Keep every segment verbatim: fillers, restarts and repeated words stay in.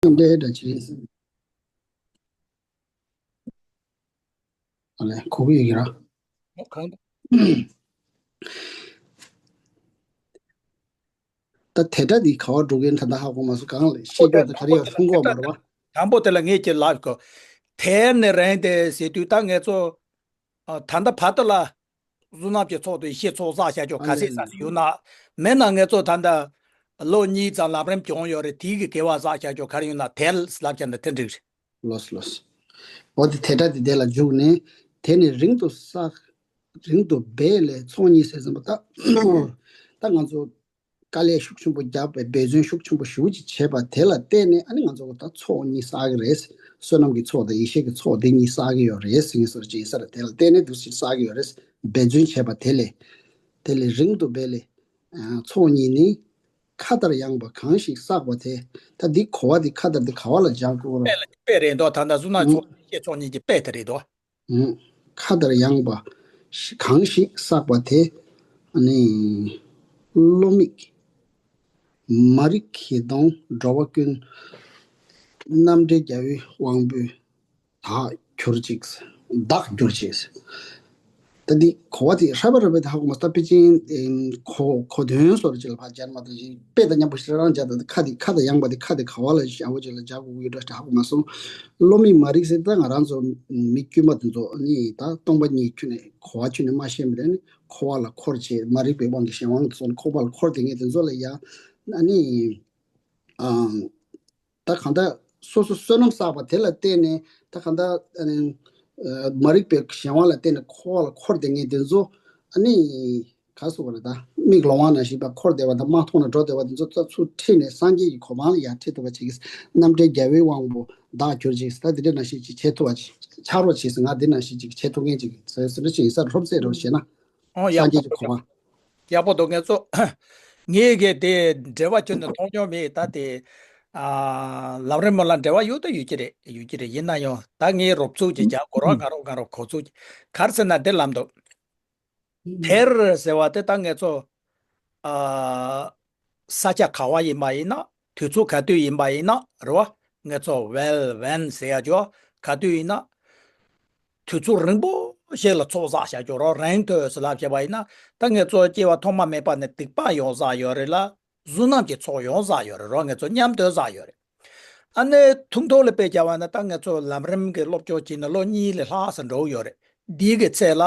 འདྲའི་འདྲ་ཅིག་རེད། ཨ་ལས་གོ་གི་ཡོད་ཀྱི་ར། ཨོ་གང་། ད་དེ་འདྲ་འདི་ག་བ་འགྲོ་གིན་ད་ལྟ་ཧ་གོ་མ་སོང་། གང་ལས་ཤེས་ཀྱོག་ད་ག་རེ་ཡོད་གསུང་གོ་མ་རེད་བ། དང་པོ་དེ་ལ་ངས་ཀྱི་ལབ་གོ། དེ་ནས་རན་དེ་ཟེར་དུས་ད་ངས་ཚོ། ཨ། ད་ལྟ་བར་དུ་ལ། བསོད་ནམས་ཀྱི་ཚོགས་དང་ཡེ་ཤེས་ཚོགས་བསགས་བྱ་ཆོག་ག་ཚད་ཙམ་ཞིག་ཡོད་ན། མེད་ན་ངས་ཚོ་ད་ལྟ། ལོ་གཉིས་ཙམ་ལམ་རིམ་སྦྱོང་ཡོད་རེད། དེའི་གི་དགེ་བ་བསགས་བྱ་ཆོག་ག་རེ་ཡོད་ན་དེ་ལབ་བྱ་ན་དེ་འགྲིག་རེད། ལོས་ལོས། འོ་དེ་དེ་འདྲ་དེ་དེ་ལ་འཇུག་ནས། དེ་ནས་རིང་དུ་བསགས། རིང་དུ་སྦས་ལས་ཚོགས་གཉིས་ཟེར་ཙམ་པ་ད། ད་ང་ཚོ་དཀའ་ལས་ཤུགས་ཆེན་པོ་བརྒྱབ་པའི་འབད་བརྩོན་ཤུགས་ཆེན་པོ་ཞེ་པོ་ཅིག་བྱས་པ་དེ་ལ་བརྟེན་ནས་ཨ་ནི་ང་ཚོ་ད་ཚོགས་གཉིས་བསགས་ཀྱི་རེད། བསོད་ནམས་ཀྱི་ཚོགས་དང་ཡེ་ཤེས་ཀྱི་ཚོགས་དེ་གཉིས་བསགས་ཀྱི་ཡོད་རེད་ཟེར་ངེས་སོར་ཅིག་ཡིན་ས་རེད། དེ་ལ་བརྟེན་ནས་འདུག་ཅིག་བསགས་ཀྱི་ཡོད་རེད། འབད་བརྩོན་བྱས་པ་དེ་ལས། དེ་ལས་རིང་དུ་སྦས་ལས། ཚོགས་གཉིས་ནི། མཁའ་ལྟར་ཡངས་པ་གང་ཞིག་བསགས་པ་དེ། ད་འདི་གོ་བ་འདི་མཁའ་ལྟར་འདི་ག་བ་ལ་སྦྱར་དགོས་རེད། དཔེ་རེད་འདུག་ད་ལྟ་བསོད་ནམས་ཚོགས་ཡེ་ཤེས་ཚོགས་གཉིས་ཀྱི་དཔེ་དེ་རེད་འདུག་མཁའ་ལྟར་ཡངས་པ་གང་ཞིག་བསགས་པ་དེ། ཨ་ནི། བློ་མིག་མ་རིག་གིས་གདོང་འགྲོ་བ་ཀུན། རྣམ་འདྲེན་རྒྱལ་བའི་དབང་པོས་བདག་གྱུར་ཅིག་བདག་གྱུར་ཅིག་ད་འདི་གོ་བ་དེ་ཧྲ་པ་ར་པ་དེ་ཧ་གོ་མ་སྟབས་པེ་ཅིན་གོ་གོ་དོན་སོར་ཅིག་ལ་ཕར་སྦྱར་མ་ཐུབ་ཅིག་དཔེ་དང་མཉམ་པོ་ཞེ་རང་སྦྱར་ད་ཁ་དེ་མཁའ་དང་ཡངས་པ་དེ་ཁ་དེ་ག་བ་ལ་ཞེ་པོ་ཅིག་ལ་སྦྱར་དགོས་ཀྱི་འདྲ་ཞིག་ཧ་གོ་མ་སོང་། བློ་མིག་མ་རིག་ཟེར་ད་ང་རང་ཚོ་མི་དཀྱུས་མ་དེ་ཚོ་ནི་ད་སྟོང་པ་ཉིད་ཁྱོན་ནས་གོ་བ་ཁྱོན་ནས་མ་ཤེས་མི་རེད་ནི། འཁོར་བ་ལ་འཁོར་བྱེད་མ་རིག་པའི་དབང་གིས་གཞན་དབང་དུ་སོང་ནས་འཁོར་བ་ལ་འཁོར་བསྡད་མཁན་དེ་ཚོ་ལ་ཡང་ཨ་ནི། ཨང་། ད་གང་ལྟར་སོ་སོ་བསོད་ནམས་བསགས་པ་དེ་ལ་བརྟེན་ནས་ད་གང་ལྟར་ཨ་ནི། མ་རིག་པའི་གཞན་དབང་ལ་བརྟེན་ནས་འཁོར་བ་ལ་འཁོར་བསྡད་མཁན་དེ་ཚོ་ཨ་ནི། ག་སོ་བ་རེད་ད། མིག་ལོང་བ་ནང་བཞིན་པ་འཁོར་བསྡད་པ་དང་མ་མཐོང་ན་འགྲོ་བསྡད་པ་དེ་ཚོ་ཚུར་ཁྲིད་ནས་སངས་རྒྱས་ཀྱི་གོ་འཕང་ལ་ཡར་ཁྲིད་ཐུབ་པ་བྱེད་ཀྱི། རྣམ་འདྲེན་རྒྱལ་བའི་དབང་པོ་བདག་གྱུར་ཅིག་ད་དེ་འདྲ་ནང་བཞིན་ཅིག་བྱེད་ཐུབ་པ་ཅིག་ཆགས་རོགས་བྱེད་ཟེར། ང་འདི་ནང་བཞིན་ཅིག་བྱེད་ཐུབ་མཁན་ཅིག་ཟེར་ཟེར་ཞིག་ཡིན་ས་རོབ་ཙེ་རོབ་བྱས་ན། ཨོ་ཡག་སངས་པོ་རྒྱས་ཀྱི་འདུག་གོ་འཕང་། ཡག་པོ་འདུག་ངས་ཚོ། ངས་གི་དེ་འབྲེལ་བ་ཁྱོན་ནས་མཐོང་མྱོང་མེད། ད་དེ། ཨ། ལམ་རིམ་མོ་ལ་འབྲེལ་བ་ཡོད་ད་ཡོད་ཀྱི་རེད། ཡོད་ཀྱི་རེད། ཡིན་ན་ཡང་ད་ངས་རོབ་ཚུགས་ཀྱི་རྒྱ་གོ་རོགས་ང་རོགས་ང་རོགས་གོ་ཚུགས་ཀྱི། ག་རེ་ཟེར་ན་འདི་ལམ་འདུག་དེར་ཟེར་བ་དེ་ད་ངས་ཚོ། ཨ། ས་ཆ་ག་བ་ཡིན་པ་ཡིན་ན། དུས་ཚོད་ག་དུས་ཡིན་པ་ཡིན་ན་རེད་བ། ངས་ཚོ་well, when ཟེར་ཡ་ཅོ། ག་དུས་ཡིན་ན། དུས་ཚོད་རིང་པོ་ཞིག་ལ་ཚོགས་བསགས་བྱ་ཅོ་རོགས་རིང་དུས་སུ་ལབ་བྱས་པ་ཡིན་ན། ད་ངས་ཚོ་སྐྱེ་བ་ཐོག་མ་མེད་པ་ནས་སྡིག་པ་ཡོང་བསགས་ཡོད་རེད་ལ། བསོད་ནམས་ཀྱི་ཚོགས་ཡོང་བསགས་ཡོད་རེད་རོགས། ངས་ཚོ་མཉམ་དུ་བསགས་ཡོད་རེད། ཨ་ནི་ཐུང་ཐུང་ལ་དཔེ་བྱ་བ་ན་ད་ངས་ཚོ་ལམ་རིམ་གྱི་སློབ་སྦྱོང་བྱས་ནས་ལོ་གཉིས་ལས་ལྷག་ཙམ་འགྲོ་ཡོད་རེད། འདིའི་གི་ཚད་ལ།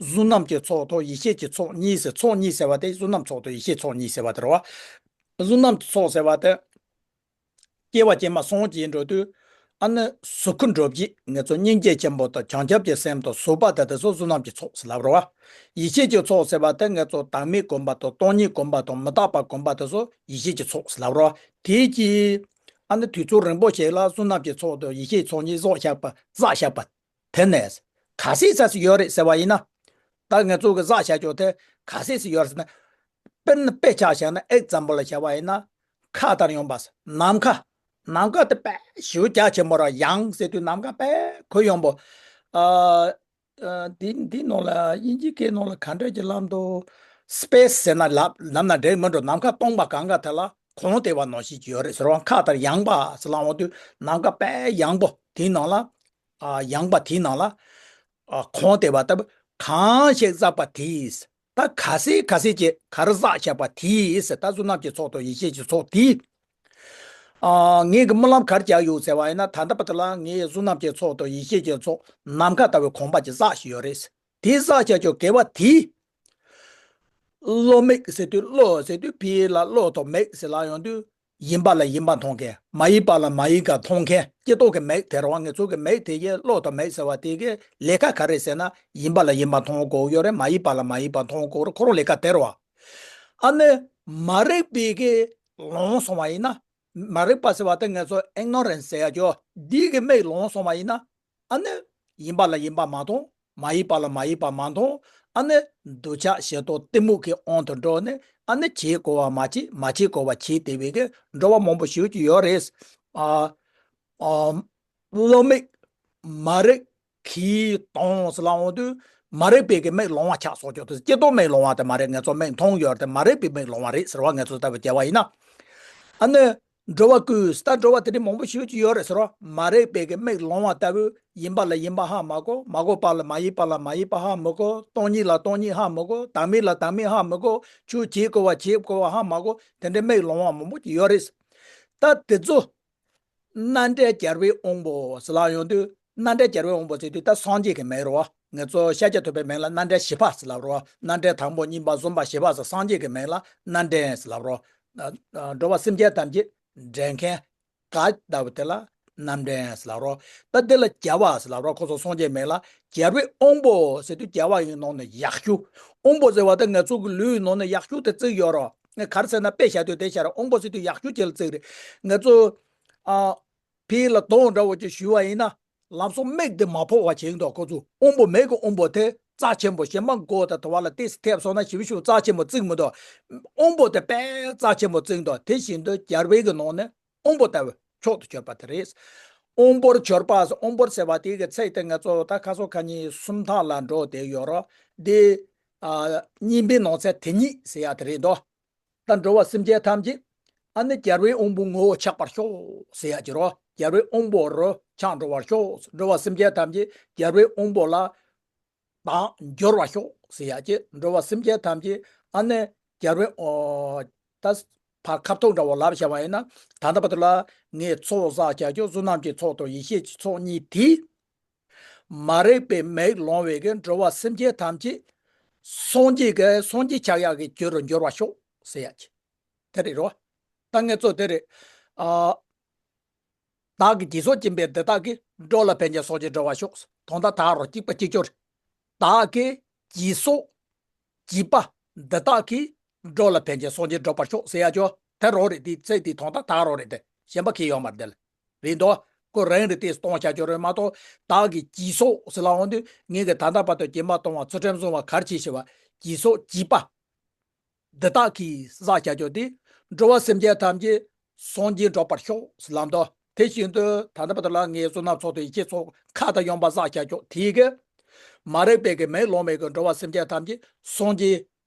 བསོད་ནམས་ཀྱི་ཚོགས་དང་ཡེ་ཤེས་ཀྱི་ཚོགས་གཉིས་ཟེར། ཚོགས་གཉིས་ཟེར་བ་དེ་བསོད་ནམས་ཚོགས་དང་ཡེ་ཤེས་ཚོགས་གཉིས་ཟེར་བ་དེ་རེད་བ། བསོད་ནམས་ཀྱི་ཚོགས་ཟེར་བ་དེ། སྐྱེ་བ་ཕྱི་མ་སངས་རྒྱས་འགྲོ་དུས། ཨ་ནི་གཟུགས་སྐུ་འགྲོ་བྱེད་ངས་ཚོ་སྙིང་རྗེ་ཆེན་པོ་དང་བྱང་ཆུབ་ཀྱི་སེམས་དང་བཟོད་པ་དེ་དེ་ཚོ་བསོད་ནམས་ཀྱི་ཚོགས་ཟེར་ལབ་རེད་བ། ཡེ་ཤེས་ཀྱི་ཚོགས་ཟེར་བ་དེ་ངས་ཚོ་བདག་མེད་སྒོམ་པ་དང་སྟོང་ཉིད་སྒོམ་པ་དང་མི་རྟག་པ་སྒོམ་པ་དེ་ཚོ་ཡེ་ཤེས་ཀྱི་ཚོགས་ཟེར་ལབ་རེད་བ། དེའི་ཀྱི། ཨ་ནི་དུས་ཚོད་རིང་པོ་ཞིག་ལ་བསོད་ནམས་ཀྱི་ཚོགས་དང་ཡེ་ཤེས་ཚོགས་གཉིས་བསགས་བཞག་པ་བསགས་བཞག་པ། དེ་ནས། ག་ཚད་ཙམ་ཞིག་ཡོད་རེད་ཟེར་བ་ཡིན་ན། ད་ངས་ཚོ་གི་བསགས་བཞག་ཅོག་དེ་ག་ཚད་ཞིག་ཡོད་རེད་ཟེར་ན། དཔེར་ན་དཔེ་ཆ་བཞག་ན་ཨེག་ཛམ་པལ་ལ་བཞག་པ་ཡིན་ན། མཁའ་ལྟར་ཡངས་པ་ཟེར། ནམ་མཁའ། ནམ་མཁའ་དེ་དཔེ་ཞེ་པོ་རྒྱ་ཆེན་པོ་ར་ཡངས་ཟེར་དུས་ནམ་མཁའ་དཔེ་ཁོད་ཡངས་པོ། ཨ། ཨ། འདི་འདི་ནང་ལ་དབྱིན་ཇིའི་སྐད་ནང་ལ་ག་འདྲ་ཅིག་ལབ་འདུག་སྤེ་སི་ཟེར་ན་ལབ་ལབ་ན་འགྲིག་མི་འགྲོ། ནམ་མཁའ་སྟོང་པ་གང་ག་དེ་ལ་གོང་དེ་བ་ནང་བཞིན་གྱི་ཡོད་རེད་ཟེར་བ། མཁའ་ལྟར་ཡངས་པ་ཟེར་ལབ་འོང་དུས་ནམ་མཁའ་དཔེ་ཡངས་པོ་དེའི་ནང་ལ། ཨ། ཡངས་པ་དེའི་ནང་ལ། ཨ། གོང་དེ་བ་ལྟ་བུ་གང་ཞིག་བསགས་པ་དེས། ད་ག་ཚད་ག་ཚད་ཀྱི་ག་རེ་བསགས་བཞག་པ་དེས་ཟེར། ད་བསོད་ནམས་ཀྱི་ཚོགས་དང་ཡེ་ཤེས་ཀྱི་ཚོགས་དེས། ཨ། ངས་ཀྱི་སྨོན་ལམ་ག་རེ་རྒྱག་ཡོད་ཟེར་བ་ཡིན་ན། ད་ལྟ་བར་དུ་ལ་ངས་བསོད་ནམས་ཀྱི་ཚོགས་དང་ཡེ་ཤེས་ཀྱི་ཚོགས་ནམ་མཁའ་ལྟ་བུའི་གོང་འཕེལ་གྱི་བསགས་བཞག་ཡོད་རེད། དེ་བསགས་བཞག་ཀྱང་དགེ་བ་དེ། བློ་མིག་ཟེར་དུས། བློ་ཟེར་དུས་ཕ་ལ་བློ་དང་མིག་ཟེར་ལབ་ཡོང་དུས། ཡིན་པ་ལ་ཡིན་པ་མཐོང་མཁན། མ་ཡིན་པ་ལ་མ་ཡིན་པ་མཐོང་མཁན། སྤྱི་ལྡོག་གི་མིག་དེ་རེད་བ། ངེད་ཚོ་གི་མིག་དེ་གི་བློ་དང་མིག་ཟེར་བ་དེ་གི་ལས་ཀ་ག་རེ་ཟེར་ན། ཡིན་པ་ལ་ཡིན་པ་མཐོང་དགོས་ཡོད་རེད། མ་ཡིན་པ་ལ་མ་ཡིན་པ་མཐོང་དགོས་རེད། ཁོ་རང་ལས་ཀ་དེ་རེད་བ། ཨ་ནི་མ་རིག་པའི་གི་ལོང་སོང་བ་ཡིན་ན། མ་རིག་པ་ཟེར་བ་དེ་ངེད་ཚོ་ཨིག་ནོ་རེན་སི་ཟེར་ཡ་ཅོ། འདི་གི་མིག་ལོང་སོང་བ་ཡིན་ན། ཨ་ནི་ཡིན་པ་ལ་ཡིན་པ་མ་མཐོང་། མ་ཡིན་པ་ལ་མ་ཡིན་པ་མ་མཐོང་། ཨ་ནི་འདོད་ཆགས་ཞེ་སྡང་གཏི་མུག་གི་དབང་དུ་འགྲོ་ནས། ཨ་ནི་བྱེད་དགོས་པ་མ་བྱེད། མ་བྱེད་དགོས་པ་བྱེད་བསྡད་པའི་གི་འགྲོ་བ་མང་པོ་ཞིག་ཅིག་ཡོད་རེད། ཨ། ཨ། བློ་མིག་མ་རིག་གིས་སྟོང་ཟེར་ལབ་འོང་དུས། མ་རིག་པའི་གི་མིག་ལོང་བ་ཆགས་སོང་ཅོག་དེ་སྤྱི་ལྡོག་མིག་ལོང་བ་དེ་མ་རེད། ངེད་ཚོ་མིག་མཐོང་ཡོད་དེ་མ་རིག་པའི་མིག་ལོང་བ་རེད་ཟེར་བ། ངེད་ཚོ་ལྟ་བུ་བྱས་པ་ཡིན་ན། ཨ་ནི། འགྲོ་བ་ཀུན། ད་འགྲོ་བ་དེ་འདྲའི་མང་པོ་ཞེ་པོ་ཅིག་ཡོད་རེད་ཟེར་རོ། མ་རིག་པའི་གི་མིག་ལོང་བ་ལྟ་བུ། ཡིན་པ་ལ་ཡིན་པ་ཧ་མ་གོ། མ་གོ་བ་ལ་མ་ཡིན་པ་ལ་མ་ཡིན་པ་ཧ་མི་གོ། སྟོང་ཉིད་ལ་སྟོང་ཉིད་ཧ་མི་གོ། བདག་མེད་ལ་བདག་མེད་ཧ་མི་གོ། ཆོས་བྱེད་དགོས་པ་བྱེད་དགོས་པ་ཧ་མ་གོ། དེ་འདྲའི་མིག་ལོང་བ་མང་པོ་ཅིག་ཡོད་རེད། ད་དེ་ཚོ་རྣམ་འདྲེན་རྒྱལ་བའི་དབང་པོ་ཟེར་ལབ་ཡོང་དུས། རྣམ་འདྲེན་རྒྱལ་བའི་དབང་པོ་ཟེར་དུས་ད་སངས་རྒྱས་ཀྱི་མིང་རེད་བ། ང་ཚོ་ཤཱཀྱ་ཐུབ་པའི་མིང་ལ་རྣམ་འདྲེན་བཞི་པ་ཟེར་ལབ་རེད་བ། རྣམ་འདྲེན་དང་པོ་གཉིས་པ་གསུམ་པ་བཞི་པ་ཟེར། སངས་རྒྱས་ཀྱི་མིང་ལ་རྣམ་འདྲེན་ཟེར་ལབ་རེད་བ། འགྲོ་བ་སེམས་ཅན་ཐམས་ཅད་འདྲེན་མཁན་ག་ལྟ་བུ་དེ་ལ་རྣམ་འདྲེན་ཟེར་ལབ་རེད་བ། ད་འདི་ལ་རྒྱལ་བ་ཟེར་ལབ་རེད་བ། ཁོ་ཚོ་སངས་རྒྱས་མིང་ལ། རྒྱལ་བའི་དབང་པོ་ཟེར་དུས་རྒྱལ་བ་ཡི་ནང་ནས་ཡག་ཤོས། དབང་པོ་ཟེར་བ་དེ་ང་ཚོ་གི་ལུས་ནང་ནས་ཡག་ཤོས་དེ་བརྩིགས་ཡོད་རེད་བ། ངས་ག་རེ་ཟེར་ན་དཔེ་བཞག་དུས་དེ་བཞག་རེད། དབང་པོ་ཟེར་དུས་ཡག་ཤོས་ཅིག་ལ་བརྩིགས་རེད། ང་ཚོ་ཨ། ཕི་ལ་དོང་འདྲ་བོ་ཅིག་གཞུས་པ་ཡིན་ན། ལམ་སང་མིག་དེ་མ་ཕོག་པ་བྱེད་འདུག་ཁོ་ཚོ། དབང་པོ་མེད་ཀྱི་དབང་པོ་དེ་རྩ་ཆེན་པོ། གཞན་མ་མགོ་དང་དུ་བ་ལ་ཏོག་ཙམ་ཐེབས་སོང་ན་ཞིབ་ཞིབ་རྩ་ཆེན་པོ་བརྩིགས་མི་འདུག་དབང་པོ་དེ་དཔེ་རྩ་ཆེན་པོ་བརྩིགས་འདུག་དེ་བཞིན་དུ་རྒྱལ་བའི་གི་ནང་ནས་དབང་པོ་ལྟ་བུ་མཆོག་ཏུ་གྱུར་པ་དེ་རེད། དབང་པོར་གྱུར་པ། དབང་པོར་ཟེར་བ་དེ་གི་ཚིག་དེ་ང་ཚོ་ད་ཁ་སང་ཁ་ཉིན་སུམ་རྟགས་ལ་འགྲོ་བསྡད་ཡོད་རེད། འདི་ཨ་གཉིས་པའི་ནང་ཚན་དེ་ཉིད་ཟེར་ཡ་དེ་རེད་འདུག་ད་འགྲོ་བ་སེམས་ཅན་ཐམས་ཅད་ཨ་ནི་རྒྱལ་བའི་དབང་པོའི་ངོ་བོར་ཆགས་པར་ཤོག་ཟེར་ཡ་ཅིག་རེད། རྒྱལ་བའི་དབང་པོ་རུ་ཆགས་འགྲོ་བར་ཤོག་འགྲོ་བ་སེམས་ཅན་ཐམས་ཅད་རྒྱལ་བའི་དབང་པོ་ལ་བདག་འགྱུར་བར་ཤོག་ཟེར་ཡ་ཅིག་འགྲོ་བ་སེམས་ཅན་ཐམས་ཅད་ཨ་ནི་རྒྱལ་བའི་ཨོ། ད་ཕར་ཁ་ཐུག་འདྲ་བོ་ལབ་བྱས་པ་ཡིན་ན། ད་ལྟ་བར་དུ་ལ་ངས་ཚོགས་བསགས་བྱ་རྒྱུ་བསོད་ནམས་ཀྱི་ཚོགས་དང་ཡེ་ཤེས་ཀྱི་ཚོགས་གཉིས་དེས། མ་རིག་པའི་མིག་ལོང་བའི་གི་འགྲོ་བ་སེམས་ཅན་ཐམས་ཅད་སངས་རྒྱས་ཀྱི་སངས་རྒྱས་ཆགས་ཡག་གི་རྒྱུ་རུ་འགྱུར་བར་ཤོག་ཟེར་ཡག་གི་དེ་རེད་རོ། ད་ངས་ཚོ་དེ་རེད། ཨ། བདག་གིས་སྦྱིན་སོགས་སྦྱིན་པའི་འདི་དག་གིས། འགྲོ་ལ་ཕན་ཕྱིར་སངས་རྒྱས་འགྲུབ་པར་ཤོག་དོན་དག་དག་རོ་གཅིག་པ་གཅིག་གྱུར། བདག་གིས་སྦྱིན་སོགས་སྦྱིན་པ་འདི་དག་གིས། འགྲོ་ལ་ཕན་ཕྱིར་སངས་རྒྱས་འགྲུབ་པར་ཤོག་ཟེར་ཡ་ཅོ་དེ་རོ་རེད། དེའི་ཚེ་དེའི་དོན་དག་དག་རོ་རེད་དེ། གཞན་པ་ཁྱེད་ཡོང་མར་འདེལ། རེད་དོ། ཁོ་རང་རེ་དེས་གཏོང་བྱ་ཅོ་རེད་མ་གཏོགས། བདག་གིས་སྦྱིན་སོགས་ཟེར་ལ་འོང་དུས་ངས་གི་ད་ལྟ་བར་དུ་སྦྱིན་པ་གཏོང་བ་ཚུལ་ཁྲིམས་བསྲུང་བ་གར་བྱེད་ཤེས་པ། སྦྱིན་སོགས་སྦྱིན་པ། འདི་དག་གིས་བསགས་བྱ་རྒྱུ་དེ། འགྲོ་བ་སེམས་ཅན་ཐམས་ཅད་སངས་རྒྱས་འགྲུབ་པར་ཤོག་ཟེར་ལམ་དུ། དེ་བཞིན་དུ་ད་ལྟ་བར་དུ་ལ་ངའི་བསོད་ནམས་ཚོགས་དང་ཡེ་ཤེས་ཚོགས་ཁ་དང་ཡོན་པ་བསགས་བྱ་རྒྱུ་དེ་གི། མ་རིག་པའི་གི་མེ་ལོང་བའི་གི་འགྲོ་བ་སེམས་ཅན་ཐམས་ཅད་སངས་རྒྱས།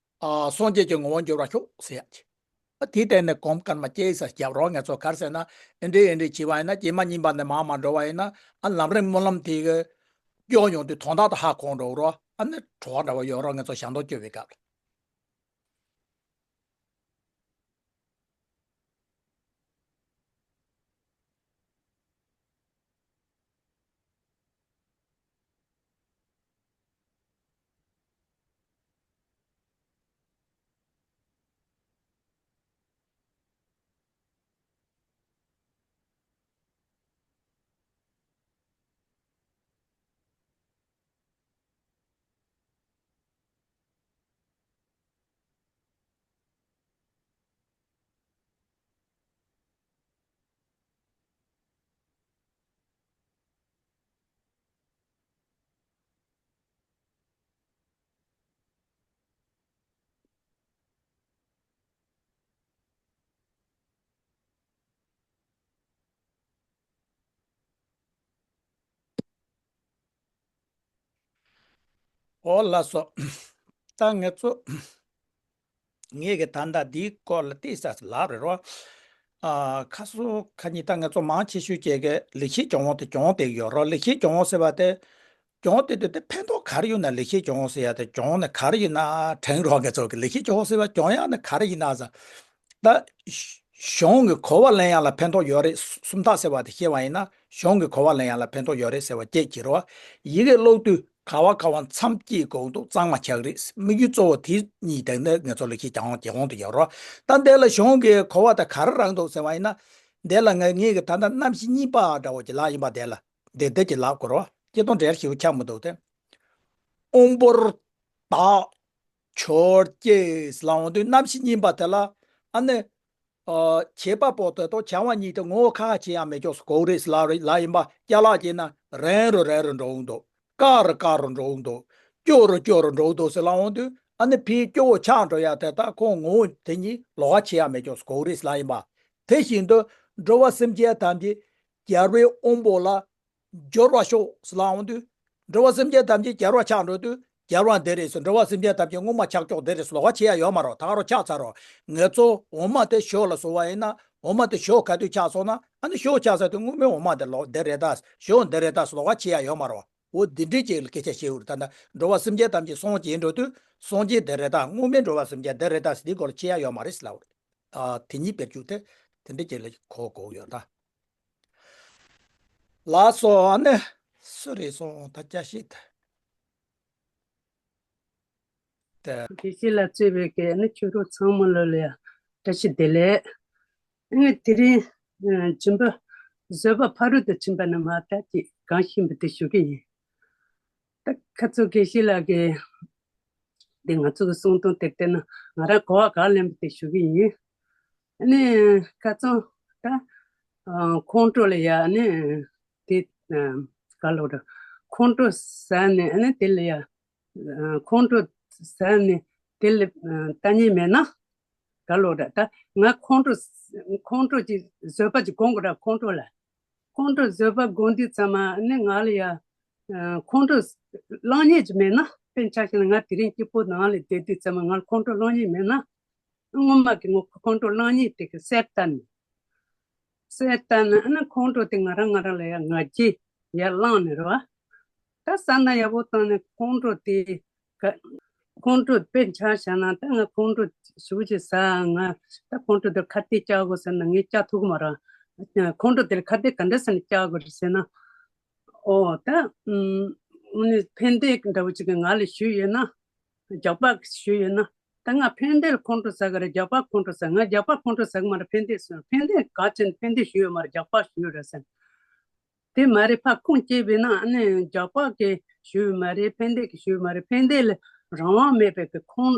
ཨ་སངས་རྒྱས་ཀྱི་ངོ་བོ་འགྱུར་བར་ཤོག་ཟེར་ཡ་ཅིག་ཨ་དེའི་སྟེང་ནས་གོམ་སྐར་མ་སྐྱེས་ས་རྒྱབ་རོགས། ངས་ཚོ་གར་ཟེར་ན་ཨེ་འདྲེ་ཨེ་འདྲེ་བྱས་པ་ཡིན་ན་སྐྱེས་མ་རྙིང་པ་ནས་མར་མར་འགྲོ་བ་ཡིན་ན། ཨ་ལམ་རིམ་སྨོན་ལམ་དེ་གི་སྐྱོ་ཡོང་དུས་དོན་དག་ཏུ་ཧ་གོ་འགྲོ་རོགས། ཨ་ནི་གྲོགས་འདྲ་བོ་ཡོད་རོགས། ངས་ཚོ་ཞལ་འདོན་སྐྱོ་བའི་སྐབས་ལ། ཨོ་ལགས་སོ། ད་ངས་ཚོ། ངས་གི་ད་ལྟ་འདིའི་སྐོར་ལ་ཏོག་ཙམ་ལབ་རེད་རོ། ཨ་ཁ་སང་ཁ་ཉིན་ད་ངས་ཚོ་མང་ཆེ་ཤོས་ཀྱིས་གི་ལེགས་བཤད་ལྗོན་དབང་དེ་སྦྱོང་བསྡད་ཡོད་རོ། ལེགས་བཤད་ལྗོན་དབང་ཟེར་བ་དེ། སྦྱོང་བསྡད་དུས་དེ་ཕན་ཐོགས་ག་རེ་ཡོད་ན། ལེགས་བཤད་ལྗོན་དབང་ཟེར་ཡ་དེ་སྦྱོང་ནས་ག་རེ་ཡིན་ན་དྲན་རོགས། ངས་ཚོ་གི་ལེགས་བཤད་ལྗོན་དབང་ཟེར་བ་སྦྱོང་ཡག་ནི་ག་རེ་ཡིན་ན་ཟེར། ད་གཞུང་གི་གོ་བ་ལེན་ཡག་ལ་ཕན་ཐོགས་ཡོད་རེད། སུམ་རྟགས་ཟེར་བ་དེ་ཤེས་པ་ཡིན་ན་གཞུང་གི་གོ་བ་ལེན་ཡག་ལ་ཕན་ཐོགས་ཡོད་རེད་ཟེར་བ་སྐད་ཅིག་རོ། ཡི་གེ་ཀློག་དུས། ག་བ་ག་བ་མཚམས་སྐྱེལ་དགོས་འདུག་གཙང་མ་ཆགས་རེད། དམིགས་ཡུལ་གཙོ་བོ་དེ་གཉིས་དེ་ནི་ངེད་ཚོ་ལ་ཤེས་ཀྱང་ཀྱི་དབང་དུ་ཡོད་རོགས། ད་འདི་ལ་གཞུང་གི་གོ་བ་དེ་ག་རེ་རང་འདུག་ཟེར་བ་ཡིན་ན། འདི་ལ་ངས་ངེད་ཀྱི་ད་ལྟ་རྣམ་བཤད་གཉིས་པ་འདྲ་བོ་ཅིག་ལབ་ཡིན་པ། དེ་ལ་འདི་འདི་ཅིག་ལབ་དགོས་རོགས། སྤྱིར་བཏང་འབྲེལ་ཞིག་ཆགས་མི་འདུག་སྟེ། དབང་པོར་བདག་གྱུར་ཅིག་ལབ་འོང་དུས་རྣམ་བཤད་གཉིས་པ་དེ་ལ་ཨ་ནི། ཨ་བྱེད་པ་པོ་དེ་དང་བྱ་བ་གཉིས་དེ་ངོ་བོ་ཁ་ཁ་བྱེད་ཡག་མེད་ཀྱོག་སུ་གོ་རེད་ལ་རེད་ལ་ཡིན་པ། ཅ་ལག་བྱས་ན་རན་རུ་རན་རུ་འགྲོ་འོང་འདུག་དཀའ་རུ་དཀའ་རུ་འགྲོ་འོང་འདུག་སྐྱོ་རུ་སྐྱོ་རུ་འགྲོ་འོང་འདུག་ཟེར་ལ་འོང་དུས། ཨ་ནི་ཕའི་སྐྱོ་བོ་ཆགས་འགྲོ་ཡག་དེ་དག་ཁོང་ངོ་བོ་དེ་གཉིས་ལོགས་ཀ་བྱེད་ཡག་མེད་ཀྱོག་སུ་གོ་རེད་ལ་ཡིན་པ། དེ་བཞིན་དུ་འགྲོ་བ་སེམས་ཅན་ཐམས་ཅད་རྒྱལ་བའི་དབང་པོ་ལ་སྦྱོར་བར་ཤོག་ཟེར་ལ་འོང་དུས། འགྲོ་བ་སེམས་ཅན་ཐམས་ཅད་རྒྱལ་བ་ཆགས་འགྲོ་དུས་རྒྱལ་བ་འདི་རེད་ཟེར། འགྲོ་བ་སེམས་ཅན་ཐམས་ཅད་སྔོན་མ་ཆགས་ཀྱོག་འདི་རེད་ཟེར་ལོགས་ཀ་བྱེད་ཡག་ཡོད་མ་རེད། ད་ག་རང་ཆགས་ཚར་རོ། ངེད་ཚོ་འོ་མ་དེ་ཞོ་ལ་བཟོ་བ་ཡིན་ན་ འོ་མ་དེ་ཞོ་ག་དུས་ཆགས་སོང་ན་ཨ་ནི་ཞོ་ཆགས་ས་དུས་སྔོན་མའི་འོ་མ་དེ་ལོག་འདི་རེད་ད། ཞོ་འདི་རེད་ད་ཟེར་ལོགས་ཀ་ཕྱེ་ཡ་ཡོད་མ་རེད་བ། འོ་འདི་འདྲའི་ཅིག་ལ་སྐད་ཆ་བཤད་འུར་ད་ད་འགྲོ་བ་སེམས་ཅན་ཐམས་ཅད་སངས་རྒྱས་འགྲོ་དུས་སངས་རྒྱས་འདི་རེད་ད། སྔོན་མའི་འགྲོ་བ་སེམས་ཅན་འདི་རེད་ད་ཟེར་འདི་སྐོར་ལ་ཕྱེ་ཡ་ཡོད་མ་རེད་ཟེར་ལབ་རེད། ཨ་དེ་གཉིས་དཔེར་བརྗོད་དེ་དེ་འདྲའི་ཅིག་ལ་གོ་དགོས་ཡོད་ད། ལགས་སོ། ཨ་ནི་སུ་རེད་སོང་ད་བཅའ་ཤེས་ད། དགེ་བཤེས་ལགས་གཙོས་པའི་གི་ཨ་ནི་ཆོས་གྲོགས་ཚང་མ་ལ་ལ་ཡ་བཀྲ་ཤིས་བདེ་ལེགས། ཨ་ནི་དེ་རིང་ཨ་སྦྱིན་པ་བཟོད་པ་ཕ་རོལ་ཏུ་ཕྱིན་པ་ནི་མ་ལྟ་ཅིག་གང་ཤེས་པ་དེ་ཞུ་གི་ཡིན། ད་ཁ་ཚོ་དགེ་བཤེས་ལགས་ཀྱིས་འདི་ང་ཚོ་གི་གསུང་དོན་དེ་བལྟས་ན་ང་རང་གོ་བ་ག་ལེན་པ་དེ་ཞུ་གི་ཡིན། ཨ་ནི་ཁ་ཚོ་ད་ཨ་ཁོང་ཁྲོ་ལ་ཡ་ཨ་ནི་དེ་ཨ་ག་ལོ་ར་ཁོང་ཁྲོ་ཟ་ནས་ཨ་ནི་དེ་ལ་ཡ་ཨ་ཁོང་ཁྲོ་ཟ་ནས་དེ་ལ་ཨ་ལྟ་ཉེས་མེད་ན་ག་ལོ་ར་ད་ང་ཁོང་ཁྲོ་ཁོང་ཁྲོ་ཅིག་བཟོད་པ་ཅིག་སྒོམ་དགོས་ར་ཁོང་ཁྲོ་ལ། ཁོང་ཁྲོ་བཟོད་པ་སྒོམ་དུས་ཙམ་མ་ནི་ང་ལ་ཡ། ཨ་ཁོང་ཁྲོ་ལངས་ཉེས་ཅིག་མེད་ན་དཔེར་ཆ་བཞག་ན་ང་དེ་རིང་སྐྱིད་པོ་ནང་ལ་བསྡད་དུས་ཙམ་མ་ང་ལ་ཁོང་ཁྲོ་ལངས་ཉེས་མེད་ན། སྔོན་མ་གི་ངོ་ཁོང་ཁྲོ་ལངས་ཉེས་དེ་གི་སེལ་བཏང་ནས། སེལ་བཏང་ནས་ཨ་ནི་ཁོང་ཁྲོ་དེ་ང་རང་ང་རང་ལ་ཡ་ང་རྒྱལ་ཡར་ལངས་ནས་རེད་བ། ད་ས་ན་ཡག་པོ་བཏང་ནས་ཁོང་ཁྲོ་དེ་ག་ཁོང་ཁྲོ་དཔེ་ཆ་བཞག་ན་ད་ང་ཁོང་ཁྲོ་ཞུ་ཅི་ཟ་ང་ད་ཁོང་ཁྲོ་དེ་ཁ་གཏད་བཅག་དགོས་ཟེར་ན་ངས་བཅག་ཐུབ་ཀྱི་མ་རེད། ཁོང་ཁྲོ་དེར་ཁ་གཏད་ག་འདྲ་ཟེར་ནས་བཅག་དགོས་རེད་ཟེར་ན། ཨོ་ད་ཨུམ་ཨུ་ནི་ཕན་བདེ་འདྲ་བོ་ཅིག་གི་ང་ལ་ཞུས་ཡོད་ན་རྒྱག་པ་ཞུས་ཡོད་ན་ད་ང་ཕན་བདེ་ལ་ཁོང་ཁྲོ་ཟ་གི་རེད། རྒྱག་པ་ཁོང་ཁྲོ་ཟ་གི་ང་རྒྱག་པ་ཁོང་ཁྲོ་ཟ་གི་མ་རེད། ཕན་བདེ་ཟེར་ཕན་བདེ་ག་ཅན་ཕན་བདེ་ཞུས་ཡོད་མ་རེད། རྒྱག་པ་ཞུས་ཡོད་རེད་ཟེར། དེ་མ་རེད་ཕ་ཁུངས་སྐྱེལ་བས་ན་ཨ་ནི་རྒྱག་པ་གི་ཞུས་མ་རེད། ཕན་བདེ་གི་ཞུས་མ་རེད། ཕན་བདེ་ལ་རང་དབང་མེད་པའི་གི་ཁོང་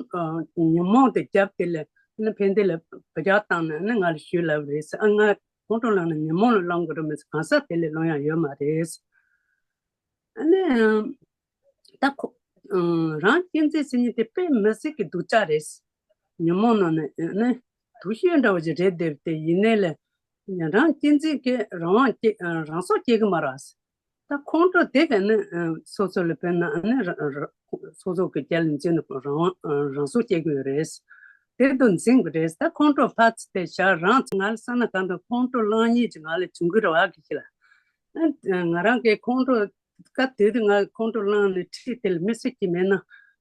ཉོན་མོངས་དེ་རྒྱབ་དེ་ལ་ཨ་ནི་ཕན་བདེ་ལ་བུ་རྒྱག་བཏང་ནས་ཨ་ནི་ང་ལ་ཞུས་ལབ་རེད་ཟེར། ཨ་ང་ཁོང་ཁྲོ་ལངས་ནས་ཉོན་མོངས་ལ་ལངས་དགོས་རེད་མ་ཟེར། གང་ཟག་དེ་ལ་ལངས་ཡག་ཡོད་མ་རེད་ཟེར། ཨ་ནི་ད་ཁོ་རང་གཅེས་འཛིན་ཟེར་མཁན་དེ་དཔེ་མི་སྲིད་ཀྱི་སྡུག་ཅག་རེད། ཉོན་མོངས་ནང་ནས་ནི་སྡུག་ཤོས་འདྲ་བོ་ཅིག་རེད་བསྡད་པ་དེ་ཡིན་ནའི་ལས་རང་གཅེས་འཛིན་གྱིས་རང་དབང་སྐྱེ་རང་སྲོག་སྐྱེལ་གི་མ་རེད། ད་ཁོང་ཁྲོ་དེ་ག་ནི་སོ་སོ་ལ་དཔེར་ན་ནི་ར་ར་སོ་སོ་གི་རྒྱལ་ལ་འཛིན་ནས་རང་དབང་རང་སྲོག་སྐྱེལ་གི་ཡོད་རེད། དེ་དུ་འཛིན་གི་རེད། ད་ཁོང་ཁྲོ་ཕར་ཚུར་དེ་བཞག་རང་ང་ལ་ས་ན་གང་དུ་ཁོང་ཁྲོ་ལངས་ཉེས་ཅིག་ང་ལ་བྱུང་གི་རེད་བ་གི་ཤི་ལ། ང་རང་གི་ཁོང་ཁྲོ་སྐབས་དེ་དུས་ང་ཁོང་ཁྲོ་ལངས་ནས་ཁྲིད་དེ་ལ་མི་སྲིད་ཀྱི་མེད་ན་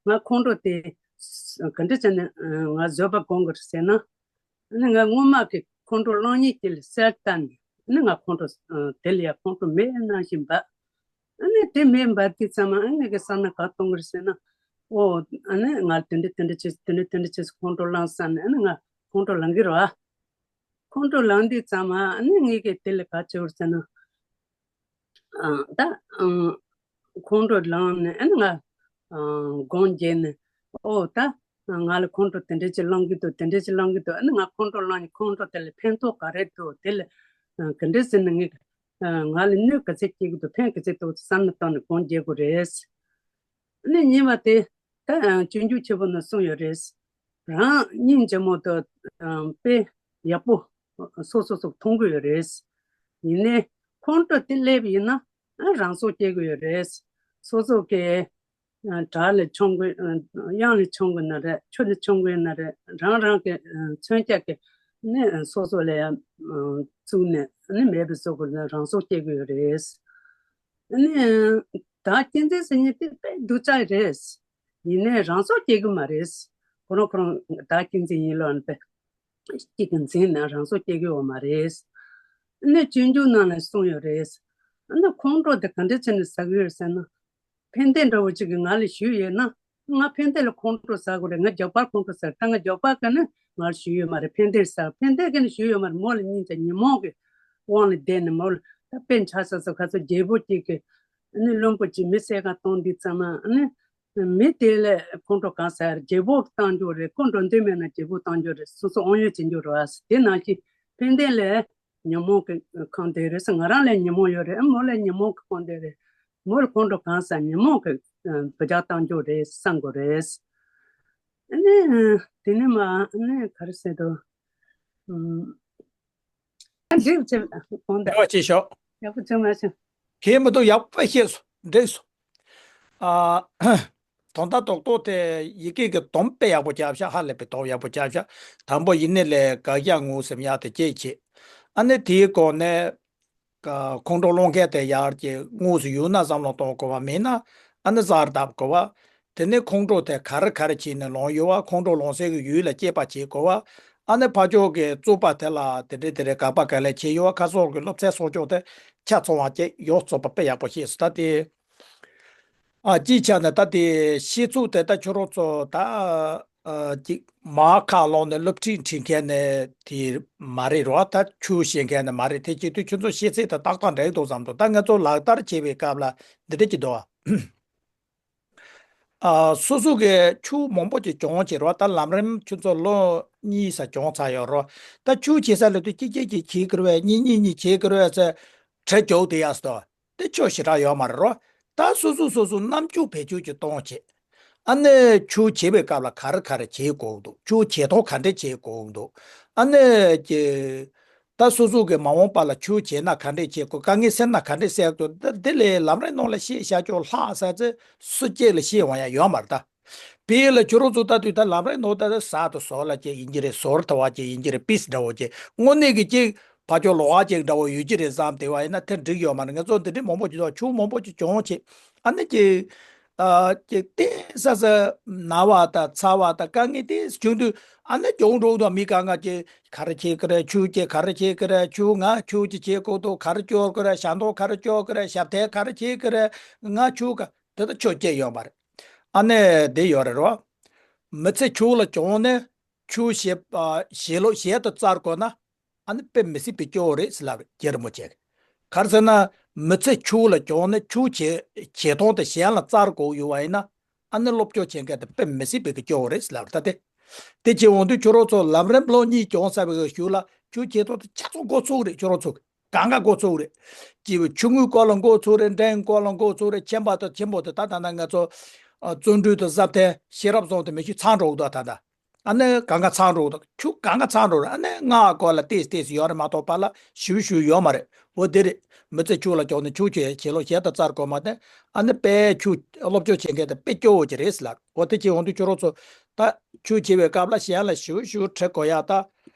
ང་ཁོང་ཁྲོ་དེ་ག་འདྲ་བྱས་ནས་ང་བཟོད་པ་སྒོམ་དགོས་རེད་ཟེར་ན། ཨ་ནི་ང་སྔོན་མ་གི་ཁོང་ཁྲོ་ལངས་ཉེས་དེ་ལ་སེལ་བཏང་ནས་ཨ་ནི་ང་ཁོང་ཁྲོ་དེ་ལ་ཡ་ཁོང་ཁྲོ་མེད་ནང་བཞིན་འབབ། ཨ་ནི་དེ་མེད་འབབ་དུས་ཙམ་ཨ་ནི་གི་ས་ན་ག་གཏོང་གི་རེད་ཟེར་ན། ཨོ་ཨ་ནི་ང་དེ་འདྲ་དེ་འདྲ་བྱས་དེ་འདྲ་དེ་འདྲ་བྱས་ཁོང་ཁྲོ་ལངས་བསམ་ནས་ཨ་ནི་ང་ཁོང་ཁྲོ་ལངས་གི་རེད་བ། ཁོང་ཁྲོ་ལངས་དུས་ཙམ་ཨ་ནི་ངས་གི་དེ་ལ་ག་བྱེད་དགོས་ཟེར་ན། ཨ་ད་ཨ་ཁོང་ཁྲོ་ལངས་ནས་ཨ་ནི་ང་ཨ་སྒོམ་བརྒྱབ་ནས་ཨོ་ད་ང་ལ་ཁོང་ཁྲོ་དེ་འདྲ་ཅིག་ལངས་གི་འདུག་དེ་འདྲ་ཅིག་ལངས་གི་འདུག་ཨ་ནི་ང་ཁོང་ཁྲོ་ལངས་ནས་ཁོང་ཁྲོ་དེ་ལ་ཕན་ཐོགས་ག་རེ་འདུག་དེ་ལ་ཨ་ག་འདྲ་ཟེར་ན་ངས་ཨ་ང་ལ་གནོད་ག་ཚད་སྐྱེལ་གི་འདུག་ཕན་ག་ཚད་འདུག་བསམ་བློ་བཏང་ནས་སྒོམ་བརྒྱབ་དགོས་རེད། ཨ་ནི་གཉིས་པ་དེ་ད་ཨ་སྤྱོད་འཇུག་ཆེན་པོ་ནང་གསུངས་ཡོད་རེད། རང་སྙིང་རྗེ་མོ་དང་ཨ་དཔེ་ཡག་པོ་སོ་སོ་སོ་མཐོང་གི་ཡོད་རེད། ཡིན་ནའི་ཁོང་ཁྲོ་དེ་སླེབས་ཡིན་ན་ཨ་རང་སྲོག་སྐྱེལ་གི་ཡོད་རེད། སོ་སོ་གི་ཨ་དགྲ་ལ་མཆོང་གི་ཨ་གཡང་ལ་མཆོང་གི་ན་རེད། ཆུ་ལ་མཆོང་གི་ན་རེད། རང་རང་གི་ཨ་མཚོན་ཆ་གི་ནི་ཨ་སོ་སོ་ལ་ཡང་ཨ་བཙུགས་ནས་ནི་མེད་པ་བཟོ་དགོས་ན་རང་སྲོག་སྐྱེལ་གི་ཡོད་རེད། ནི་ཨ་བདག་གཅེས་འཛིན་ཟེར་མཁན་དེ་དཔེ་སྡུག་ཅག་རེད། ཡིན་ནའི་རང་སྲོག་སྐྱེལ་གི་མ་རེད། ཁོ་རང་ཁོ་རང་བདག་གཅེས་འཛིན་ཡིན་ལབ་ནས་དཔེ་གཅིག་གི་འཛིན་ནས་རང་སྲོག་སྐྱེལ་གི་ཡོད་མ་རེད། ཨ་ནི་སྤྱོད་འཇུག་ནང་ལ་གསུངས་ཡོད་རེད། ཨ་ནི་ཁོང་ཁྲོ་དེ་ག་འདྲ་བྱས་ནས་ཟ་གི་ཡོད་ཟེར་ན། ཕན་བདེ་འདྲ་བོ་གཅིག་གིས་ང་ལ་ཞུས་ཡོད་ན། ང་ཕན་བདེ་ལ་ཁོང་ཁྲོ་ཟ་དགོས་རེད། ང་རྒྱགས་པར་ཁོང་ཁྲོ་ཟ། ད་ང་རྒྱགས་པར་ག་ནི་ང་ལ་ཞུས་ཡོད་མ་རེད། ཕན་བདེ་ཟ། ཕན་བདེ་ག་ནི་ཞུས་ཡོད་མ་རེད། མོ་ལ་སྙིང་རྗེ་ཉོན་མོངས་ཀྱི་དབང་ལ་བརྟེན་ནས་མོ་ལ་ད་དཔེ་ཆ་ས་ས་ཁ་ཚོ་རྒྱལ་པོ་གཅིག་གིས་ཨ་ནི་བློན་པོ་གཅིག་མི་བསད་ག་གཏོང་དུས་ཙམ་ཨ་ནི། མི་དེ་ལ་ཁོང་ཁྲོ་གང་ཟ་རྒྱལ་པོ་བཏང་རྒྱུ་རེད། ཁོ་འགྲོ་འདོད་མེད་ན་རྒྱལ་པོ་བཏང་རྒྱུ་རེད། སོ་སོ་དབང་ཡོད་བྱེད་རྒྱུ་རེད་བ། དེ་ནང་བཞིན་ཕན་བདེ་ལ་ཉོན་མོངས་ཀྱི་ཁོང་དེ་རེད་ཟེར། ང་རང་ལ་ཉོན་མོངས་ཡོད་རེད། མོ་ལ་ཉོན་མོངས་ཀྱི་ཁོང་དེ་རེད། མོ་ལ་ཁོང་ཁྲོ་གང་ཟ་ཉོན་མོངས་ཀྱི་བུ་ཆགས་བཏང་རྒྱུ་རེད་བསམ་དགོས་རེད། ཨ་ནི་དེ་ནི་མ་ཨ་ནི་ག་རེ་ཟེར་དོ། ཨ་འགྲིག་ཅེས་དགོངས་དག་རེ་བ་ཆེ་ཤོག་ཡག་པོ་བྱུང་མ་བྱུང་། གལ་མི་འདུག་ཡག་པོ་ཤེས་སོང་། འགྲིག་སོང་། ཨ། དོན་དག་རྡོག་རྡོག་དེ་ཡི་གེ་གི་སྡོམ་དཔེ་ཡག་པོ་རྒྱབ་ཤག་ཧ་ལས་པའི་སྡོམ་ཡག་པོ་རྒྱབ་ཤག་དང་པོ་ཡིན་ནའི་ལས་དགག་བཞག་ངོ་སེམས་ཡག་དེ་སྐྱེད་བྱེད། ཨ་ནི་དེའི་སྒོ་ནས་ཁོང་ཁྲོ་སློང་མཁན་དེ་ཡར་གྱི་དངོས་སུ་ཡོད་ན་བསམ་བློ་གཏོང་དགོས་པ། མེད་ན་ཨ་ནི་གཟར་བརྡབ་དགོས་པ། དེ་ནས་ཁོང་ཁྲོ་དེ་ག་རེ་ག་རེ་བྱས་ནས་ལོང་ཡོད་པ། ཁོང་ཁྲོ་ལོང་སའི་གི་ཡུལ་ལ་དཔྱད་པ་བྱེད་དགོས་པ། ཨ་ནི་ཕར་ཕྱོགས་ཀྱི་རྩོད་པ་དེ་ལ་དེ་འདྲའི་དེ་འདྲའི་དགག་པ་ག་ལེར་བྱས་ཡོད་པ། ཁ་སོགས་ཀྱི་སློབ་ཚན་སོགས་ཕྱོགས་དེ་ཆ་ཚང་བ་བྱས་ཡོད། རྩོད་པ་དཔེ་ཡག་པོ་ཤེས་སོང་ད་དེ། ཨ་སྤྱིའི་ཆ་ནས་ད་དེ་ཤེས་ཚུལ་དེ་ད་ཁྱོད་རང་ཚོ་ད་ཨ་ཅིག་མར་ཁ་ལོག་ནས་སློབ་ཁྲིད་ཁྲིད་མཁན་ནས་དེ་མ་རེད་རོ། ད་ཆོས་བཤད་མཁན་ནས་མ་རེད། དེ་བྱེད་དུས་ཁྱོད་ཚོ་ཤེས་ཚད་དེ་ཏག་ཏག་འགྲིག་འདུག་བསམ་འདུག་ད་ང་ཚོ་ལག་བསྟར་བྱེད་པའི་སྐབས་ལ་འདི་འདྲ་ཅིག་འདུག་ཨ། ཨ་སོ་སོ་གི་ཆོས་མང་པོ་ཅིག་སྦྱོང་བྱེད་རོགས། ད་ལམ་རིམ་ཁྱོད་ཚོ་ལོ་གཉིས་ཙམ་སྦྱོང་ཚར་ཡོད་རོགས། ད་ཆོས་བྱེད་ས་ལ་དུས་གཅིག་གཅིག་གཅིག་བྱེད་དགོས་རེད་པས། གཉིས་གཉིས་གཉིས་བྱེད་དགོས་རེད་པས་ཟེར་གྲ་རྒྱོབ་དེ་ཡག་སོ། དེ་ཆོས་ཞེ་དྲག་ཡོད་མ་རེད་རོགས། ད་སོ་སོ་སོ་སོ་རྣམ་འགྱུར་བེད་སྤྱོད་ཅིག་གཏོང་བྱེད། ཨ་ནི་ཆོས་བྱེད་པའི་སྐབས་ལ་ག་རེ་ག་རེ་བྱེད་དགོས་འདུག་ཆོས་བྱེད་སྟངས་ག་འདྲ་བྱེད་དགོས་འདུག་ཨ་ནི་ཀྱི་ད་སོ་སོ་གི་མ་འོངས་པ་ལ་ཆོས་བྱས་ན་ག་འདྲས་བྱེད་དགོས། དཀའ་ངལ་སེལ་ན་ག་འདྲས་སེལ་དགོས། ད་དེ་ལས་ལམ་རིམ་ནང་ལ་ཤེས་བྱ་ཆོག་ལྷག་ས་ཚེ་སུ་གཅིག་ལ་ཤེས་འོང་ཡ་ཡོད་མ་རེད་ད། དཔེ་ལ་ཁྱོད་རང་ཚོ་ལྟ་དུས་ད་ལམ་རིམ་ནང་ད་ཟ་དང་ཟོ་ལ་ཅིག་ཡིན་གྱི་རེད། ཟོར་ཐ་བ་ཅིག་ཡིན་གྱི་རེད། པིས་འདྲ་བོ་ཅིག་དངོས་གནས་ཀྱི་ཅིག་ཕར་ཕྱོགས་ལོགས་ཀ་ཅིག་འདྲ་བོ་ཡོད་ཀྱི་རེད་བསམ་བསྡད་པ་ཡིན་ན་དེ་འགྲིག་ཡོད་མ་རེད། ང་ཚོ་འདི་འདྲས་མང་པོ་ཅིག་འདུག་ཆོས་མང་པོ་ཅིག་སྦྱོང་བྱེད། ཨ་ནི་ཅིག་ཨ་ཅིག་ཏོག་ཙམ་ན་བ་དང་ཚ་བ་དང་དཀའ་ངལ་ཏོག་ཙམ་བྱུང་དུས་ཨ་ནི་གྱོང་འགྲོ་འདུག་མི་གང་ག་ཅིག་ག་རེ་བྱེད་ཀྱི་རེད། ཆོས་ཀྱི་ག་རེ་བྱེད་ཀྱི་རེད། ཆོས་ང་ཆོས་ཀྱི་བྱེད་དགོས་འདུག་ག་རེ་སྐྱོར་གྱི་རེད། ཞལ་འདོན་ག་རེ་སྐྱོར་གྱི་རེད། ཞབས་བརྟན་ག་རེ་བྱེད་ཀྱི་རེད། ང་ཆོས་ག་དེ་ད་ཆོས་བྱེད་ཡོད་མ་རེད། ཨ་ནི་དེ་ཡོད་རེད་རོ། མི་ཚེ་ཆོས་ལ་སྦྱོང་ནས་ཆོས་བྱེད་པ་བྱེད་ལུགས་གཞན་དུ་བཙལ་དགོས་ན། ཨ་ནི་དཔེ་མི་སྲིད་པའི་སྐྱོ་བོ་རེད་ཟེར་ལབ་རེད་རྗེ་རིན་པོ་ཆེ་གིས། ག་རེ་ཟེར་ན། མི་ཚེ་ཆོས་ལ་སྦྱོང་ནས་ཆོས་བྱེད་བྱེད་སྟངས་དེ་གཞན་ལ་བཙལ་དགོས་ཡོད་པ་ཡིན་ན། ཨ་ནི་སློབ་སྦྱོང་བྱེད་མཁན་དེ་དཔེ་མི་སྲིད་པའི་གི་སྐྱོ་བོ་རེད་ཟེར་ལབ་རེད་ད་དེ། དེ་བྱེད་འོང་དུས་ཁྱོད་རང་ཚོ་ལམ་རིམ་ལོ་གཉིས་སྦྱོང་ཚར་བའི་གི་གཞུག་ལ་ཆོས་བྱེད་སྟངས་དེ་ཆ་ཚང་འགོ་ཚུགས་རེད། ཁྱོད་རང་ཚོ་གང་ག་འགོ་ཚུགས་རེད། སྐྱེས་བུ་ཆུང་ངུའི་སྐོར་ལ་འགོ་ཚུགས་རེད། འབྲིང་སྐོར་ལ་འགོ་ཚུགས་རེད། ཆེན་པ་དང་ཆེན་པོ་དེ་ད་ད་ལྟ་ང་ཚོ་ཨ་བརྩོན་འགྲུས་དང་བསམ་གཏན་ཤེས་རབ་གསུམ་དེ་མི་ཤུགས་ཚང་འགྲོ་གི་འདུག་ད་ལྟ། ཨ་ནི་གང་ག་ཚང་འགྲོ་གི་འདུག་ཆོས་གང་ག་ཚང་འགྲོ་རེད། ཨ་ནི་སྔགས་སྐོར་ལ་ཏོག་ཙམ་ཏོག་ཙམ་ཡོད་རེད་མ་གཏོགས་པ་ལ་ཞེ་པོ་ཞེ་པོ་ཡོད་མ་རེད། འོ་དེ་རེད། མི་ཚེ་ཆོས་ལ་སྦྱོང་ནས་ཆོས་བྱེད་བྱེད་ལུགས་གཞན་དུ་བཙལ་དགོས་མ་ནི། ཨ་ནི་དཔེ་ཆོས་སློབ་སྦྱོང་བྱེད་མཁན་དེ་དཔེ་སྐྱོ་བོ་ཅིག་རེད་ཟེར་ལབ། འོ་དེ་བྱེད་འོང་དུས་ཁྱོད་རང་ཚོ་ད་ཆོས་བྱེད་པའི་སྐབས་ལ་གཞན་ལ་ཞེ་པོ་ཞེ་པོ་དྲི་དགོས་ཡ་ད་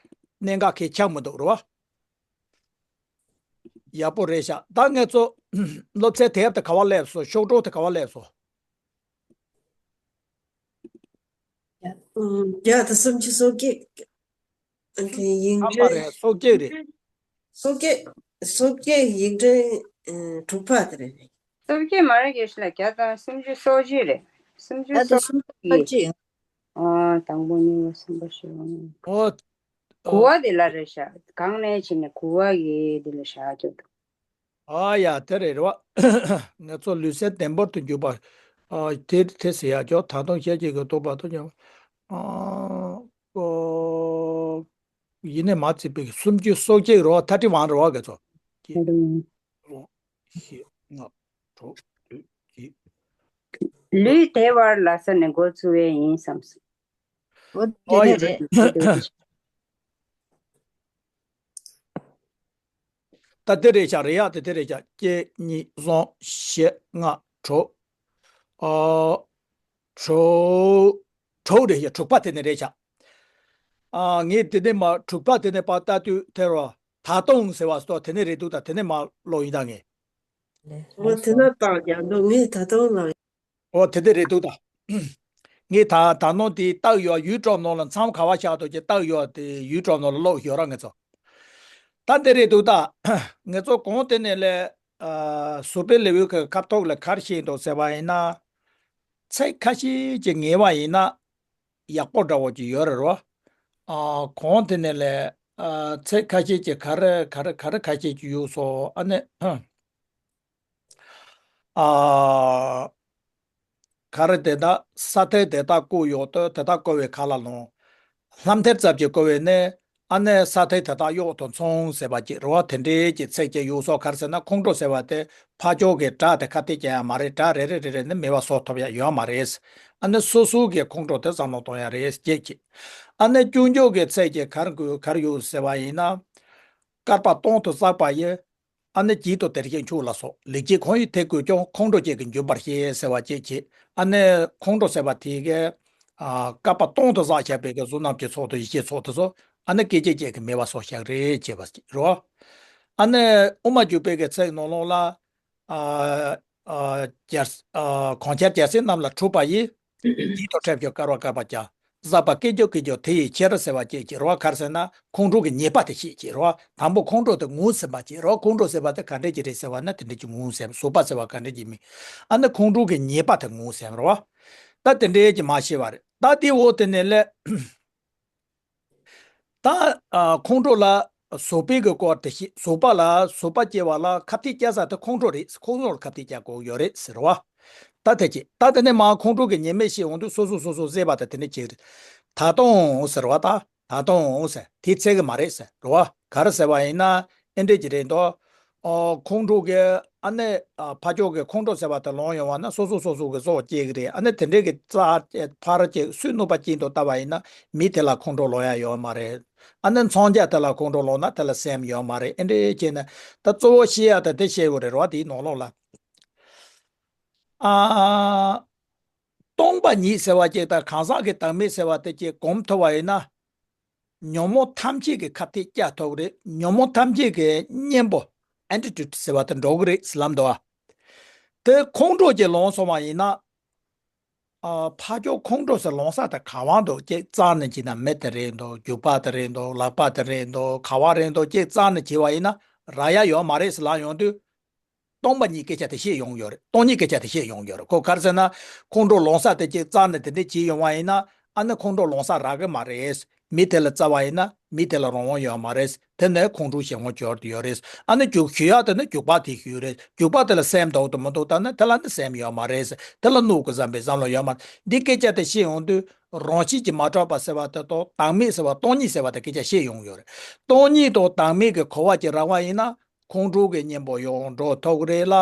གནད་འགག་གལ་ཆེན་མི་འདུག་རེད་བ། ཡག་པོ་རེད་ཤག་ད་ངེད་ཚོ་སློབ་ཚན་དེབ་དེ་ག་པར་སླེབས་སོང་། ཤོག་གྲངས་དེ་ག་པར་སླེབས་སོང་། ཨུམ། བརྒྱ་དང་སུམ་ཅུ་སོ་བརྒྱད། ཨ་ནི་ཡིག་ཨ་མ་ཕྲེང་རེད། སོ་བརྒྱད་རེད། སོ་བརྒྱད། སོ་བརྒྱད་ཡིག་ཕྲེང་ཨ་དྲུག་པ་དེ་རེད། སོ་བརྒྱད་མ་རེད། དགེ་བཤེས་ལགས། བརྒྱ་དང་སུམ་ཅུ་སོ་གཅིག་རེད། སུམ་ཅུ་བརྒྱ་དང་སོ་སུམ་ཅུ་སོ་གཅིག། ཨ། དང་པོ་གཉིས་པ་གསུམ་པ་བཞི་པ། ཨོ། དགུ་པ་དེ་ལ་རེད་ཤག་གང་ནས་བྱས་ནས་དགུ་པ་གི་དེ་ལ་བཞག་རྒྱུ་འདུག་ཨ་ཡ་དེ་རེད་རེད་བ། ང་ཚོ་ལུས་སེམས་བདེ་འབར་དུ་གྱུར་པ། ཨ་དེ་དེ་ཟེར་ཡག་ཅོག་ད་དུང་ཤེས་བྱེད་ཀྱི་རྟོགས་པ་དང་མཉམ། ཨ་ཨོ། ཡིན་ནས་མ་བརྩིས་པའི་སུམ་ཅུ་སོ་གཅིག་རེད་བ། ཐ་ཏི་ཝང་རེད་བ་ག་ཚོ། གཅིག་གཉིས་གསུམ་བཞི་ལྔ་དྲུག་བདུན་བརྒྱད། ལུས་བདེ་བར་ལ་ས་ནས་འགོ་ཚུགས་པ་ཡིན་བསམ་སོང་། འོ་དེ་ཨོ་ཡ་ནས་རེད། རེད། ད་དེ་རེད་ཤག་རེད་ཡག་དེ་དེ་རེད་ཤག་གཅིག་གཉིས་གསུམ་བཞི་ལྔ་དྲུག་ཨ་དྲུག་དྲུག་རེད་ཤག་དྲུག་པ་དེ་ནས་རེད་ཤག་ཨ་ངས་དེ་ནས་མར་དྲུག་པ་དེ་ནས་ཕར་ལྟ་དུས་དེ་རུ་ད་དུང་ཟེར་བ་སོགས་དེ་ནས་རེད་འདུག་ད་དེ་ནས་མར་ཀློག་ཡིན་ད་ངས། འོ་དེ་ན་བཏང་རྒྱག་འདུག་ངས་ད་དུང་ལ། ཨོ་དེ་དེ་རེད་འདུག་ད། ངས་ད་ད་ནང་དེ་རྟགས་ཡོད་ཡུལ་གྲོགས་ནང་ལ་མཚམས་ག་བ་བཞག་འདུག་ཅེས་རྟགས་ཡོད་དེ་ཡུལ་གྲོགས་ནང་ལ་ཀློག་ཡོད་ར་ངེད་ཚོ། ད་འདི་རེད་འདུག་ད། ངེད་ཚོ་གོང་དེ་ནས་ལས་ཨ་ཟུར་པའི་ལེའུའི་ཁ་ཐོག་ལ་ག་རེ་བཤད་འདུག་ཟེར་བ་ཡིན་ན། ཚིག་ཁ་ཤས་ཅིག་ངེས་པ་ཡིན་ན་ཡག་པོ་འདྲ་བོ་ཅིག་ཡོད་རེད་རོ། ཨ་གོང་དེ་ནས་ལས་ཨ་ཚིག་ཁ་ཤས་ཅིག་ག་རེ་ག་རེ་ག་རེ་ཁ་ཤས་ཅིག་ཡོད་སོང་ཨ་ནི། ཨ་ག་རེ་དེ་དག་ས་མཐའི་དེ་དག་བརྐོས་ཡོད་དོ། དེ་དག་བརྐོས་པའི་ཁ་ལ་ལོང་། ལྷ་མཐའི་རྩ་བརྒྱད་བརྐོས་པས་ནི་ཨ་ནི་ས་མཐའི་དེ་དག་གཡོག་ཏུ་མཚུངས་ཟེར་བ་ཅིག་རེད་བ། དེ་འདྲའི་ཅིག་ཚིག་ཅིག་ཡོད་སོང་། ག་རེ་ཟེར་ན་ཁོང་ཁྲོ་ཟེར་བ་དེ་ཕར་ཕྱོགས་ཀྱི་དགྲ་དེ་ཁ་གཏད་བཅག་ཡ་མ་རེད། དགྲ་རེ་རེ་རེ་རེ་ནི་མེད་པ་བཟོ་ཐུབ་ཡ་ཡོད་མ་རེད། ཨ་ནི་སོ་སོ་གི་ཁོང་ཁྲོ་དེ་བསམ་བློ་གཏོང་ཡ་རེད་ཅེས་ཅིག་ཨ་ནི་སྐྱོན་བརྗོད་ཀྱི་ཚིག་ཅིག་ག་རེ་དགོས་ག་རེ་ཡོད་ཟེར་བ་ཡིན་ན། བསྐལ་པ་སྟོང་དུ་བསགས་པ་ཡི། ཨ་ནི་བགྱིས་དང་དེར་ཤེས་མཆོག་ལ་སོགས། ལེགས་སྤྱད་གང་ཡིན་དེ་བཀོད་ཀྱང་། ཁོང་ཁྲོ་ཅན་གྱིས་འཇོམས་པར་བྱེད། ཟེར་བ་ཅིག་བྱེད། ཨ་ནི་ཁོང་ཁྲོ་ཟེར་བ་དེ་གའི་ཨ་བསྐལ་པ་སྟོང་དུ་བསགས་བཞག་པའི་གི་གཟུགས་རྣམས་ཀྱི་ཚོགས་དང་ཡེ་ཤེས་ཚོགས་དེ་ཚོ་ ཨ་ནི་སྐད་ཅིག་གཅིག་གིས་མེད་པ་སོགས་བཞག་རེད་ཅེས་པ་རེད་བ། ཨ་ནི་དབུ་མ་འཇུག་པའི་གི་ཚིག་ནང་ལོགས་ལ། ཨ་ཨ་རྒྱལ་ཨ་གང་ཕྱིར་རྒྱལ་སྲས་རྣམས་ལ་འཁྲུལ་པ་ཡིས། ཡིད་དང་འཕྲད་ཕྱིར་བསྐལ་པ་བསྐལ་པར་ཀྱང་། ཟག་པ་སྐད་ཅིག་སྐད་ཅིག་དེ་ཡི་ཕྱིར་ཟེར་བ་ཅིག་ཅེས་རེད་བ། ག་རེ་ཟེར་ན་ཁོང་ཁྲོ་གི་ཉེས་པ་དེ་བཤད་ཅེས་རེད་བ། དང་པོ་ཁོང་ཁྲོ་དེ་ངོས་ཟིན་པ་ཅེས་རེད་བ། ཁོང་ཁྲོ་ཟེར་བ་དེ་ག་འདྲས་ཅིག་རེད་ཟེར་བ་ན་དེ་འདྲས་ཅིག་ངོས་ཟིན། ཟག་པ་ཟེར་བ་ག་འདྲས་ཅིག་མིན། ཨ་ནི་ཁོང་ཁྲོ་གི་ཉེས་པ་དེ་ངོས་ཟིན་རེད་བ། ད་དེ་འདྲས་ཅིག་མ་བཤད་པ་རེད། ད་དེ་འོག་དེ་ནས་ལས། ད་ཨ་ཁོང་ཁྲོ་ལ་ཟག་པའི་གི་སྐོར་དེ་བཤད། ཟག་པ་ལ་ཟག་པ་སྐྱེ་བ་ལ་ཁ་གཏད་བཅག་ས་དེ་ཁོང་ཁྲོ་རེད། ཁོང་ཁྲོ་ལ་ཁ་གཏད་བཅག་དགོས་ཡོད་རེད་ཟེར་བ། ད་དེ་ཅི། ད་དེ་ནས་མར་ཁོང་ཁྲོ་གི་ཉེས་དམིགས་བཤད་འོང་དུས་སོ་སོ་སོ་སོ་ཟད་པ་དེ་དེ་ནས་ཅི་རེད། ད་དུང་ཟེར་བ། ད་ད་དུང་ཟེར་དེ་ཚད་གི་མ་རེད་ཟེར་བ། ག་རེ་ཟེར་བ་ཡིན་ན་ཨེ་འདྲས་ཅིག་རེད་འདུག་ཨོ། ཁོང་ཁྲོ་གི་ཨ་ནི་ཨ་ཕར་ཕྱོགས་ཀྱི་ཁོང་ཁྲོ་ཟེར་བ་དེ་ལོང་ཡོང་བ་ན་སོ་སོ་སོ་སོ་གི་སྲོག་སྐྱེ་གི་རེད། ཨ་ནི་དེ་འདྲའི་གི་རྩ་ཕར་གྱི་སུས་གནོད་པ་སྐྱེལ་འདུག་ལྟ་བ་ཡིན་ན་མི་དེ་ལ་ཁོང་ཁྲོ་ལོང་ཡ་ཡོད་མ་རེད། ཨ་ནི་མཚོན་ཆ་དེ་ལ་ཁོང་ཁྲོ་ལོང་ན་དེ་ལ་སེམས་ཡོད་མ་རེད། ཨེ་འདྲས་བྱས་ན་ད་གཙོ་བོ་བཤད་ཡ་ད་དེ་བཤད་དགོས་རེད་རོ། དེའི་ནང་ལོགས་ལ། ཨ། སྟོང་པ་ཉིད་ཟེར་བ་ཅིག་དང་གང་ཟག་གི་བདག་མེད་ཟེར་བ་དེ་ཅིག་གོམས་ཐུབ་པ་ཡིན་ན། ཉོན་མོངས་ཐམས་ཅད་ཀྱི་ཁ་གཏད་བཅག་ཐུབ་རེད། ཉོན་མོངས་ཐམས་ཅད་ཀྱི་གཉེན་པོ་ཨེན་ཊི་ཊི་ཊི་ཟེར་བ་དེ་འགྲོ་གི་རེད་ཟེར་ལབ་འདུག་ཨ། དེ་ཁོང་ཁྲོ་ཅིག་ལོང་སོང་བ་ཡིན་ན། ཨ། ཕར་ཕྱོགས་ཁོང་ཁྲོ་ཟེར་ལོང་ས་དེ་ག་བ་འདུག་ཅིག་རྩ་ནས་བྱས་ན་མི་དེ་རེད་འདུག་རྒྱུག་པ་དེ་རེད་འདུག་ལག་པ་དེ་རེད་འདུག་ག་བ་རེད་འདུག་ཅིག་རྩ་ནས་བྱས་པ་ཡིན་ན་རག་ཡ་ཡོད་མ་རེད་ཟེར་ལབ་ཡོང་དུས། སྟོང་པ་ཉིད་སྐད་ཆ་དེ་བཤད་ཡོང་ཡོད་རེད། སྟོང་ཉིད་སྐད་ཆ་དེ་བཤད་ཡོང་ཡོད་རེད། ཁོ་ག་རེ་ཟེར་ན། ཁོང་ཁྲོ་ལོང་ས་དེ་ཅིག་རྩ་ནས་དེ་འདྲས་བྱས་ཡོང་བ་ཡིན་ན། ཨ་ནི་ཁོང་ཁྲོ་ལོང་ས་རག་གི་མ་རེད། མི་དེ་ལ་རྩ་བ་ཡིན་ན་མི་དེ་ལ་རང་དབང་ཡོད་མ་རེད། དེ་ནས་ཁོང་ཁྲོ་གཞན་དབང་འབྱོར་ཡོད་རེད། ཨ་ནི་རྒྱུག་ཞུ་ཡག་དེ་ནི་རྒྱུག་པ་དེ་ཞུ་རེད། རྒྱུག་པ་དེ་ལ་སེམས་འདུག་དང་མི་འདུག་ལྟ་ན་དེ་ལ་ནི་སེམས་ཡོད་མ་རེད། དེ་ལ་གནོད་དགོས་བསམ་པའི་བསམ་བློ་ཡོད་མ་རེད། འདི་སྐད་ཆ་དེ་བཤད་ཡོང་དུས་རང་བཞིན་གྱིས་མ་གྲུབ་པ་ཟེར་བ་དེ་དང་བདག་མེད་ཟེར་བ་སྟོང་ཉིད་ཟེར་བ་དེ་སྐད་ཆ་བཤད་ཡོང་ཡོད་རེད། སྟོང་ཉིད་དང་བདག་མེད་ཀྱི་གོ་བ་ཅིག་རག་པ་ཡིན་ན། ཁོང་ཁྲོ་གི་གཉེན་པོ་ཡང་འགྲོ་ཐུབ་ཀྱི་རེད་ལ།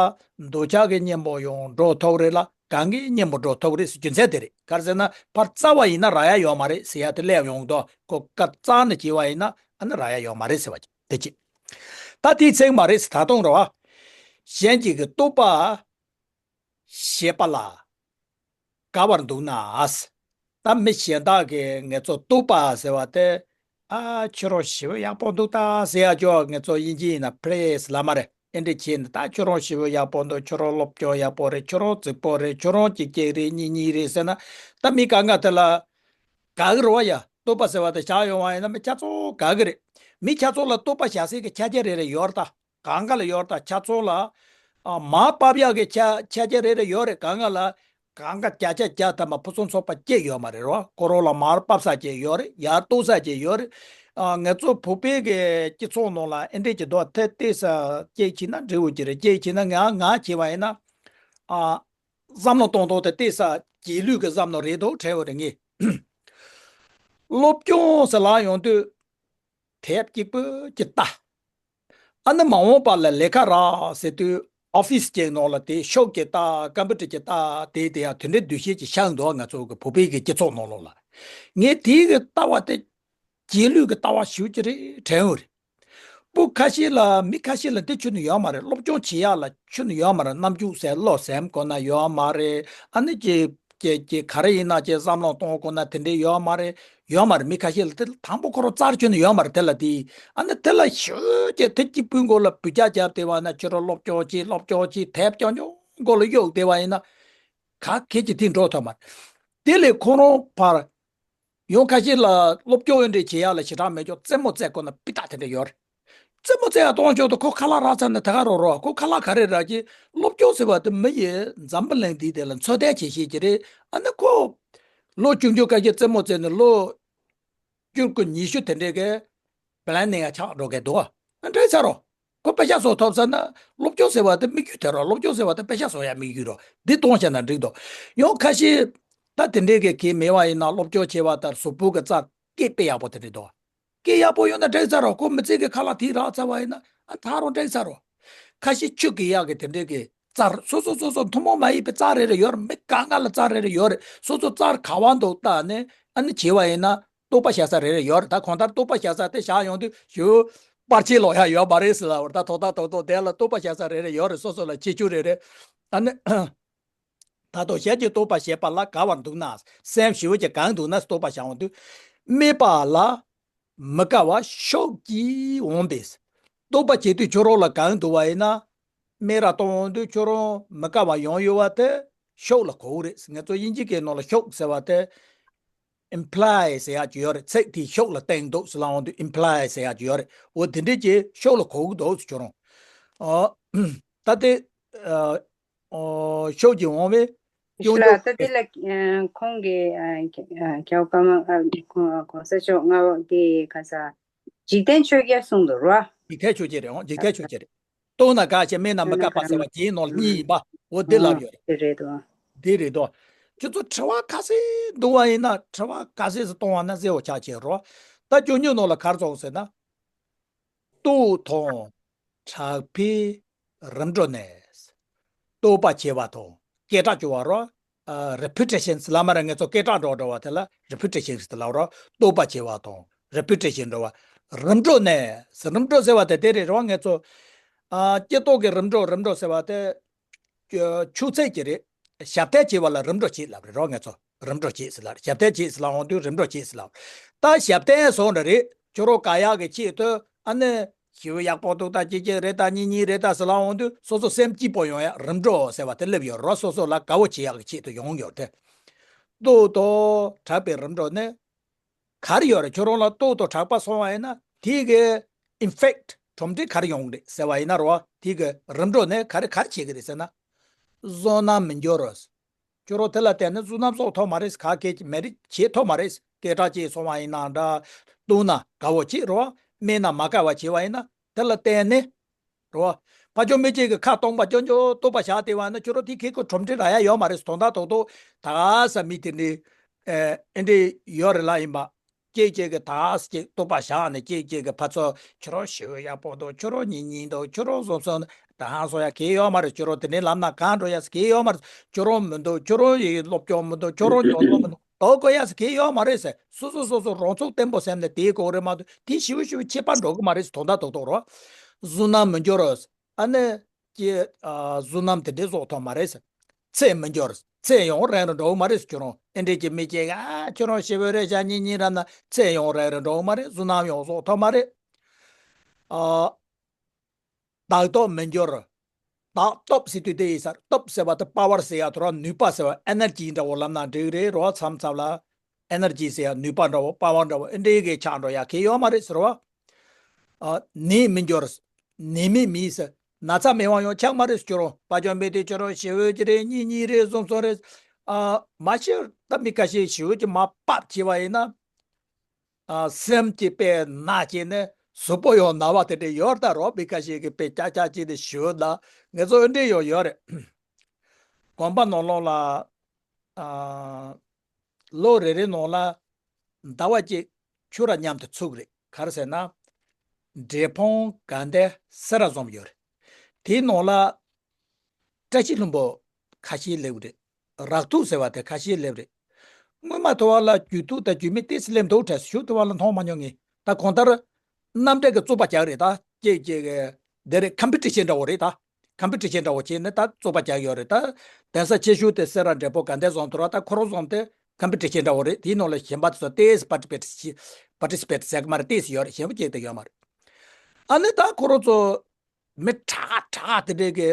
འདོད་ཆགས་ཀྱི་གཉེན་པོ་ཡང་འགྲོ་ཐུབ་ཀྱི་རེད་ལ། གང་གི་གཉེན་པོ་འགྲོ་ཐུབ་ཀྱི་རེད་ཟེར་རྒྱུ་མཚན་དེ་རེད། ག་རེ་ཟེར་ན་ཕར་རྩ་བ་ཡིན་ན་རག་ཡ་ཡོད་མ་རེད་ཟེར་ཡ་དེ་སླེབས་ཡོང་དུས་ཁོ་ཀ་རྩ་ནས་བྱས་པ་ཡིན་ན་ཨ་ནི་རག་ཡ་ཡོད་མ་རེད་ཟེར་བ་དེ་ཅི། ད་དེའི་ཚིག་མ་རེད་ཟེར་ད་དུང་རེད་བ། གཞན་གྱིས་ཀྱི་རྟོག་པ་བྱེད་པ་ལ་དགའ་བར་འདུག་ན། ད་མི་གཞན་དག་གིས་ངེད་ཚོ་རྟོག་པ་ཟེར་བ་དེ། ཨ། ཁྱོད་རང་ཞེ་པོ་ཡག་པོ་འདུག་ད་ཟེར་ཡ་ཅོག་ངེད་ཚོ་དབྱིན་ཇི་ཡིན་ན་པི་རེ་སི་ལབ་མ་རེད། ཨེ་འདྲ་བྱས་ནས་ད་ཁྱོད་རང་ཞེ་པོ་ཡག་པོ་འདུག་ཁྱོད་རང་སློབ་སྦྱོང་ཡག་པོ་རེད། ཁྱོད་རང་རྫིག་པོ་རེད། ཁྱོད་རང་གཅིག་གཅིག་རེད། གཉིས་གཉིས་རེད་ཟེར་ན། ད་མི་གང་ག་དེ་ལ་དགའ་གི་རེད་བ་ཡ། རྟོག་པ་ཟེར་བ་དེ་བཞག་ཡོང་བ་ཡིན་ན་མི་ཆ་ཚང་དགའ་གི་རེད། མི་ཆ་ཚང་ལ་རྟོག་པ་བཞག་སའི་གི་ཆ་རྐྱེན་རེ་རེ་ཡོད་རེད་ད། གང་ག་ལ་ཡོད་རེད་ད། ཆ་ཚང་ལ། ཨ། མར་ཕབ་ཡག་གི་ཆ་ཆ་རྐྱེན་རེ་རེ་ཡོད་རེད། གང་ག་ལ། གང་ག་བརྒྱ་ཆ་བརྒྱ་ཐམ་པ་ཕུན་སུམ་ཚོགས་པ་སྐྱེ་ཡོད་མ་རེད་རོ། ཁོ་རང་ལ་མར་ཕབ་ས་ཅིག་ཡོད་རེད། ཡར་གཏོང་ས་ཅིག་ཡོད་རེད། ཨ། ང་ཚོ་བོད་པའི་གི་སྤྱི་ཚོགས་ནང་ལ་ཨེ་འདྲས་ཀྱི་འདུག་ཐད་བལྟས་ས་ཅིག་བྱས་ན་འབྲས་བུ་ཅིག་རེད། ཅིག་བྱས་ན་ང་ང་བྱས་པ་ཡིན་ན། ཨ། བསམ་བློ་གཏོང་སྟངས་དེ་བལྟས་ས་རྗེས་ལུས་ཀྱི་བསམ་བློ་རེད་འདུག་དྲན་ཡོད་རེད་ངས། སློབ་སྦྱོང་ཟེར་ལབ་ཡོང་དུས། དེབ་གཅིག་པོ་ཅིག་ལྟ། ཨ་ནི་མ་འོངས་པ་ལ་ལས་ཀ་རག་ཟེར་དུས་ཨོ་ཕི་སི་ཅིག་ནང་ལ་དེ་ཤོག་གིས་ལྟ། ཀམ་པུ་ཊར་གྱིས་ལྟ། དེ་དེ་ཡང་དེ་འདྲའི་འདུ་ཤེས་ཅིག་ཤར་འདུག་ང་ཚོ་གི་བོད་པའི་གི་སྤྱི་ཚོགས་ནང་ལོགས་ལ། ངས་དེའི་གི་ལྟ་བ་དེ་རྗེས་ལུས་ཀྱི་ལྟ་བ་ཞེ་པོ་ཅིག་རེད་དྲན་ཡོད་རེད། སྤུ་ཁ་ཤས་ལ་མི་ཁ་ཤས་ལ་འདི་ཁྱོན་ནས་ཡོད་མ་རེད། སློབ་སྦྱོང་བྱེད་ཡག་ལ་ཁྱོན་ནས་ཡོད་མ་རེད། རྣམ་འགྱུར་ཟེར་བློ་ཟེར་ཁོ་ན་ཡོད་མ་རེད། ཨ་ནི་ཀྱི་ཀྱི་ཀྱི་ག་རེ་ཡིན་ན་ཀྱི་བསམ་བློ་གཏོང་དགོས་ན་དེ་འདྲའི་ཡོད་མ་རེད། ཡོད་མ་རེད། མི་ཁ་ཤས་ལ་དེ་དང་པོ་ཁོ་རང་རྩར་ཁྱོན་ནས་ཡོད་མ་རེད། དེ་ལ་དེ་ཨ་ནི་དེ་ལ་ཞུ་ཀྱི་དེ་གཅིག་པུའི་མགོ་ལ་བུ་ཆ་རྒྱབ་བསྡད་པ་ན་ཁྱོད་རང་སློབ་སྦྱོང་བྱེད། སློབ་སྦྱོང་བྱེད། དེབ་རྐྱང་རྐྱང་མགོ་ལ་གཡུག་བསྡད་པ་ཡིན་ན་ག་གེ་ཅིག་དེ་འགྲོ་ཐུབ་མ་རེད། དེ་ལས་ཁོ་རང་ཕར། ཡང་ཁ་ཤས་ལ་སློབ་སྦྱོང་འདི་འདྲ་བྱེད་ཡག་ལ་ཞེ་དྲག་མེད་ཀྱང་རྩེད་མོ་རྩེ་དགོས་ན་སྤུས་དག་དེ་འདྲ་ཡོད་རེད། རྩེད་མོ་རྩེ་ཡག་གཏོང་ཆོག་ཏུ་ཁོ་ཁ་ལག་རག་ཚར་ན་ད་ག་རོགས་རོགས། ཁོ་ཁ་ལག་ག་རེ་རག་གི། སློབ་སྦྱོང་ཟེར་བ་དེ་མི་ཡི་འཛམ་བུ་གླིང་འདི་དེ་ལ་འཚོལ་བསྡད་བྱེད་ཤེས་ཀྱི་རེད། ཨ་ནི་ཁོ་ལོ་ཆུང་ཆུང་སྐབས་ཀྱི་རྩེད་མོ་རྩེ་ནས་ལོ་བཅུ་དགུ་ཉི་ཤུ་དེ་འདྲའི་གི་པི་ལན་ནི་ཡང་ཆགས་འགྲོ་གི་འདུག་ཨ་འདྲ་ཚར་རོ། ཁོ་པེ་ཤག་བཟོ་ཐུབ་ས་ན་སློབ་སྦྱོང་ཟེར་བ་དེ་དམིགས་ཡུལ་དེ་རོ། སློབ་སྦྱོང་ཟེར་བ་དེ་པེ་ཤག་བཟོ་ཡག་དམིགས་ཡུལ་རོ། འདི་གཏོང་བྱས་ན་འགྲིག་འདུག་ཡང་ཁ་ཤས་ད་དེ་འདྲའི་གི་གལ་མེད་པ་ཡིན་ན་སློབ་སྦྱོང་བྱེད་པ་ལྟར་གཟུགས་པོ་གི་རྩར་སྐད་དཔེ་ཡག་པོ་དེ་འདྲ་འདུག་སྐད་ཡག་པོ་ཡོད་ན་འགྲིག་ཚར་རོ། ཁོ་མི་ཚེ་གི་ཁ་ལག་དེ་རག་ཚར་བ་ཡིན་ན་ཨ་ད་རུང་འགྲིག་ཚར་རོ། ཁ་ཤས་ཆུ་གི་ཡག་གི་དེ་འདྲའི་གི་རྩར་སོ་སོ་སོ་སོ་ཐུན་མོང་མ་ཡིན་པའི་རྩར་རེ་རེ་ཡོད་རེད། མི་གང་ག་ལ་རྩར་རེ་རེ་ཡོད་རེད། སོ་སོ་རྩར་ག་བ་འདུག་ལྟ་ནས་ཨ་ནི་བྱས་པ་ཡིན་ན། རྟོག་པ་བཞག་ས་རེ་རེ་ཡོད་རེད། ད་གང་ལྟར་རྟོག་པ་བཞག་ས་དེ་བཞག་ཡོང་དུས་ཞུ་པར་ཆས་ལོག་ཡག་ཡོད་མ་རེད་ཟེར་ལབ་པ་རེད། ད་ཐོག་མཐའ་ཐོག་ཐོག་དེ་ལ་རྟོག་པ་བཞག་ས་རེ་རེ་ཡོད་རེད། སོ་སོ་ལ་ཁྱད་ཆོས་རེ་རེ། ཨ་ནི་ད་དུང་གཞན་གྱིས་རྟོག་པ་བྱེད་པ་ལ་དགའ་བར་འདུག་ན། སེམས་ཞེ་པོ་ཅིག་གང་འདུག་ན་རྟོག་པ་བཞག་ཡོང་དུས་དམིགས་པ་ལ་ མི་དགའ་བ་ཤོག་གིས་འོངས་པས། རྟོག་པ་བྱེད་དུས་ཁྱོད་རང་ལ་གང་འདུག་བ་ཡིན་ན། སྨད་ར་གཏོང་འོང་དུས་ཁྱོད་རང་མི་དགའ་བ་ཡོང་ཡོད་བ་དེ་ཤོག་ལ་གོ་གི་རེད། ང་ཚོ་དབྱིན་ཇི་སྐད་ནང་ལ་ཤོག་ཟེར་བ་དེ་imply ཟེར་ཡག་ཅིག་ཡོད་རེད། ཚིག་དེ་ཤོག་ལ་བཏིང་འདུག་ཟེར་ལབ་འོང་དུས་imply ཟེར་ཡག་ཅིག་ཡོད་རེད། འོ་དེ་འདྲས་ཀྱི་ཤོག་ལ་གོ་གི་འདུག་ཟེར་ཁྱོད་རང་། ཨ། ད་དེ་ཨ། ཨོ། ཤོག་གིས་འོང་བས། སྐྱོན་ཤ་ལ་ད་དེ་ལ་ཨ་ཁོང་གི་ཨ་ཨ་རྒྱལ་བ་ཀརྨ་ཨ་ཁོང་གོང་ས་མཆོག་ལྔ་པ་དེ་ག་ས་འཇིག་རྟེན་ཆོས་རྒྱལ་གསུངས་འདུག་རོ། འཇིག་རྟེན་ཆོས་རྒྱལ་རེད། འོང་འཇིག་རྟེན་ཆོས་རྒྱལ་རེད། རྟོགས་ན་དགའ་ཞེས་སྨྲས་ན་མི་དགའ་བ་ཟེར་བ་དེའི་ནང་ལ་གཉིས་ཡིན་པ། འོ་དེ་ལབ་ཡོད་རེད། དེ་རེད་དོ། དེ་རེད་དོ། ཁྱོད་ཚོ་དྲི་བ་ག་ཚོད་འདུག་བ་ཡིན་ན་དྲི་བ་ག་ཚོད་ཙམ་གཏོང་བ་ན་གསལ་བོ་ཆགས་ཀྱི་རོ། ད་སྐྱོན་བརྗོད་ནང་ལ་ག་རེ་ཚོགས་ཟེར་ན། རྟོག་དང་གྲགས་པའི་རིམ་གྲོ་ནས། རྟོག་པ་བྱེད་པ་དང་སྐད་གྲགས་སྐྱོ་བ་རོ། ཨ། reputation ལབ་མ་རེད། ང་ཚོ་སྐད་གྲགས་འགྲོ་འགྲོ་བ་དེ་ལ་reputation ཟེར་ལབ་རོ། རྟོག་པ་བྱེད་པ་དང་reputation འགྲོ་བ། རིམ་གྲོ་ནས། རིམ་གྲོ་ཟེར་བ་དེ་དེ་རེད་རོ། ང་ཚོ་ཨ་སྐྱེ་ཐོག་གི་རིམ་གྲོ། རིམ་གྲོ་ཟེར་བ་དེ་ཆུ་ཚད་ཅིག་རེད། ཞབས་བརྟན་བྱེད་པ་ལ་རིམ་གྲོ་བྱེད་ལབ་རེད་རོ། ང་ཚོ་རིམ་གྲོ་བྱེད་ཟེར་ལབ་རེད། ཞབས་བརྟན་བྱེད་ཟེར་ལབ་འོང་དུས་རིམ་གྲོ་བྱེད་ཟེར་ལབ། ད་ཞབས་བརྟན་སོང་འདྲ་རེད། ཁྱོད་རང་དགའ་ཡག་གི་ཆེད་དུ་ཨ་ནི་ཞེ་པོ་ཡག་པོ་འདུག་ད་གཅིག་གཅིག་རེད་ད་གཉིས་གཉིས་རེད་ད་ཟེར་ལབ་འོང་དུས་སོ་སོ་སེམས་སྐྱིད་པོ་ཡོང་ཡག་རིམ་གྲོ་ཟེར་བ་དེ་སླེབས་ཡོད་རོ། སོ་སོ་ལ་དགའ་བོ་བྱེད་ཡག་གི་ཆེད་དུ་ཡོང་ཡོད་དེ། རྟོག་དང་གྲགས་པའི་རིམ་གྲོ་ནི། ག་རེ་ཡོད་རེད། ཁྱོད་རང་ལ་རྟོག་དང་གྲགས་པ་སོང་བ་ཡིན་ན་དེ་གི་effect གྲུབ་འབྲས་ག་རེ་ཡོང་གི་རེད་ཟེར་བ་ཡིན་ན་རོ། དེ་གི་རིམ་གྲོ་ནས་ག་རེ་ག་རེ་བྱེད་ཀྱི་རེད་ཟེར་ན། བསོད་ནམས་མི་འགྱུར་རོ། ཁྱོད་རང་དེ་ལ་བརྟེན་ནས་བསོད་ནམས་གསོག་ཐུབ་མ་རེད། ག་གེ་མེད་རེད། བྱེད་ཐུབ་མ་རེད། སྐད་གྲགས་ཅིག་སོང་བ་ཡིན་ན་འདྲ། བཏུང་ན་དགའ་བོ་བྱེད་རོ། སྨྲས་ན་མ་དགའ་བ་བྱེད་པ་ཡིན་ན་དེ་ལ་བརྟེན་ནས། རེད་བ། ཕ་ཆོས་མི་གཅིག་གིས་ཁ་སྟོང་པ་སྐྱོན་སྐྱོན་བཏུབ་པ་བཞག་བསྡད་པ་ན་ཁྱོད་རང་དེ་ཁེ་ཁོ་གྲུབ་འབྲས་རག་ཡ་ཡོད་མ་རེད། དོན་དག་ཐོག་ཐོག་ད་ས་མི་དེ་འདྲའི་ཨེ་འདྲའི་ཡོད་རེད་ལ་ཡིན་པ། གཅིག་གཅིག་གིས་ད་ཅིག་བཏུབ་པ་བཞག་ནས་གཅིག་གཅིག་གིས་ཕ་ཚོ་ཁྱོད་རང་ཞེ་པོ་ཡག་པོ་འདུག་ཁྱོད་རང་ཉིན་ཉིན་འདུག་ཁྱོད་རང་བཟང་བཟང་ད་ཧང་སོང་ཡ་གེ་ཡོད་མ་རེད། ཁྱོད་རང་དེ་འདྲའི་ལམ་ན་གང་འགྲོ་ཡ་གེ་ཡོད་མ་རེད། ཁྱོད་རང་མི་འདུག་ཁྱོད་རང་ཡི་སློབ་སྦྱོང་མི་འདུག་ཁྱོད་རང་སྦྱོང་བརྡར་མི་འདུག་དོ་གོ་ཡ་ཟེར་གི་ཡོད་མ་རེད་ཟེར། སོ་སོ་སོ་སོ་རང་ཚུགས་བརྟན་པོ་སེམས་ནས་དེའི་གོ་རེ་མ་གཏོགས་དེ་ཞིབ་ཞིབ་ཁྱད་པར་འགྲོ་གི་མ་རེད་ཟེར། དོན་དག་ཐོག་ཐོག་རོ། བསོད་ནམས་མི་འགྱུར་རོ། ཨ་ནི་ཀྱི་ཨ་བསོད་ནམས་དེ་འདྲས་གསོག་ཐུབ་མ་རེད་ཟེར། ཚེ་མི་འགྱུར། ཚེ་ཡང་རིང་རུ་འགྲོ་གི་མ་རེད་ཟེར། ཁྱོད་རང་ཨེ་འདྲས་ཀྱི་མི་སྐྱེ་ག་ཁྱོད་རང་ཞེ་པོ་རེད་བྱ་གཉིས་གཉིས་ར་ན་ཚེ་ཡང་རིང་རུ་འགྲོ་གི་མ་རེད། བསོད་ནམས་ཡང་གསོག་ཐུབ་མ་རེད། ཨ། བདག་སྟོབས་མི་འགྱུར། བདག་སྟོབས་ཟེར་དུས་དེ་ཡིན་ས་རེད། སྟོབས་ཟེར་བ་དེ་པ་ཝར་ཟེར་ཡ་དོ་ར་ནུས་པ་ཟེར་བ་ཨེ་ནར་ཇི་འདྲ་བོ་ལབ་ན་འགྲིག་རེད་རོ། མཚམས་མཚམས་ལ་ཨེ་ནར་ཇི་ཟེར་ཡ་ནུས་པ་འདྲ་བོ་པ་ཝར་འདྲ་བོ་ཨེ་འདྲའི་གི་ཆགས་འགྲོ་ཡ་གི་ཡོད་མ་རེད་ཟེར་བ། ཨ་ནད་མི་འགྱུར། ནད་མེད་མི་ཟེར། ན་ཚ་མེད་པ་ཡང་ཆགས་མ་རེད་ཟེར། ཁྱོད་རང་པ་ཅོ་མེད་དེ་ཁྱོད་རང་ཞེ་པོ་ཅིག་རེད། གཉིས་གཉིས་རེད། གསུམ་གསུམ་རེད། ཨ་མ་ཤི་ད་མི་ཁ་ཤས་ཞེ་པོ་ཅིག་མ་པབ་བྱས་པ་ཡིན་ན། ཨ་སེམས་ཀྱི་དཔེ་ན་སྐྱེས་ནས་གཟུགས་པོ་ཡང་ན་བ་དེ་འདྲ་ཡོད་ད་རོ། མི་ཁ་ཤས་ཀྱི་དཔེ་ཀྱག་ཀྱག་ཅིག་ནས་ཞུ་ན་ང་ཚོ་འདི་འདྲ་ཡང་ཡོད་རེད། དགོན་པ་ནང་ལོགས་ལ་ཨ་ལོ་རེ་རེ་ནང་ལ་ཟླ་བ་གཅིག་ཆུ་ར་མཉམ་དུ་ཚུགས་རེད། ག་རེ་ཟེར་ན་འབྲས་སྤུངས་དགའ་ལྡན་སེ་ར་འཛོམས་ཡོད་རེད། དེའི་ནང་ལ་བཀྲ་ཤིས་ལྷུན་པོ་ཁ་ཤས་སླེབས་རེད། རག་ཐུག་ཟེར་བ་དེ་ཁ་ཤས་སླེབས་རེད། སྔོན་མ་དུ་བ་ལ་རྒྱུད་ཐུག་དང་རྒྱུད་མི་ཏོག་ཙམ་སླེབས་འདུག་དྲན། གཞུག་དུ་བ་ལ་མཐོང་མ་མྱོང་ངས། ད་གང་ལྟར་རྣམ་གྲངས་ཀྱི་རྩོད་པ་རྒྱག་རེད་ད། ཀྱེ་ཀྱེ་གི་དེ་རེད། ཀམ་པི་ཊི་ཤན་འདྲ་བོ་རེད་ད། ཀམ་པི་ཊི་ཤན་འདྲ་བོ་བྱས་ནས་ད་རྩོད་པ་རྒྱག་ཡོད་རེད་ད། གདན་ས་ཆེ་ཤོས་དེ་སེ་ར་འབྲས་སྤུངས་དགའ་ལྡན་འཛོམས་དུ་ར། ད་ཁོ་རང་འཛོམས་དེ་ཀམ་པི་ཊི་ཤན་འདྲ་བོ་རེད། དེའི་ནང་ལ་གཞན་པ་དེ་ཚོ་ཏོག་ཙམ་པར་ཊི་སི་པེཊ་བྱེད། པར་ཊི་སི་པེཊ་བྱེད་ཀྱི་མ་རེད། ཏོག་ཙམ་ཡོད་རེད། གཞན་པ་གཅིག་དེ་ཡོད་མ་རེད། ཨ་ནི་ད་ཁོ་རང་ཚོ་མི་དྲག་དྲག་དེ་འདྲས་ཀྱི་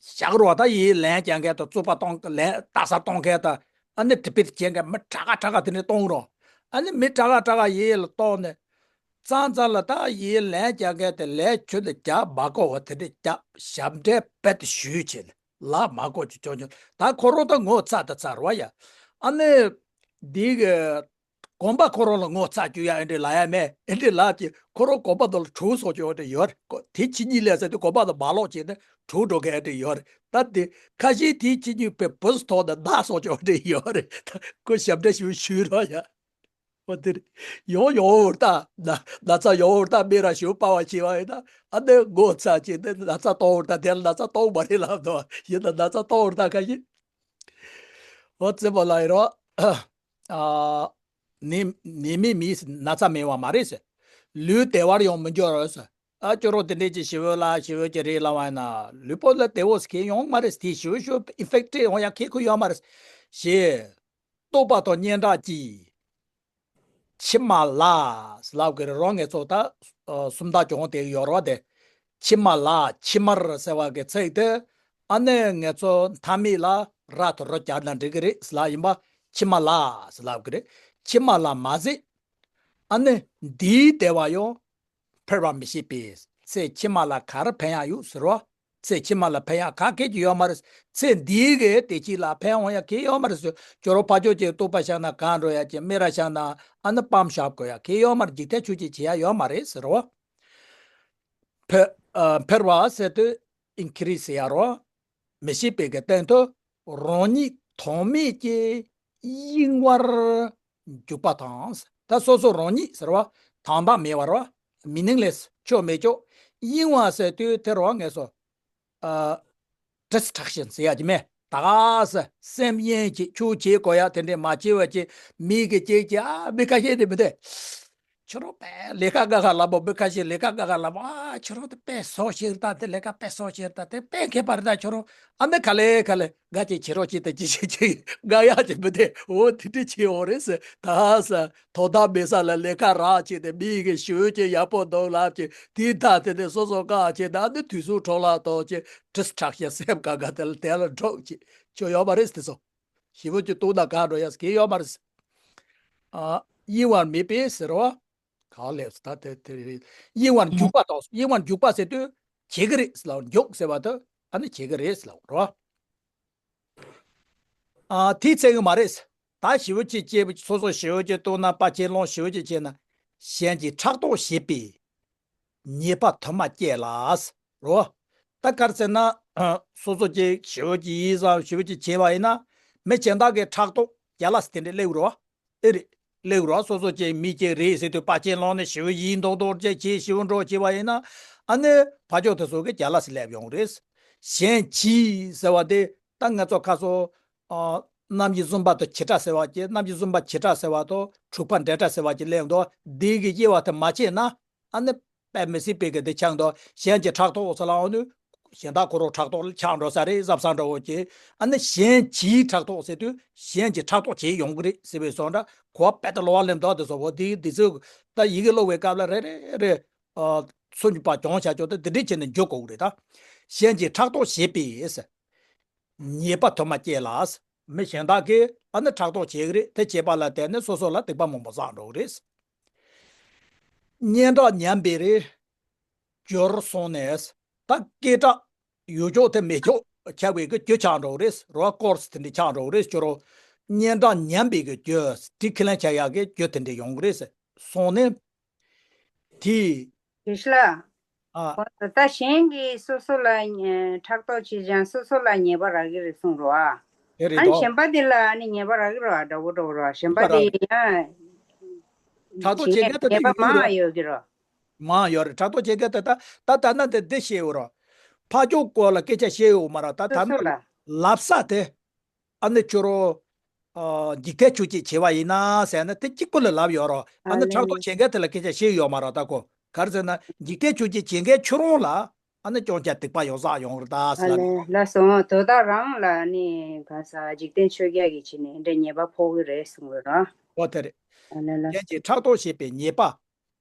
བཞག་རོགས། ད་ཡིན་ལན་རྒྱག་མཁན་དང་རྩོད་པ་གཏོང་ལན་ལྟ་ས་གཏོང་མཁན་དང་ཨ་ནི་དེ་པེ་བྱེད་མཁན་མི་དྲག་དྲག་དེ་འདྲས་གཏོང་རོགས། ཨ་ནི་མི་དྲག་དྲག་ཡིན་ལ་གཏོང་ནས་ཙང་ཙང་ལ་ད་ཡིན་ལན་རྒྱག་མཁན་དེ་ལན་ཁྱོད་ལ་རྒྱག་མ་དགོས་པ་དེ་འདྲས་རྒྱག་ཞབས་འདྲེན་རྦད་དེ་ཞུས་བྱས་ནས་ལག་མ་དགོས་ཀྱི་ཅོ་ཉོ། ད་ཁོ་རང་ད་ངོ་ཚ་ད་ཚ་རོ་ཡ། ཨ་ནི་འདི་གི་དགོན་པ་ཁོ་རང་ལ་ངོ་ཚ་རྒྱུ་ཡ་ཨེ་འདྲས་ལབ་ཡ་མེད། ཨེ་འདྲས་ལབ་ཀྱི་ཁོ་རང་དགོན་པ་དེ་ལ་གྲོངས་སོང་ཀྱི་ཨེ་འདྲས་ཡོད་རེད། དེ་ཕྱི་གཉིས་ལས་ཟེར་དུས་དགོན་པ་དེ་མ་ལོག་བྱས་ནས་གྲོངས་འགྲོ་མཁན་ཨེ་འདྲས་ཡོད་རེད། ད་དེ་ཁ་ཤས་དེ་ཕྱི་གཉིས་པའི་བུ་སུ་ཐོག་ནས་ནག་སོང་ཀྱི་ཨེ་འདྲས་ཡོད་རེད། ད་ཁོ་ཞབས་འདྲེན་ཞུ་ཞུས་རོགས་ཡ། ཨོ་དེ་རེད། ཡོང་ཡོང་འོར་ད་ན་ན་ཚ་ཡོང་འོར་ད་མི་ར་ཞུ་པ་བ་བྱས་པ་ཡིན་ན་ཨ་ནི་ངོ་ཚ་བྱས་ནས་ན་ཚ་གཏོང་འོར་ད་དེ་ལ་ན་ཚ་གཏོང་མ་རེད་ལབ་དོ། ཡིན་ན་ན་ཚ་གཏོང་འོར་ད་ཁ་ཤས། ཨོ་རྩེ་མོ་ལ་ཡིན་རོགས། ཨ། ནད་ནད་མེད་མི་ན་ཚ་མེད་པ་མ་རེད་ཟེར། ལུས་བདེ་བར་ཡང་མི་འགྱུར་ཟེར། ཨ་ཁྱོད་རང་དེ་འདྲས་ཀྱི་ཞི་བོ་ལ་ཞི་བོ་ཀྱི་རེད་ལབ་པ་ཡིན་ན་ལུས་པོ་ལ་བདེ་བོ་ཟེར་མཁན་ཡོང་མ་རེད། དེ་ཞི་བོ་ཞི་བོ་ཨི་ཕེག་ཊི་ཡོང་ཡ་ཁེ་ཁུ་ཡོད་མ་རེད། ཞེས། རྟོག་པ་དང་སྙན་གྲགས་ཀྱིས། ཕྱི་མ་ལ་ཟེར་ལབ་ཀྱི་རེད་རོ། ངས་ཚོ་ད་ཨ་སུམ་རྟགས་གྱོང་དེ་ཡོད་རོ་དེ། ཕྱི་མ་ལ། ཕྱི་མར་ཟེར་བ་གི་ཚིག་དེ་ཨ་ནི་ངས་ཚོ་མཐའ་མེད་ལ་ར་དང་རོ་སྦྱར་ན་འགྲིག་གི་རེད་ཟེར་ལབ་ཡིན་པ། ཕྱི་མ་ལ་ཟེར་ལབ་ཀྱི་རེད། ཕྱི་མ་ལ་མ་ཟད། ཨ་ནི་འདིའི་བདེ་བ་ཡང་འཕེལ་བར་མི་བྱེད་པས། ཚེ་ཕྱི་མ་ལ་ག་རེ་ཕན་ཡག་ཡོད་ཟེར་བ། ཚེ་ཕྱི་མ་ལ་ཕན་ཡག་ག་གེ་ཅིག་ཡོད་མ་རེད། ཚེ་འདིའི་གི་བདེ་སྐྱིད་ལ་ཕན་འོང་ཡག་གི་ཡོད་མ་རེད་ཟེར། ཁྱོད་རང་ཕར་ཕྱོགས་ཀྱི་ལྟོགས་པ་བྱུང་ན་གང་འགྲོ་ཡག་ཅིག་མི་ར་བྱུང་ན་ཨ་ནི་སྤམ་བཞག་དགོས་ཡག་གི་ཡོད་མ་རེད། འཇིག་རྟེན་ཆོས་ཅིག་བྱེད་ཡག་ཡོད་མ་རེད་ཟེར་བ། འཕེལ་ཨ་འཕེལ་བ་ཟེར་དུས་ཨིན་ཁི་རི་སི་ཟེར་ཡག་རོ། མི་ཤེས་པའི་གི་སྟེང་དུ་རང་ཉིད་དོན་མེད་ཀྱི་གཡེང་བར་འཇུག་པ་དང་། ད་སོ་སོ་རང་ཉིད་ཟེར་བ་དོན་དག་མེད་པ་རེད་བ། མི་ནིང་ལེ་སི། ཆོ་མེད་ཅོ། གཡེང་བ་ཟེར་དུས་དེ་རེད་བ། ངས་སོ་ཨ་ཌིས་ཊེག་ཤན་ཟེར་ཡག་ཅིག་མེད། ད་ག་ས་སེམས་གཡེང་ཅིག་ཆོས་བྱེད་དགོས་ཡག་དེ་འདྲས་མ་བྱེད་པ་ཅིག་མི་གི་ཅིག་ཅིག་ཨ་མི་ཁ་ཤས་དེ་མི་དེ། ཁྱོད་རང་དཔེ་ལས་ཀ་དགའ་ག་ལབ་པོ། མི་ཁ་ཤས་ལས་ཀ་དགའ་ག་ལབ་པོ། ཨ་ཁྱོད་རང་དེ་དཔེ་སོ་ཤེར་ད་དེ་ལས་ཀ་དཔེ་སོ་ཤེར་ད་དེ་དཔེ་མཁས་པ་རེད་ད། ཁྱོད་རང་ཨ་མི་ག་ལེ་ག་ལེ་དགའ་ཅིག་བྱེད་རོགས་ཅིག་ད་ཅི་ཞིག་ཅིག་དགའ་ཡག་ཅིག་མི་དེ། འོ་དེ་འདྲ་བྱེད་འོ་རེད་ཟེར། ད་ས་དོ་ད་མེད་ས་ལ་ལས་ཀ་རག་ཅིག་དེ་མི་གི་ཞུ་ཅིག་ཡག་པོ་འདུག་ལབ་ཅིག་དེ་ད་དེ་ནས་སོ་སོ་བཀག་ཅིག་ད་ནི་དུས་སུ་འཕྲོ་བརླག་གཏོང་ཅིག་ཌིས་ཊེག་ཤན་སེམས་ག་ག་དེ་ལ་དེ་ལ་འགྲོ་ཅིག་ཁྱོད་ཡོད་མ་རེད་དེ་ཚོ། ཞེ་པོ་ཅིག་ལྟོགས་ན་གང་འགྲོ་ཡག་གི་ཡོད་མ་རེད། ཨ། གཡེང་བར་མེད་པས་ཟེར་བ། གང་ལས་ད་དེ་དེ་རེད། གཡེང་བར་འཇུག་པ་དང་། གཡེང་བར་འཇུག་པ་ཟེར་དུས་བྱེད་ཀྱི་རེད་ཟེར་ལབ། འཇུག་ཟེར་བ་དེ་ཨ་ནི་བྱེད་ཀྱི་རེད་ཟེར་ལབ་རོ། ཨ། དེའི་ཚད་ཀྱི་མ་རེད། ད་ཞེ་པོ་ཅིག་སྐྱེས་པ། སོ་སོ་ཞེ་པོ་ཅིག་ལྟོགས་ན། དཔའ་ཆེན་ལོངས་ཞེ་པོ་ཅིག་སྐྱེས་ན། གཞན་གྱིས་ཕྲག་དོག་བྱེད་པའི་ཉེས་པ་དུ་མ་སྐྱེས་ལ་རོ། ད་ག་རེ་ཟེར་ན། སོ་སོ་ཅིག་ཞེ་པོ་ཅིག་ཡིད་བཟང་ཞེ་པོ་ཅིག་བྱས་པ་ཡིན་ན། མི་གཞན་དག་གིས་ཕྲག་དོག་རྒྱལ་ལ་སི་དེ་འདྲས་སླེབས་རོ། ཨེ་རེད། སླེབས་རོ། སོ་སོ་ཅིག་མི་ཅིག་རེད་ཟེར་དུས་དཔའ་ཆེན་ལོངས་ནས་ཞེ་པོ་ཡིད་མདོག་མདོག་ཅིག་བྱས་ཞེ་པོ་འགྲོ་བྱས་པ་ཡིན་ན། ཨ་ནི་ཕར་ཕྱོགས་དེ་ཚོ་གིས་རྒྱལ་ལ་སི་སླེབས་ཡོང་རེད། གཞན་གྱིས་ཟེར་བ་དེ་ད་ང་ཚོ་ཁ་སོ། ཨ། རྣམ་བཞི་བཟུང་བ་དང་བྱེ་བྲག་ཟེར་བ་ཅིག་རྣམ་བཞི་བཟུང་བ་བྱེ་བྲག་ཟེར་བ་དང་འཁྲུལ་པ་འབྲེལ་སྒྲ་ཟེར་བ་ཅིག་སླེབས་འདུག་འདི་གི་དབྱེ་བ་དེ་མ་ཕྱེ་ན། ཨ་ནི་དཔེ་མི་སྲིད་པའི་གི་འདི་ཆགས་འདུག་གཞན་གྱིས་ཕྲག་དོག་ཟེར་ལབ་ཡོང་དུས་གཞན་དག་ཁོ་རང་ཕྲག་དོག་ལ་ཆགས་འགྲོ་ས་རེད་བསམ་བསམ་འདྲ་བོ་ཅིག་ཨ་ནི་གཞན་གྱིས་ཕྲག་དོག་ཟེར་དུས་གཞན་གྱིས་ཕྲག་དོག་བྱེད་ཡོང་གི་རེད་ཟེར་བའི་བཟོ་འདྲ། གོ་བ་དཔེ་ད་ལོག་པ་སླེབས་འདུག་དེ་ཚོ་བོ། དེ་དེ་ཚོ་ད་ཡི་གེ་ཀློག་པའི་སྐབས་ལ་རེ་རེ་རེ། ཨ། སུམ་ཅུ་པ་གྱོང་བྱ་ཆོག་དེ་འདི་འདྲས་བྱས་ནས་འཇོག་དགོས་ཀྱི་རེད་ད། གཞན་གྱིས་ཕྲག་དོག་བྱེད་པའི་ཟེར། ཉེས་པ་དུ་མ་སྐྱེས་ལ། མི་གཞན་དག་གིས་ཨ་ནི་ཕྲག་དོག་བྱེད་ཀྱི་རེད། དེ་བྱེད་པ་ལ་བརྟེན་ནས་སོ་སོ་ལ་སྡིག་པ་མང་པོ་བསགས་འགྲོ་གི་རེད། སྙན་གྲགས་ཉམས་པའི་རེ་རྒྱུར་སོང་ནས། ད་སྐད་གྲགས་ཡོད་ཆོག་དེ་མེད་ཆོག་ཆགས་པའི་གི་རྒྱུ་ཆགས་འགྲོ་གི་རེད། རོ་ཀོར་སི་དེ་འདྲ་ཆགས་འགྲོ་གི་རེད། ཁྱོད་རང་སྙན་གྲགས་ཉམས་པའི་གི་རྒྱུ་དེ་ཁས་ལེན་བྱ་ཡག་གི་རྒྱུ་དེ་འདྲ་ཡོང་གི་རེད། སོང་ནས། དེ། དེ་ཤི་ལ། ཨ། ད་གཞན་གྱིས་སོ་སོ་ལ་ཕྲག་དོག་བྱེད་ཅིང་སོ་སོ་ལ་ཉེས་པ་རག་གི་རེད་གསུངས་རོ། ཨ། དེ་རེད་ཨ་ནི་དོ། གཞན་པ་དེ་ལ་ཨ་ནི་ཉེས་པ་རག་གི་རོ། འདྲ་བོ་འདྲ་བོ་རོ། གཞན་པ་དེ་ཡང་ཕྲག་དོག་བྱེད་མཁན་དེ་ད་ཉེས་པ་ཡོད་གི་མང་རོ། ཡོད་གི་རོ། མང་ཡོད་རེད། ཕྲག་དོག་བྱེད་མཁན་དེ་ད་ད་ད་ན་དེ་འདི་བཤད་ཡོད་རོ། ཕར་ཕྱོགས་སྐོར་ལ་སྐད་ཆ་བཤད་ཡོད་མ་རོ། ད་ད་སོ་སོ་ལ་ལབ་ས་དེ། ཨ་ནི་ཁྱོད་རང་། ཨ། འཇིག་རྟེན་ཆོས་ཅིག་བྱེད་པ་ཡིན་ན་ཟེར་ན་དེ་གཅིག་པུ་ལ་ལབ་ཡོད་རོ། ཨ་ཨ་ནི་ལེ་ཕྲག་དོག་ནི། བྱེད་མཁན་དེ་ལ་སྐད་ཆ་བཤད་ཡོད་མ་རོ། ད་ཁོ་ག་རེ་ཟེར་ན་འཇིག་རྟེན་ཆོས་ཅིག་བྱེད་མཁན་ཁྱོད་རང་ལ་ཨ་ནི་སྐྱོན་ཆ་སྡིག་པ་ཡོང་ས་ཡོང་རེད་ད་ཟེར་ཨ་ལབ་ལེ་ཡོད། ལ་སོང་དོ་བདག་རང་ལ་ནི་ག་ས་འཇིག་རྟེན་ཆོས་བརྒྱད་ཀྱི་ཆེད་ནས་འདྲ་ཉེས་པ་ཕོག་གི་རེད་གསུངས་ཡོད་རོ། ཨོ་དེ་རེད། ཨ་ལེ་ལ། གཞན་གྱིས་ཕྲག་དོག་བྱེད་པའི་ཉེས་པ་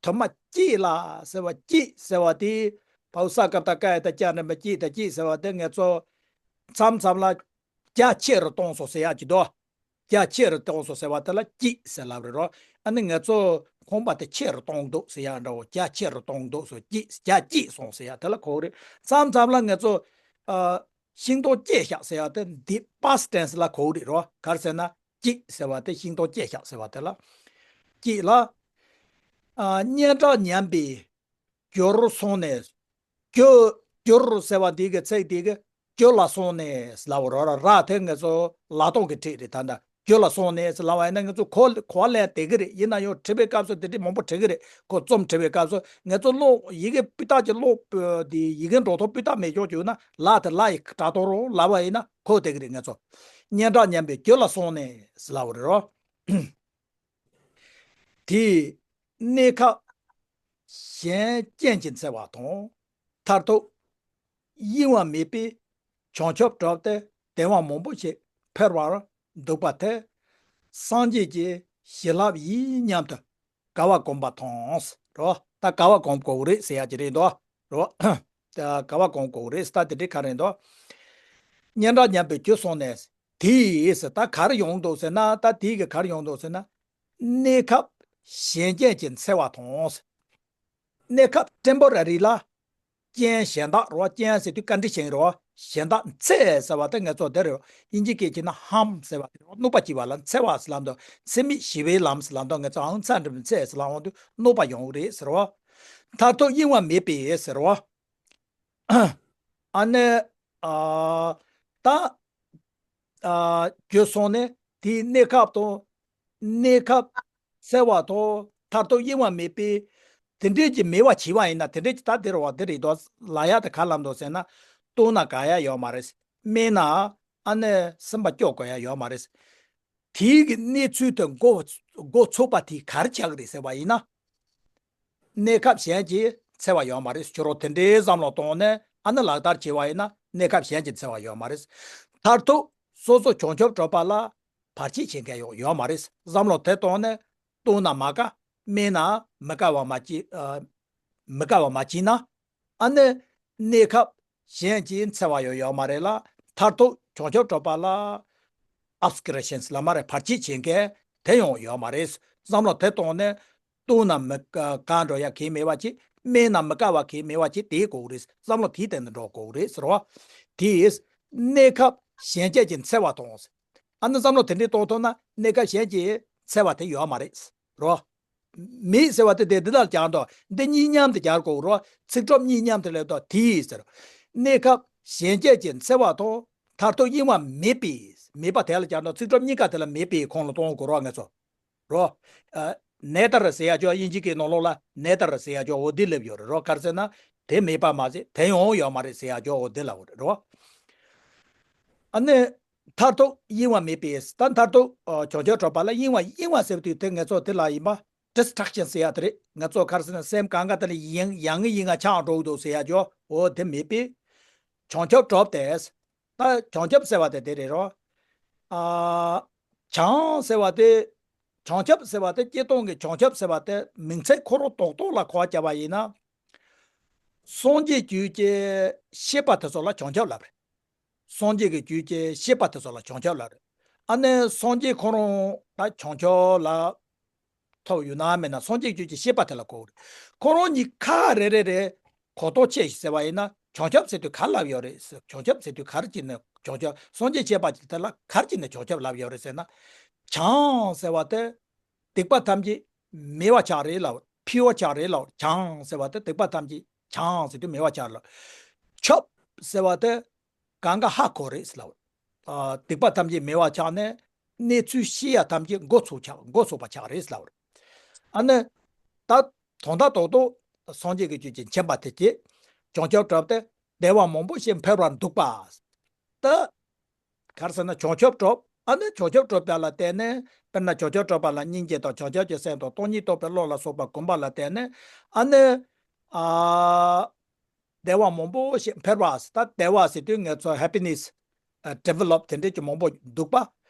དུ་མ་སྐྱེས་ལ་ཟེར་བ། སྐྱེས་ཟེར་བ་དེ་ཕ་བུ་ས་ཀ་བཏགས་སྐ་ཡ་བཏགས་སྐྱ་འགྲེང་བུ་སྐྱེས། ད་སྐྱེས་ཟེར་བ་དེ་ངས་ཚོ་མཚམས་མཚམས་ལ། རྒྱ་ཆེ་རུ་གཏོང་སོང་ཟེར་ཡག་ཅིག་འདུག་རྒྱ་ཆེ་རུ་གཏོང་སོང་ཟེར་བ་དེ་ལ་སྐྱེས་ཟེར་ལབ་རེད་རོ། ཨ་ནི་ང་ཚོ་ཁང་པ་དེ་ཆེ་རུ་གཏོང་འདུག་ཟེར་ཡག་འདྲ་བོ། རྒྱ་ཆེ་རུ་གཏོང་འདུག་སོ། སྐྱེས། རྒྱ་སྐྱེས་སོང་ཟེར་ཡག་དེ་ལ་གོ་གི་རེད། མཚམས་མཚམས་ལ་ང་ཚོ། ཨ། ཤིང་སྡོང་སྐྱེས་བཞག་ཟེར་ཡག་དེ་འདི་past tense ལ་གོ་གི་རེད་རོ། ག་རེ་ཟེར་ན་སྐྱེས་ཟེར་བ་དེ་ཤིང་སྡོང་སྐྱེས་བཞག་ཟེར་བ་དེ་ལ། སྐྱེས་ལ། ཨ། སྙན་གྲགས་ཉམས་པའི་རྒྱུར་སོང་ནས། རྒྱུ། རྒྱུར་ཟེར་བ་འདི་གི་ཚིག་འདི་གི་རྒྱུ་ལ་སོང་ནས་ལབ་རོ། ར་ར་དེ་ང་ཚོ་ལ་དོག་གི་ཕྲད་རེད། ད་ལྟ་རྒྱུ་ལ་སོང་ནས་ལབ་པ་ཡིན་ན་ང་ཚོ་གོ་གོ་བ་ལེན་བསྡད་ཀྱི་རེད། ཡིན་ན་ཡང་བྲིས་པའི་སྐབས་སུ་དེ་འདྲ་མང་པོ་བྲི་གི་རེད། ཁོ་རྩོམ་བྲིས་པའི་སྐབས་སུ་ང་ཚོ་ཀློག་ཡི་གེ་སྤུས་དག་ཅིག་ཀློག་དེ་ཡི་གེ་འགྲོ་སྟངས་སྤུས་དག་མེད་ཆོག་བྱུང་ན་ལ་དེ་ལ་ཡི་སྒྲ་གདངས་རོ་ལབ་པ་ཡིན་ན་གོ་བསྡད་ཀྱི་རེད། ང་ཚོ་སྙན་གྲགས་ཉམས་པའི་རྒྱུ་ལ་སོང་ནས་ལབ་རེད་རོ། དེས་གནས་སྐབས་གཞན་རྐྱེན་གྱིས་འཚེ་བ་དང་མཐར་ཐུག་གཡེང་བ་མེད་པས་བྱང་ཆུབ་བྲལ་ཏེ་བདེ་བ་མང་པོ་ཞིག་འཕེལ་བར་འདུག་པ་དེ་སངས་རྒྱས་ཀྱི་བྱིན་རླབས་ཡིན་སྙམ་དུ་ ག་བ་གོམས་པ་མཐོང་། རོ། ད་ག་བ་གོམས་དགོས་རེད་ཟེར་ཡ་ཅིག་རེད་འདུག་རོ། ད་ག་བ་གོམས་དགོས་རེད། ད་དེ་འདྲའི་ཁ་རེད་འདུག་སྙན་གྲགས་ཉམས་པའི་རྒྱུ་སོང་ནས། དེ་ཡིས་ད་ག་རེ་ཡོང་འདུག་ཟེར་ན། ད་དེ་གི་ག་རེ་ཡོང་འདུག་ཟེར་ན། གནས་སྐབས་གཞན་རྐྱེན་གྱིས་འཚེ་བ་དང་། གནས་སྐབས་ཊེམ་པོ་ར་རི་ལ་རྐྱེན་གཞན་དག་རོ། རྐྱེན་ཟེར་དུས་ཀོན་ཌི་ཤན་རོ། གཞན་དག་འཚེ་ཟེར་བ་དེ་ང་ཚོ་དེ་རེད། དབྱིན་ཇི་སྐད་ཀྱིས་ན་ཧརམ་ཟེར་བ་དེ་རེད། གནོད་པ་བྱེད་པ་ལ་འཚེ་བ་ཟེར་ལབ་འདུག་འཚེ་མེད་ཞི་བའི་ལམ་ཟེར་ལབ་འདུག་ང་ཚོ་ཨང་ཚ་འགྲིམ་འཚེ་ཟེར་ལབ་འོང་དུས་གནོད་པ་ཡོང་གི་རེད་ཟེར་བ། མཐར་ཐུག་གཡེང་བ་མེད་པས་ཟེར་བ། ཨ་ནི། ཨ། ད། ཨ། རྒྱུ་སོང་ནས་དེའི་གནས་སྐབས་དང་། གནས་སྐབས་འཚེ་བ་དང་མཐར་ཐུག་གཡེང་བ་མེད་པས། དེ་འདྲས་ཀྱི་མེད་པ་བྱས་པ་ཡིན་ན། དེ་འདྲས་ཀྱི་ད་དེ་རེད་བ། དེ་རེད་དོ། ལབ་ཡ་དེ་ག་ལབ་འདུག་ཟེར་ན། བཏུང་ན་དགའ་ཡ་ཡོད་མ་རེད། སྨྲས་ན་ཨ་ནི་སེམས་པ་སྐྱོ་དགོས་ཡ་ཡོད་མ་རེད། དེའི་གི་གནས་ཚུལ་དེ་མགོ་མགོ་ཚོས་པ་དེ་ག་རེ་ཆགས་ཀྱི་རེད་ཟེར་བ་ཡིན་ན། གནས་སྐབས་གཞན་གྱིས་འཚེ་བ་ཡོད་མ་རེད། ཁྱོད་རང་དེ་འདྲའི་བསམ་བློ་བཏང་ནས་ཨ་ནི་ལག་བསྟར་བྱས་པ་ཡིན་ན། གནས་སྐབས་གཞན་གྱིས་འཚེ་བ་ཡོད་མ་རེད། མཐར་ཐུག་སོ་སོ་བྱང་ཆུབ་གྲུབ་པ་ལ་བར་ཆད་བྱེད་མཁན་ཡོད་ཡོད་མ་རེད། བསམ་བློ་དེ་བཏང་ནས་བཏུང་ན་མ་དགའ། སྨྲས་ན་མི་དགའ་བ་མ་བྱས། ཨ། མི་དགའ་བ་མ་བྱས་ན། ཨ་ནི་གནས་སྐབས་གཞན་གྱིས་འཚེ་བ་ཡང་ཡོད་མ་རེད་ལ། མཐར་ཐུག་བྱང་ཆུབ་གྲུབ་པ་ལ་ཨབ་སི་ཀི་རི་ཤན་ལབ་མ་རེད། བར་ཆད་བྱེད་མཁན་དེ་ཡང་ཡོད་མ་རེད། བསམ་བློ་དེ་བཏང་ནས་བཏུང་ན་མི་དགའ་འགྲོ་ཡ་གང་ཡང་མེད་པ་བྱས། སྨྲས་ན་མི་དགའ་བ་གང་ཡང་མེད་པ་བྱས། དེ་དགོས་རེད། བསམ་བློ་དེའི་སྟེང་དུ་འགྲོ་དགོས་རེད་ཟེར་བ། དེས་གནས་སྐབས་གཞན་གྱིས་འཚེ་བ་དང་། ཨ་ནི་བསམ་བློ་དེ་འདྲའི་གཏོང་ཐུབ་ན་གནས་སྐབས་གཞན་གྱིས་འཚེ་བ་དེ་ཡོད་མ་རེད་རོ། མེད་ཟེར་བ་དེ་དེ་འདི་ལ་སྦྱར་འདུག་འདི་གཉིས་མཉམ་དུ་སྦྱར་དགོས་རོ། ཚིག་གྲོགས་གཉིས་མཉམ་དུ་སླེབས་འདུག་དེ་ཡིས་ཟེར། གནས་སྐབས་གཞན་གྱིས་འཚེ་བ་དང་མཐར་ཐུག་གཡེང་བ་མེད་པས། མེད་པ་དེ་ལ་སྦྱར་འདུག་ཚིག་གྲོགས་གཉིས་ཀ་དེ་ལ་མེད་པའི་ཁོངས་ལ་གཏོང་དགོས་རོ། ང་ཚོ་རོ། ཨ། ནེ་ཏར་ཟེར་ཡ་ཅོ་དབྱིན་ཇི་གི་ནང་ལོགས་ལ་ནེ་ཏར་ཟེར་ཡ་ཅོ་འོ་འདི་སླེབས་ཡོད་རེད་རོ། ག་རེ་ཟེར་ན་དེ་མེད་པ་མ་ཟད་དེ་ཡང་ཡོད་མ་རེད་ཟེར་ཡ་ཅོ་འོ་འདི་ལ་འོ་རེད་རོ། ཨ་ནི། མཐར་ཐུག་གཡེང་བ་མེད་པས། ད་མཐར་ཐུག་ཨ། བྱང་ཆུབ་གྲུབ་པ་ལ་གཡེང་བ། གཡེང་བ་ཟེར་བ་དུས་དེ་ང་ཚོ་དེ་ལ་ཡིན་པ། ཌིས་ཊེག་ཤན་ཟེར་ཡ་དེ་རེད། ང་ཚོ་ག་རེ་ཟེར་ན་སེམས་གང་ག་དེ་ལ་ཡང་ཡང་ཡང་ཆགས་འགྲོ་གི་འདུག་ཟེར་ཡ་ཅོ་འོ་དེ་མེད་པས། བྱང་ཆུབ་གྲུབ་སྟེ། ད་བྱང་ཆུབ་ཟེར་བ་དེ་དེ་རེད་རོ། ཨ། བྱང་ཟེར་བ་དེ། བྱང་ཆུབ་ཟེར་བ་དེ་སྤྱིར་བཏང་གི་བྱང་ཆུབ་ཟེར་བ་དེ་མིང་ཚིག་ཁོ་རང་རྡོག་རྡོག་ལ་གོ་བ་བརྒྱབ་པ་ཡིན་ན། སངས་རྒྱས་རྒྱུད་ཀྱི་བཤད་པ་དེ་ཚོ་ལ་བྱང་ཆུབ་ལབ་རེད། སངས་རྒྱས་ཀྱི་རྒྱུད་ཀྱི་བཤད་པ་དེ་ཚོ་ལ་བྱང་ཆུབ་ལབ་རེད། ཨ་ནི་སངས་རྒྱས་ཁོ་རང་ད་བྱང་ཆུབ་ལ་ཐོབ་ཡོད་ན་མེད་ན་སངས་རྒྱས་རྒྱུད་ཀྱི་བཤད་པ་དེ་ལ་གོ་རེད། ཁོ་རང་གཉིས་ཁ་རེ་རེ་རེ་གོ་རྟོགས་ཆེ་ཞིག་ཟེར་བ་ཡིན་ན། བྱང་ཆུབ་ཟེར་དུས་ག་རེ་ལབ་ཡོད་རེད་ཟེར། བྱང་ཆུབ་ཟེར་དུས་ག་རེ་བྱས་ནས་བྱང་ཆུབ། སངས་རྒྱས་བཤད་པ་དེ་ལ་ག་རེ་བྱས་ནས་བྱང་ཆུབ་ལབ་ཡོད་རེད་ཟེར་ན། བྱང་ཟེར་བ་དེ། སྡིག་པ་ཐམས་ཅད་མེད་པ་ཆགས་རེད་ལབ། ཕི་ཡོར་ཆགས་རེད་ལབ། བྱང་ཟེར་བ་དེ་སྡིག་པ་ཐམས་ཅད་བྱང་ཟེར་དུས་མེད་པ་ཆགས་ལབ། ཆུབ་ཟེར་བ་དེ་གང་ག་ཧ་གོ་རེད་ལབ། ཨ། སྡིག་པ་ཐམས་ཅད་མེད་པ་ཆགས་ནས་གནས་ཚུལ་ཤེས་ཡ་ཐམས་ཅད་མགོ་ཚོས་ཆགས། མགོ་ཚོས་པ་ཆགས་རེད་ལབ། ཨ་ནི་ད་དོན་དག་རྡོག་རྡོག་སངས་རྒྱས་ཀྱི་རྒྱུད་ཀྱི་མཁྱེན་པ་དེ་གྱིས་བྱང་ཆུབ་གྲུབ་སྟེ་བདེ་བ་མང་པོ་ཞིག་འཕེལ་བར་འདུག་པ། ད། ག་རེ་ཟེར་ན་བྱང་ཆུབ་གྲུབ། ཨ་ནི་བྱང་ཆུབ་གྲུབ་པ་ལ་བརྟེན་ནས། དཔེར་ན་བྱང་ཆུབ་གྲུབ་པ་ལ་སྙིང་རྗེ་དང་བྱང་ཆུབ་ཀྱི་སེམས་དང་སྟོང་ཉིད་རྟོགས་པའི་བློ་ལ་སོགས་པ་གོམས་པ་ལ་བརྟེན་ནས། ཨ་ནི། ཨ། བདེ་བ་མང་པོ་ཞིག་འཕེལ་བ། ད་བདེ་བ་ཟེར་དུས་ང་ཚོ་ཧེ་པི་ནེ་སི། ཨ། ཌི་ཝེ་ལོབ་དེ་འདྲས་ཀྱི་མང་པོ་འདུག་པ།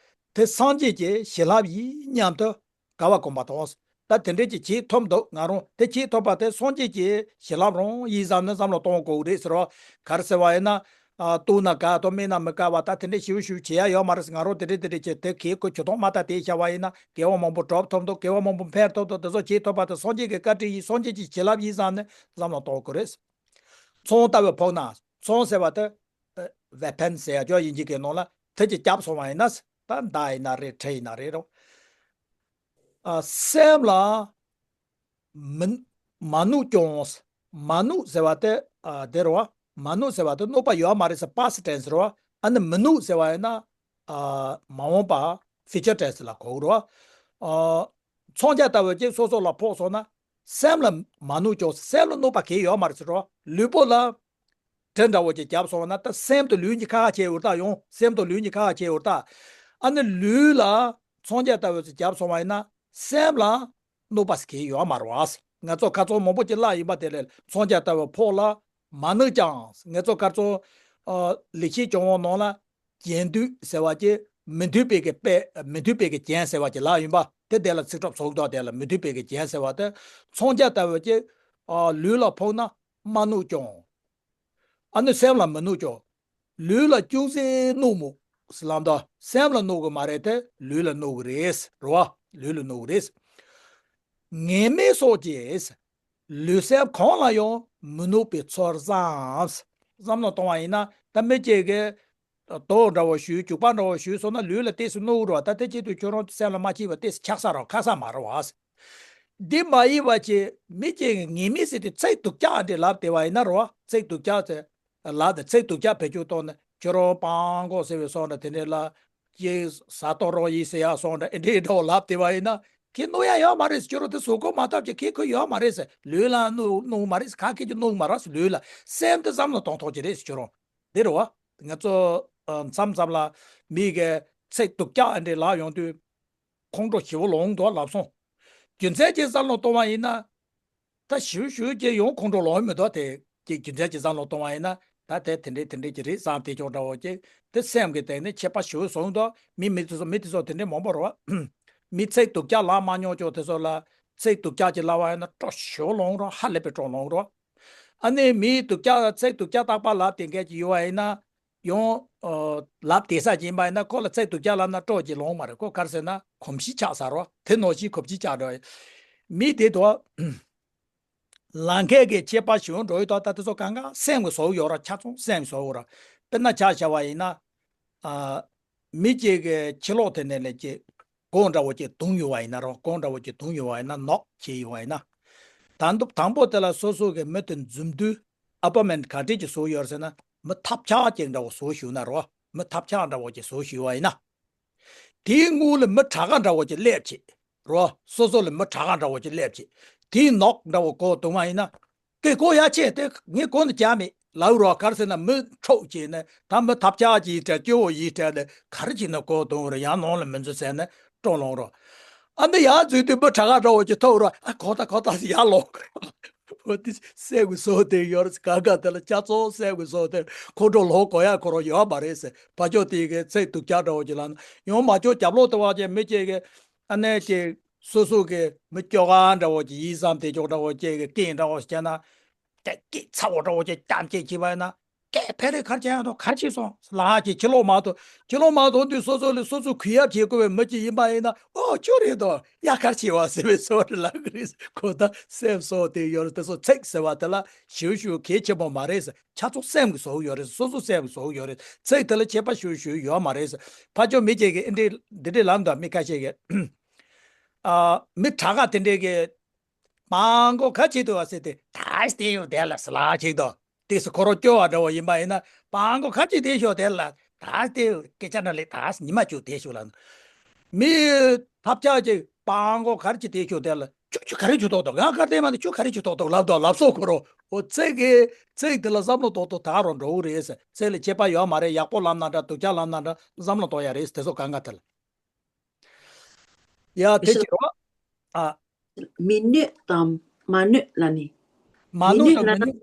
དེ་སངས་རྒྱས་ཀྱི་བྱིན་རླབས་ཡིན་སྙམ་དུ། ག་བ་གོམས་པ་དང་། ད་དེ་འདྲས་ཀྱི་བྱེད་ཐུབ་འདུག་ང་རང་དེ་བྱེད་ཐུབ་པ་དེ་སངས་རྒྱས་ཀྱི་བྱིན་རླབས་རང་ཡིན་བསམ་ནས་བསམ་བློ་གཏོང་དགོས་རེད་ཟེར་བ། ག་རེ་ཟེར་བ་ཡིན་ན། ཨ། བཏུང་ན་དགའ་དང་སྨྲས་ན་མི་དགའ་བ། ད་དེ་འདྲས་ཞིབ་ཞིབ་བྱེད་ཡ་ཡོད་མ་རེད། ང་རང་དེ་འདྲས་དེ་འདྲས་བྱས་དེ་གས་ཁོ་ཆུ་ཐོག་མ་ད་དེ་བྱ་བ་ཡིན་ན་དགེ་བ་མང་པོ་སྒྲུབ་ཐུབ་འདུག་དགེ་བ་མང་པོ་འཕེལ་ཐུབ་འདུག་དེ་ཚོ་བྱེད་ཐུབ་པ་དེ་སངས་རྒྱས་ཀྱི་བཀའ་དྲིན་ཡིན། སངས་རྒྱས་ཀྱི་བྱིན་རླབས་ཡིན་བསམ་ནས་བསམ་བློ་གཏོང་དགོས་རེད། མཚོན་ལྟ་བུ་ཕོག་ན། མཚོན་ཟེར་བ་དེ། ཝེ་པན་ཟེར་ཡ་ཅོ་དབྱིན་ཇི་གི་ནང་ལ་དེ་ཅིག་བརྒྱབ་སོང་བ་ཡིན་ན། ད་མདའ་ཡིན་ན་རེད། གྲི་ཡིན་ན་རེད་རོ། ཨ། སེམས་ལ་མི་མ་ནུས་ཀྱང་། མ་ནུས་ཟེར་བ་དེ། ཨ། དེ་རེད་བ། མ་ནུས་ཟེར་བ་དེ་གནོད་པ་ཡོད་མ་རེད་ཟེར། པ་སི་ཊེན་སི་རེད་བ། ཨ་ནི་མི་ནུས་ཟེར་བ་ཡིན་ན། ཨ། མ་འོངས་པ། ཕིའུ་ཅར་ཊེན་སི་ལ་གོ་གི་རེད་བ། ཨ། མཚོན་ཆ་ལྟ་བུ་ཅིག་སོ་སོ་ལ་ཕོག་སོང་ན། སེམས་ལ་མ་ནུས་ཀྱང་སེམས་ལ་གནོད་པ་གང་ཡང་ཡོད་མ་རེད་ཟེར་རོ། ལུས་པོ་ལ་གྲི་འདྲ་བོ་ཅིག་བརྒྱབ་སོང་ན། ད་སེམས་དང་ལུས་གཉིས་ཁ་ཁ་བྱས་ཡོད་ད། ཡང་སེམས་དང་ལུས་གཉིས་ཁ་ཁ་བྱས་ཡོད་ད། ཨ་ནི་ལུས་ལ་མཚོན་ཆ་ལྟ་བུ་ཅིག་བརྒྱབ་སོང་བ་ཡིན་ན་སེམས་ལ་གནོད་པ་ཞིག་གང་ཡང་ཡོད་མ་རེད་བ། ང་ཚོ་ཁ་སང་མང་པོ་ཅིག་བཀླགས་ཡིན་པ། དེ་ལས་མཚོན་ཆ་ལྟ་བུ་ཕོག་ལ་མ་ནུས་ཀྱང་། ང་ཚོ་ཁ་སང་། ཨ། ལེགས་བཤད་ལྗོན་དབང་ནང་ལ། གྱེན་འདུད་ཟེར་བ་ཅིག་མི་འདུད་པའི་གི་དཔེ། མི་འདུད་པའི་གི་གྱེན་ཟེར་བ་ཅིག་ལབ་ཡིན་པ། དེ་དེ་ལ་ཚིག་གྲོགས་ཚོགས་འདུ་དེ་ལ་མི་མཐུན་དཔེ་གི་རྒྱན་ཟེར་བ་དེ་མཚོན་བྱ་ལྟ་བུ་ཅིག་ཨ་ལུས་ལ་ཕོག་ན་མ་ནུག་ཀྱང་། ཨ་ནི་སེམས་ལ་མི་ནུག་ཀྱང་། ལུས་ལ་ཅུང་ཟད་ནུག་མོ་ཟེར་ལབ་འདུག་སེམས་ལ་ནུག་གི་མ་རེད་དེ་ལུས་ལ་ནུག་གི་རེད་རེད་བ། ལུས་ལ་ནུག་གི་རེད། ངེས་མེད་སོགས་ཀྱིས། ལུས་སེམས་གང་ལ་ཡང་མི་ནུག་པའི་ཚུལ་བསམ། བསམ་བློ་གཏོང་བ་ཡིན་ན་ད་མི་གཅིག་གིས་རྡོ་འདྲ་བོ་གཞུས་རྒྱུག་པ་འདྲ་བོ་གཞུས་སོང་ན་ལུས་ལ་ཏོག་ཙམ་ནུག་རོ། ད་དེ་བྱེད་དུས་ཁྱོད་རང་སེམས་ལ་མ་སྐྱིད་པ་ཏོག་ཙམ་ཆགས་ས་རོ་ཁ་ས་མ་རོ་བ། འདི་མ་ཡིན་པ་ཅིག་མི་གཅིག་གིས་ངེས་མེད་ཟེར་དུས་ཚིག་སྡུག་ཅག་འདྲ་ལབ་བསྡད་པ་ཡིན་ན་རོ། ཚིག་སྡུག་ཅག་ཚེ་ལབ་དེ་ཚིག་སྡུག་ཅག་བེད་སྤྱོད་གཏོང་ནས་ཁྱོད་རང་སྤང་གོ་ཟེར་བའི་སོང་འདྲ་དེ་འདྲ་ལ། ཀྱེ་ཟ་ཏོ་རོགས་ཡིན་ཟེར་ཡག་སོང་འདྲ་ཨེ་འདྲའི་འདྲ་བོ་ལབ་བསྡད་པ་ཡིན་ན་ཁྱེད་ནུག་ཡག་ཡོད་མ་རེད་ཟེར། ཁྱོད་རང་དེ་གཟུགས་པོ་མ་ཐོབ་ཅིག་ཁྱེད་ཁོ་ཡོད་མ་རེད་ཟེར། ལུས་ལ་ནུག་ནུག་མ་རེད་ཟེར། ག་ཁྱེད་ཀྱི་ནུག་མ་རེད་ཟེར། ལུས་ལ་སེམས་དེ་བསམ་བློ་གཏོང་ཐོག་ཅིག་རེད་ཟེར། ཁྱོད་རང་འདི་རེད་བ། ང་ཚོ་ཨ་མཚམས་མཚམས་ལ་མི་གི་ཚིག་སྡུག་ཅག་ཨེ་འདྲའི་ལབ་ཡོང་དུས་ཁོང་ཁྲོ་ཞེ་པོ་ལངས་འདུག་ལབ་སོང་། རྒྱུ་མཚན་ཅིག་བསམ་བློ་གཏོང་བ་ཡིན་ན། ད་ཞུ་ཞུ་ཅེས་ཡོང་ཁོང་ཁྲོ་ལངས་མི་འདུག་དེ་ཅིག་རྒྱུ་མཚན་ཅིག་བསམ་བློ་གཏོང་བ་ཡིན་ན་ད་དེ་དེ་འདྲས་དེ་འདྲས་ཀྱི་རེད་བསམ་དེ་ཅོག་འདྲ་བོ་ཅིག་དེ་སེམས་ཀྱི་སྟེང་ནས་ཁྱད་པར་ཞེ་པོ་བཟོ་འདུག་མི་མི་དེ་ཚོ་མི་དེ་ཚོ་དེ་འདྲས་མང་པོ་རེད་བ། མི་ཚིག་སྡུག་ཅག་ལབ་མ་མྱོང་ཅོག་དེ་ཚོ་ལ་ཚིག་སྡུག་ཅག་ཅིག་ལབ་པ་ཡིན་ན་ཁྲོ་ཞེ་པོ་ལངས་རོགས། ཧ་ལས་པའི་ཁྲོ་ལངས་རོགས། ཨ་ནི་མི་སྡུག་ཅག་ཚིག་སྡུག་ཅག་རྟག་པར་ལབ་དེ་འགས་ཀྱི་ཡོད་བ་ཡིན་ན། ཡང་ལབ་བསྡད་ས་ཅིག་ཡིན་པ་ཡིན་ན་ཁོ་ལ་ཚིག་སྡུག་ཅག་ལབ་ན་ཁྲོ་ཅིག་ལངས་མ་རེད། ཁོ་ག་རེ་ཟེར་ན་གོམས་གཤིས་ཆགས་ས་རོ། དེ་ནང་བཞིན་གོམས་གཤིས་ཆགས་འགྲོ། མི་དེ་དོ་ལང་ཁད་ཀྱི་ཁྱད་པར་ཞིག་འགྲོ་ཡོད་དོ། ད་དེ་ཚོ་གང་ག་སེམས་ཀྱི་བཟོ་ཡོད་ར། ཆ་ཚང་སེམས་བཟོ་ར། དཔེར་ན་ཆ་བཞག་པ་ཡིན་ན། ཨ། མི་གཅིག་གི་ཕྱི་ལོགས་དེ་ནས་ལས་ཀྱི་སྒོ་འདྲ་བོ་ཅིག་རྡུང་ཡོད་བ་ཡིན་ན་རོ། སྒོ་འདྲ་བོ་ཅིག་རྡུང་ཡོད་བ་ཡིན་ན་ནོག་བྱས་ཡོད་བ་ཡིན་ན། དང་དུ་དང་པོ་དེ་ལ་སོ་སོ་གི་མི་དེ་འཛུམ་དུས། ཨ་པ་མེན་ག་འདྲས་ཀྱི་བཟོ་ཡོད་ཟེར་ན་མི་ཐབས་ཆག་ཅིག་འདྲ་བོ་བཟོ་ཞུ་ན་རོ། མི་ཐབས་ཆག་འདྲ་བོ་ཅིག་བཟོ་ཞུ་བ་ཡིན་ན། དེའི་སྔོན་ལ་མི་དྲག་ག་འདྲ་བོ་ཅིག་སླེབས་ཅིག་རོ། སོ་སོ་ལ་མི་དྲག་ག་འདྲ་བོ་ཅིག་སླེབས་ཅིག་དེའི་ནོག་འདྲ་བོ་གོ་བཏང་བ་ཡིན་ན། ཀེ་གོ་ཡ་ཆེ་དེ་ངས་གོ་ནི་ཅག་མེད་ལའུ་རོ། ག་རེ་ཟེར་ན་མི་འཕྲོག་བྱས་ནས་ད་མི་ཐབས་ཆག་ཅིག་ཡིན་དྲ་སྐྱོ་བོ་ཡིན་དྲ་ལས་ག་རེ་བྱས་ན་གོ་བཏང་རོ། ཡང་ནང་ལ་མི་འཛུལ་ཟེར་ནས་སྤྲོ་ལོང་རོ། ཨ་འདི་ཡར་འཛུལ་དུས་མི་དྲག་ག་འདྲ་བོ་ཅིག་ཐོབ་རོ། ཨ་གོ་ད་གོ་ད་ཡར་ལོག་གི་རོ། འོ་དེ་སེམས་ཀྱི་སྲོག་དེ་ཡོད་རེད། ག་ག་དེ་ལ་ཅག་ཚོ་སེམས་ཀྱི་སྲོག་དེ་ཁོ་འགྲོ་ལོག་གོ་ཡ་ཁོ་རོ་ཡོད་མ་རེད་ཟེར། ཕ་ཆོས་དེ་གི་ཚིག་སྡུག་ཅག་འདྲ་བོ་ཅིག་ལ་ཡང་མ་ཆོག་རྒྱབ་ལོག་དེ་བ་ཅན་མི་གཅིག་གི་ཨ་ནེ་ཅིག་སོ་སོ་གི་མི་སྐྱོ་ག་འདྲ་བོ་ཅིག་ཡིད་བསམ་དེ་ཅོག་འདྲ་བོ་ཅིག་གི་སྐད་འདྲ་བོ་ཞིག་བྱས་ན། སྐད་སྐད་ཚ་བོ་འདྲ་བོ་ཅིག་རྐྱང་སྐད་བྱས་པ་ཡིན་ན། སྐད་ཕེ་རེ་གར་བྱས་ཡང་དོ་གར་བྱས་སོང་ལ་ཧ་ཅིག་ཕྱི་ལོགས་མ་ཐོན། ཕྱི་ལོགས་མ་ཐོན་དུས་སོ་སོ་ལ་སོ་སོ་གུས་ཡ་བྱེད་དགོས་པའི་མི་ཅིག་ཡིན་པ་ཡིན་ན། ཨོ་ཅོ་རེད་དོ་ཡ་གར་བྱས་བ་ཟེར་བའི་སོ་རེ་ལ་གི་རེད། ཁོ་ད་སེམས་སོ་དེ་ཡོད་རེད། དེ་སོ་ཚིག་ཟེར་བ་དེ་ལ་ཞུ་ཞུ་གལ་ཆེན་པོ་མ་རེད་ཟེར། ཆ་ཚང་སེམས་ཀྱི་བཟོ་ཡོད་རེད། སོ་སོ་སེམས་ཀྱི་བཟོ་ཡོད་རེད། ཚིག་དེ་ལ་ཁྱད་པར་ཞུ་ཞུ་ཡོད་མ་རེད་ཟེར། ཕ་ཆོས་མི་གཅིག་གི་ཨེ་འདྲི་འདི་འདྲི་ལབ་འདུག་མི་ཁ་ཤས་ཀྱིས། ཨ་མི་དྲག་ག་དེ་འདྲས་ཀྱི། སྤང་གོ་ག་ཅིག་འདུག་བ་ཟེར་ཏེ་ད་སྟེ་ཡོད་དེ་ལ་སི་ལ་ཅིག་དོ། དེ་སི་ཁོ་རོ་སྐྱོ་བ་འདྲ་བོ་ཡིན་པ་ཡིན་ན་སྤང་གོ་ག་ཅིག་དེ་ཤོག་དེ་ལ་ད་སྟེ་སྐད་ཆ་འདྲ་ལས་ད་ཉི་མ་བཅུ་དེ་ཤོག་ལ། མི་ཐབས་ཆག་ཅིག་སྤང་གོ་ག་ཅིག་དེ་ཤོག་དེ་ལ་ཁྱོད་ཁྱོད་ག་རེ་བྱུང་ཐོག་ཐོག་ང་ག་དེ་མ་དེ་ཁྱོད་ག་རེ་བྱུང་ཐོག་ཐོག་ལབ་དོ་ལབ་སོ་ཁོ་རོ། འོ་ཚིག་གི་ཚིག་དེ་ལ་བསམ་བློ་ཏོག་ཏོག་ད་རོ་འགྲོ་གི་རེད་ཟེར། ཚིག་ལ་ཁྱད་པར་ཡོད་མ་རེད། ཡག་པོ་ལབ་ན་འདྲ་སྡུག་ཅག་ལབ་ན་འདྲ་བསམ་བློ་གཏོང་ཡ་རེད་དེ་ཚོ་གང་ག་དེ་ལ། ཡ་དེ་ཕྱི་ཅི་རོ། ཨ། མི་ནུས་དང་མ་ནུས་ལ་ནི། མ་མི་ནུས་ནུས་དང་ལ་མི་ན་ནུས།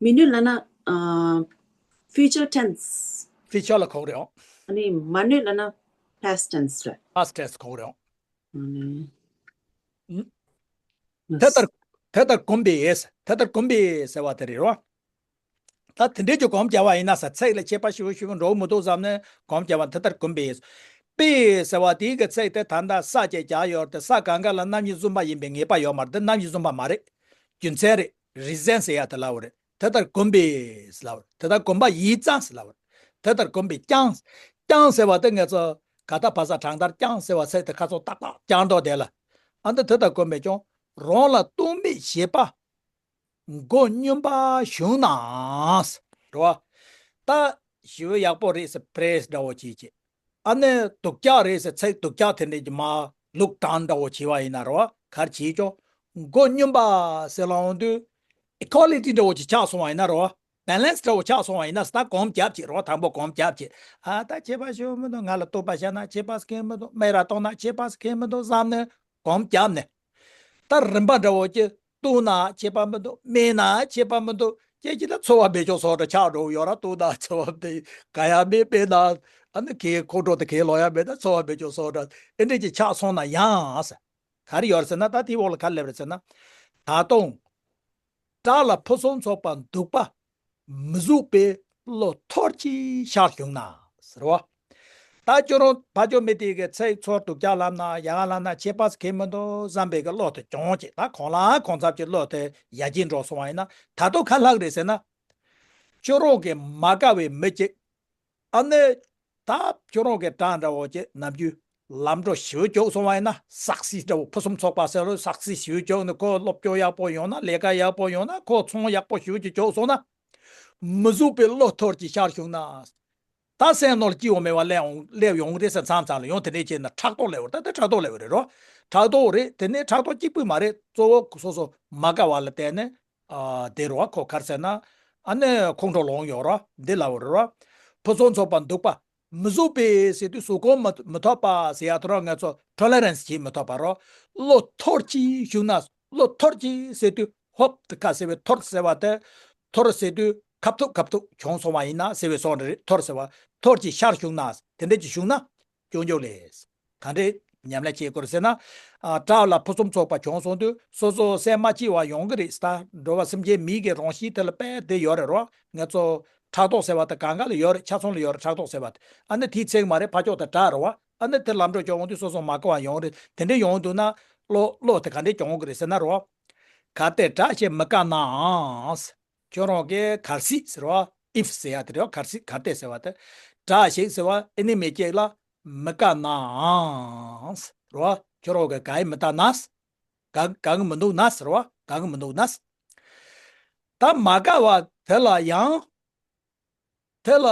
མི་ནུས་ལ་ན། ཨ། future tense། ཕི་ཅར་ལ་གོ་གི་རེད། ཨ་ནི་མ་ནུས་ལ་ན་past tense་རེད། past tense་གོ་གི་རེད། ཨ་ནི། ཨུ། དེ་ལྟར་དེ་ལྟར་གོམས་པས། དེ་ལྟར་གོམས་པས་ཟེར་བ་དེ་རེད་རོ། ད་དེ་འདྲའི་ཅིག་གོམས་བྱ་བ་ཡིན་ན་ས་ཚིག་ལ་ཁྱད་པར་ཞེ་པོ་ཞེ་པོ་འགྲོ་མི་འདུག་བསམ་ནས་གོམས་བྱ་བ་དེ་ལྟར་གོམས་པས། པས་ཟེར་བ་དེའི་གི་ཚིག་དེ་ད་ལྟ་ས་ཅེས་བྱ་ཡོད་དེ་ས་གང་ག་ལ་རྣམ་དབྱེ་གསུམ་པ་ཡིན་པའི་ངེས་པ་ཡོད་མ་རེད། དེ་རྣམ་དབྱེ་གསུམ་པ་མ་རེད། རྒྱུ་མཚན་རེད། རི་ཛན་ཟེར་ཡ་དེ་ལབ་པ་རེད། དེ་ལྟར་གོམས་པས་ལབ་པ་རེད། དེ་ལྟར་གོམས་པ་ཡིན་ཙང་ཟེར་ལབ་པ་རེད། དེ་ལྟར་གོམས་པས་ཀྱང་། ཀྱང་ཟེར་བ་དེ་ང་ཚོ་ག་ད་བ་ས་གྲངས་ལྟར་ཀྱང་ཟེར་བ་ཚིག་དེ་ཁ་ཚོ་ཏག་ཏག་ཀྱང་འདོགས་དེ་ལ། ཨ་འདི་དེ་ལྟར་གོམས་པས་ཀྱང་རང་ལ་རྟོག་མེད་ཞེས་པ། མགོ་སྨྱོན་པ་བྱུང་ན། རེད་བ། ད་ཞི་བའི་ཡག་པོ་རེད་ཟེར་པྲེས་འདྲ་བོ་བྱེད་ཀྱི། ཨ་ནི་སྡུག་ཅག་རེད་ཟེར་ཚིག་སྡུག་ཅག་དེ་འདྲས་ཀྱི་མ་ལུག་དྲང་འདྲ་བོ་བྱེད་བ་ཡིན་ན་རེད་བ། གར་བྱེད་ཀྱང་མགོ་སྨྱོན་པ་ཟེར་ལ་འོང་དུས་ཨི་ཀོ་ལི་ཊི་འདྲ་བོ་ཅིག་ཆགས་སོང་བ་ཡིན་ན་རེད་བ། བེ་ལན་སི་འདྲ་བོ་ཆགས་སོང་བ་ཡིན་ན་ད་གོམ་རྒྱབ་ཀྱི་རེད་བ། དང་པོ་གོམ་རྒྱབ་ཀྱི། ཨ་ད་ཁྱད་པར་ཞིག་མི་འདུག་ང་ལ་གཏུག་པ་བྱས་ན་ཁྱད་པར་གང་མི་འདུག་མེ་ར་གཏོང་ན་ཁྱད་པར་གང་མི་འདུག་བསམ་ནས་གོམ་རྒྱབ་ནས། ད་རིམ་པ་འདྲ་བོ་ཅིག་གཏུག་ན་ཁྱད་པར་མི་འདུག་སྨྲས་ན་ཁྱད་པར་མི་འདུག་ཁྱེད་ཀྱིས་ད་ཚོར་བ་སྦས་ཆོག་སོགས་འདྲ་ཆགས་འགྲོ་གི་ཡོད་ར། གཏུག་ན་ཚོར་བ་སྦས་ག་ཡ་མེད་པས་ན་ ཨ་ནི་ཁོའི་ཁོང་ཁྲོ་དེ་ཁོའི་ལོག་ཡ་མེད་ད་ཚོར་བ་མེད་ཀྱང་སོང་འདྲ་ཨེ་འདྲས་ཀྱི་ཆགས་སོང་ན་ཡང་ཟེར། ག་རེ་ཡོད་རེད་ཟེར་ན་ད་དེའི་འོག་ལ་ག་རེ་སླེབས་རེད་ཟེར་ན། ད་དུང་། བྲག་ལ་ཕུན་སུམ་ཚོགས་པ་འདུག་པ། མི་གཟུགས་པའི་བློ་ཐོར་གྱིས་ཤར་བྱུང་ན་ཟེར་བ། ད་ཁྱོད་རང་ཕ་ཇོ་མི་དེ་གི་ཚེ་ཚོར་སྡུག་ཅག་ལབ་ན་ཡ་ང་ལབ་ན་ཁྱད་པར་གང་མི་འདུག་བསམ་པའི་གི་བློ་དེ་བྱུང་ཅིག་ད་གང་ལ་གང་འཚམ་གྱི་བློ་དེ་ཡར་རྒྱས་འགྲོ་སོང་བ་ཡིན་ན་ད་དུང་ག་ལྷག་རེད་ཟེར་ན། ཁྱོད་རང་གི་མ་དགའ་བའི་མི་གཅིག་ཨ་ནི། ད་ཁྱོད་རང་གི་བྲག་འདྲ་བོ་ཅིག་ནམ་རྒྱུན་ལམ་འགྲོ་ཞེ་པོ་ཅིག་སོང་བ་ཡིན་ན་སག་སི་འདྲ་བོ་ཕུན་སུམ་ཚོགས་པ་ཟེར་རོ་སག་སི་ཞེ་པོ་ཅིག་ནི་ཁོ་སློབ་སྦྱོང་ཡག་པོ་ཡོང་ན་ལས་ཀ་ཡག་པོ་ཡོང་ན་ཁོ་ཚོང་ཡག་པོ་ཞེ་པོ་ཅིག་ཅོག་སོང་ན། མི་གཟུགས་པའི་བློ་ཐོར་གྱིས་ཤར་བྱུང་ན། ད་སེམས་ནང་ལ་སྐྱིད་པོ་མེད་པ་སླེབས་ཡོང་སླེབས་ཡོང་རེད་ཟེར་མཚམས་མཚམས་ལ་ཡང་དེ་འདྲས་བྱས་ན་ཕྲག་དོག་སླེབས་པ་རེད། ད་དེ་ཕྲག་དོག་སླེབས་པ་རེད་རོ། ཕྲག་དོག་རེད་དེ་ནས་ཕྲག་དོག་གཅིག་པུ་མ་རེད། གཙོ་བོ་སོ་སོ་མ་དགའ་བ་ལ་བརྟེན་ནས། ཨ་དེ་རོ་ཁོ་ག་རེ་ཟེར་ན། ཨ་ནི་ཁོང་ཁྲོ་ལངས་ཡོད་རོ། འདི་ལབ་པ་རེད་རོ། ཕུན་སུམ་ཚོགས་པ་འདུག་པ། མི་གཟུགས་པའི་ཟེར་དུས་གཟུགས་ཁམས་མི་མི་ཐོབ་པ་ཟེར་ཡ་དེ་རོ་ང་ཚོ་ཊོ་ལེ་རན་སི་བྱེད་མི་ཐུབ་པ་རོ། བློ་ཐོར་གྱིས་བྱུང་ན་བློ་ཐོར་གྱིས་ཟེར་དུས་ཧོབ་ཏེ་ཁ་ཟེར་བའི་ཐོར་ཟེར་བ་དེ། ཐོར་ཟེར་དུས་ཁབ་ཐུག་ཁབ་ཐུག་བྱུང་སོང་བ་ཡིན་ན་ཟེར་བའི་སོང་རེད། ཐོར་ཟེར་བ་ཐོར་གྱིས་ཤར་བྱུང་ན་དེ་འདྲ་ཅིག་བྱུང་ན། སྐྱོན་བརྗོད་ལས། ག་འདྲས་ཉམས་ལེན་བྱེད་དགོས་ཟེར་ན། ཨ་བྲག་ལ་ཕུན་སུམ་ཚོགས་པ་བྱུང་སོང་དུས་སོ་སོ་སེམས་མ་སྐྱིད་པ་ཡོང་གི་རེད་ད། འགྲོ་བ་སེམས་ཅན་མིའི་གི་རང་གཤིས་དེ་ལ་དཔེ་དེ་ཡོད་རེད་རོ། ང་ཚོ་ཕྲག་དོག་ཟེར་བ་དེ་གང་ག་ལ་ཡོད་རེད། ཆ་ཚང་ལ་ཡོད་རེད་ཕྲག་དོག་ཟེར་བ་དེ། ཨ་ནི་དེའི་ཚིག་མ་རེད་ཕ་ཕྱོགས་དེ་བྲག་རེད་བ། ཨ་ནི་དེ་ལམ་འགྲོ་བྱུང་འོང་དུས་སོ་སོ་མ་དགའ་བ་ཡོང་གི་རེད། དེ་འདྲས་ཡོང་འདུག་ན་བློ་བློ་དེ་ག་འདྲས་གྱོང་གི་རེད་ཟེར་ན་རོ། གལ་ཏེ་བྲག་ཞིག་མི་དགའ་ནའང་། ཁྱོད་རང་གིས་གལ་སྲིད་ཟེར་བ། if ཟེར་ཡ་དེ་རེད་བ། གལ་སྲིད་གལ་ཏེ་ཟེར་བ་དེ། བྲག་ཞིག་ཟེར་བ་ཨེ་ནི་མེ་ཅིག་ལ་མི་དགའ་ནའང་རོ། ཁྱོད་རང་གིས་ག་ཡི་མི་དགའ་ན། ག་ག་གི་མི་འདུག་ན་ཟེར་བ་ག་གི་མི་འདུག་ན། ད་མ་དགའ་བ་དེ་ལ་ཡང་དེ་ལ་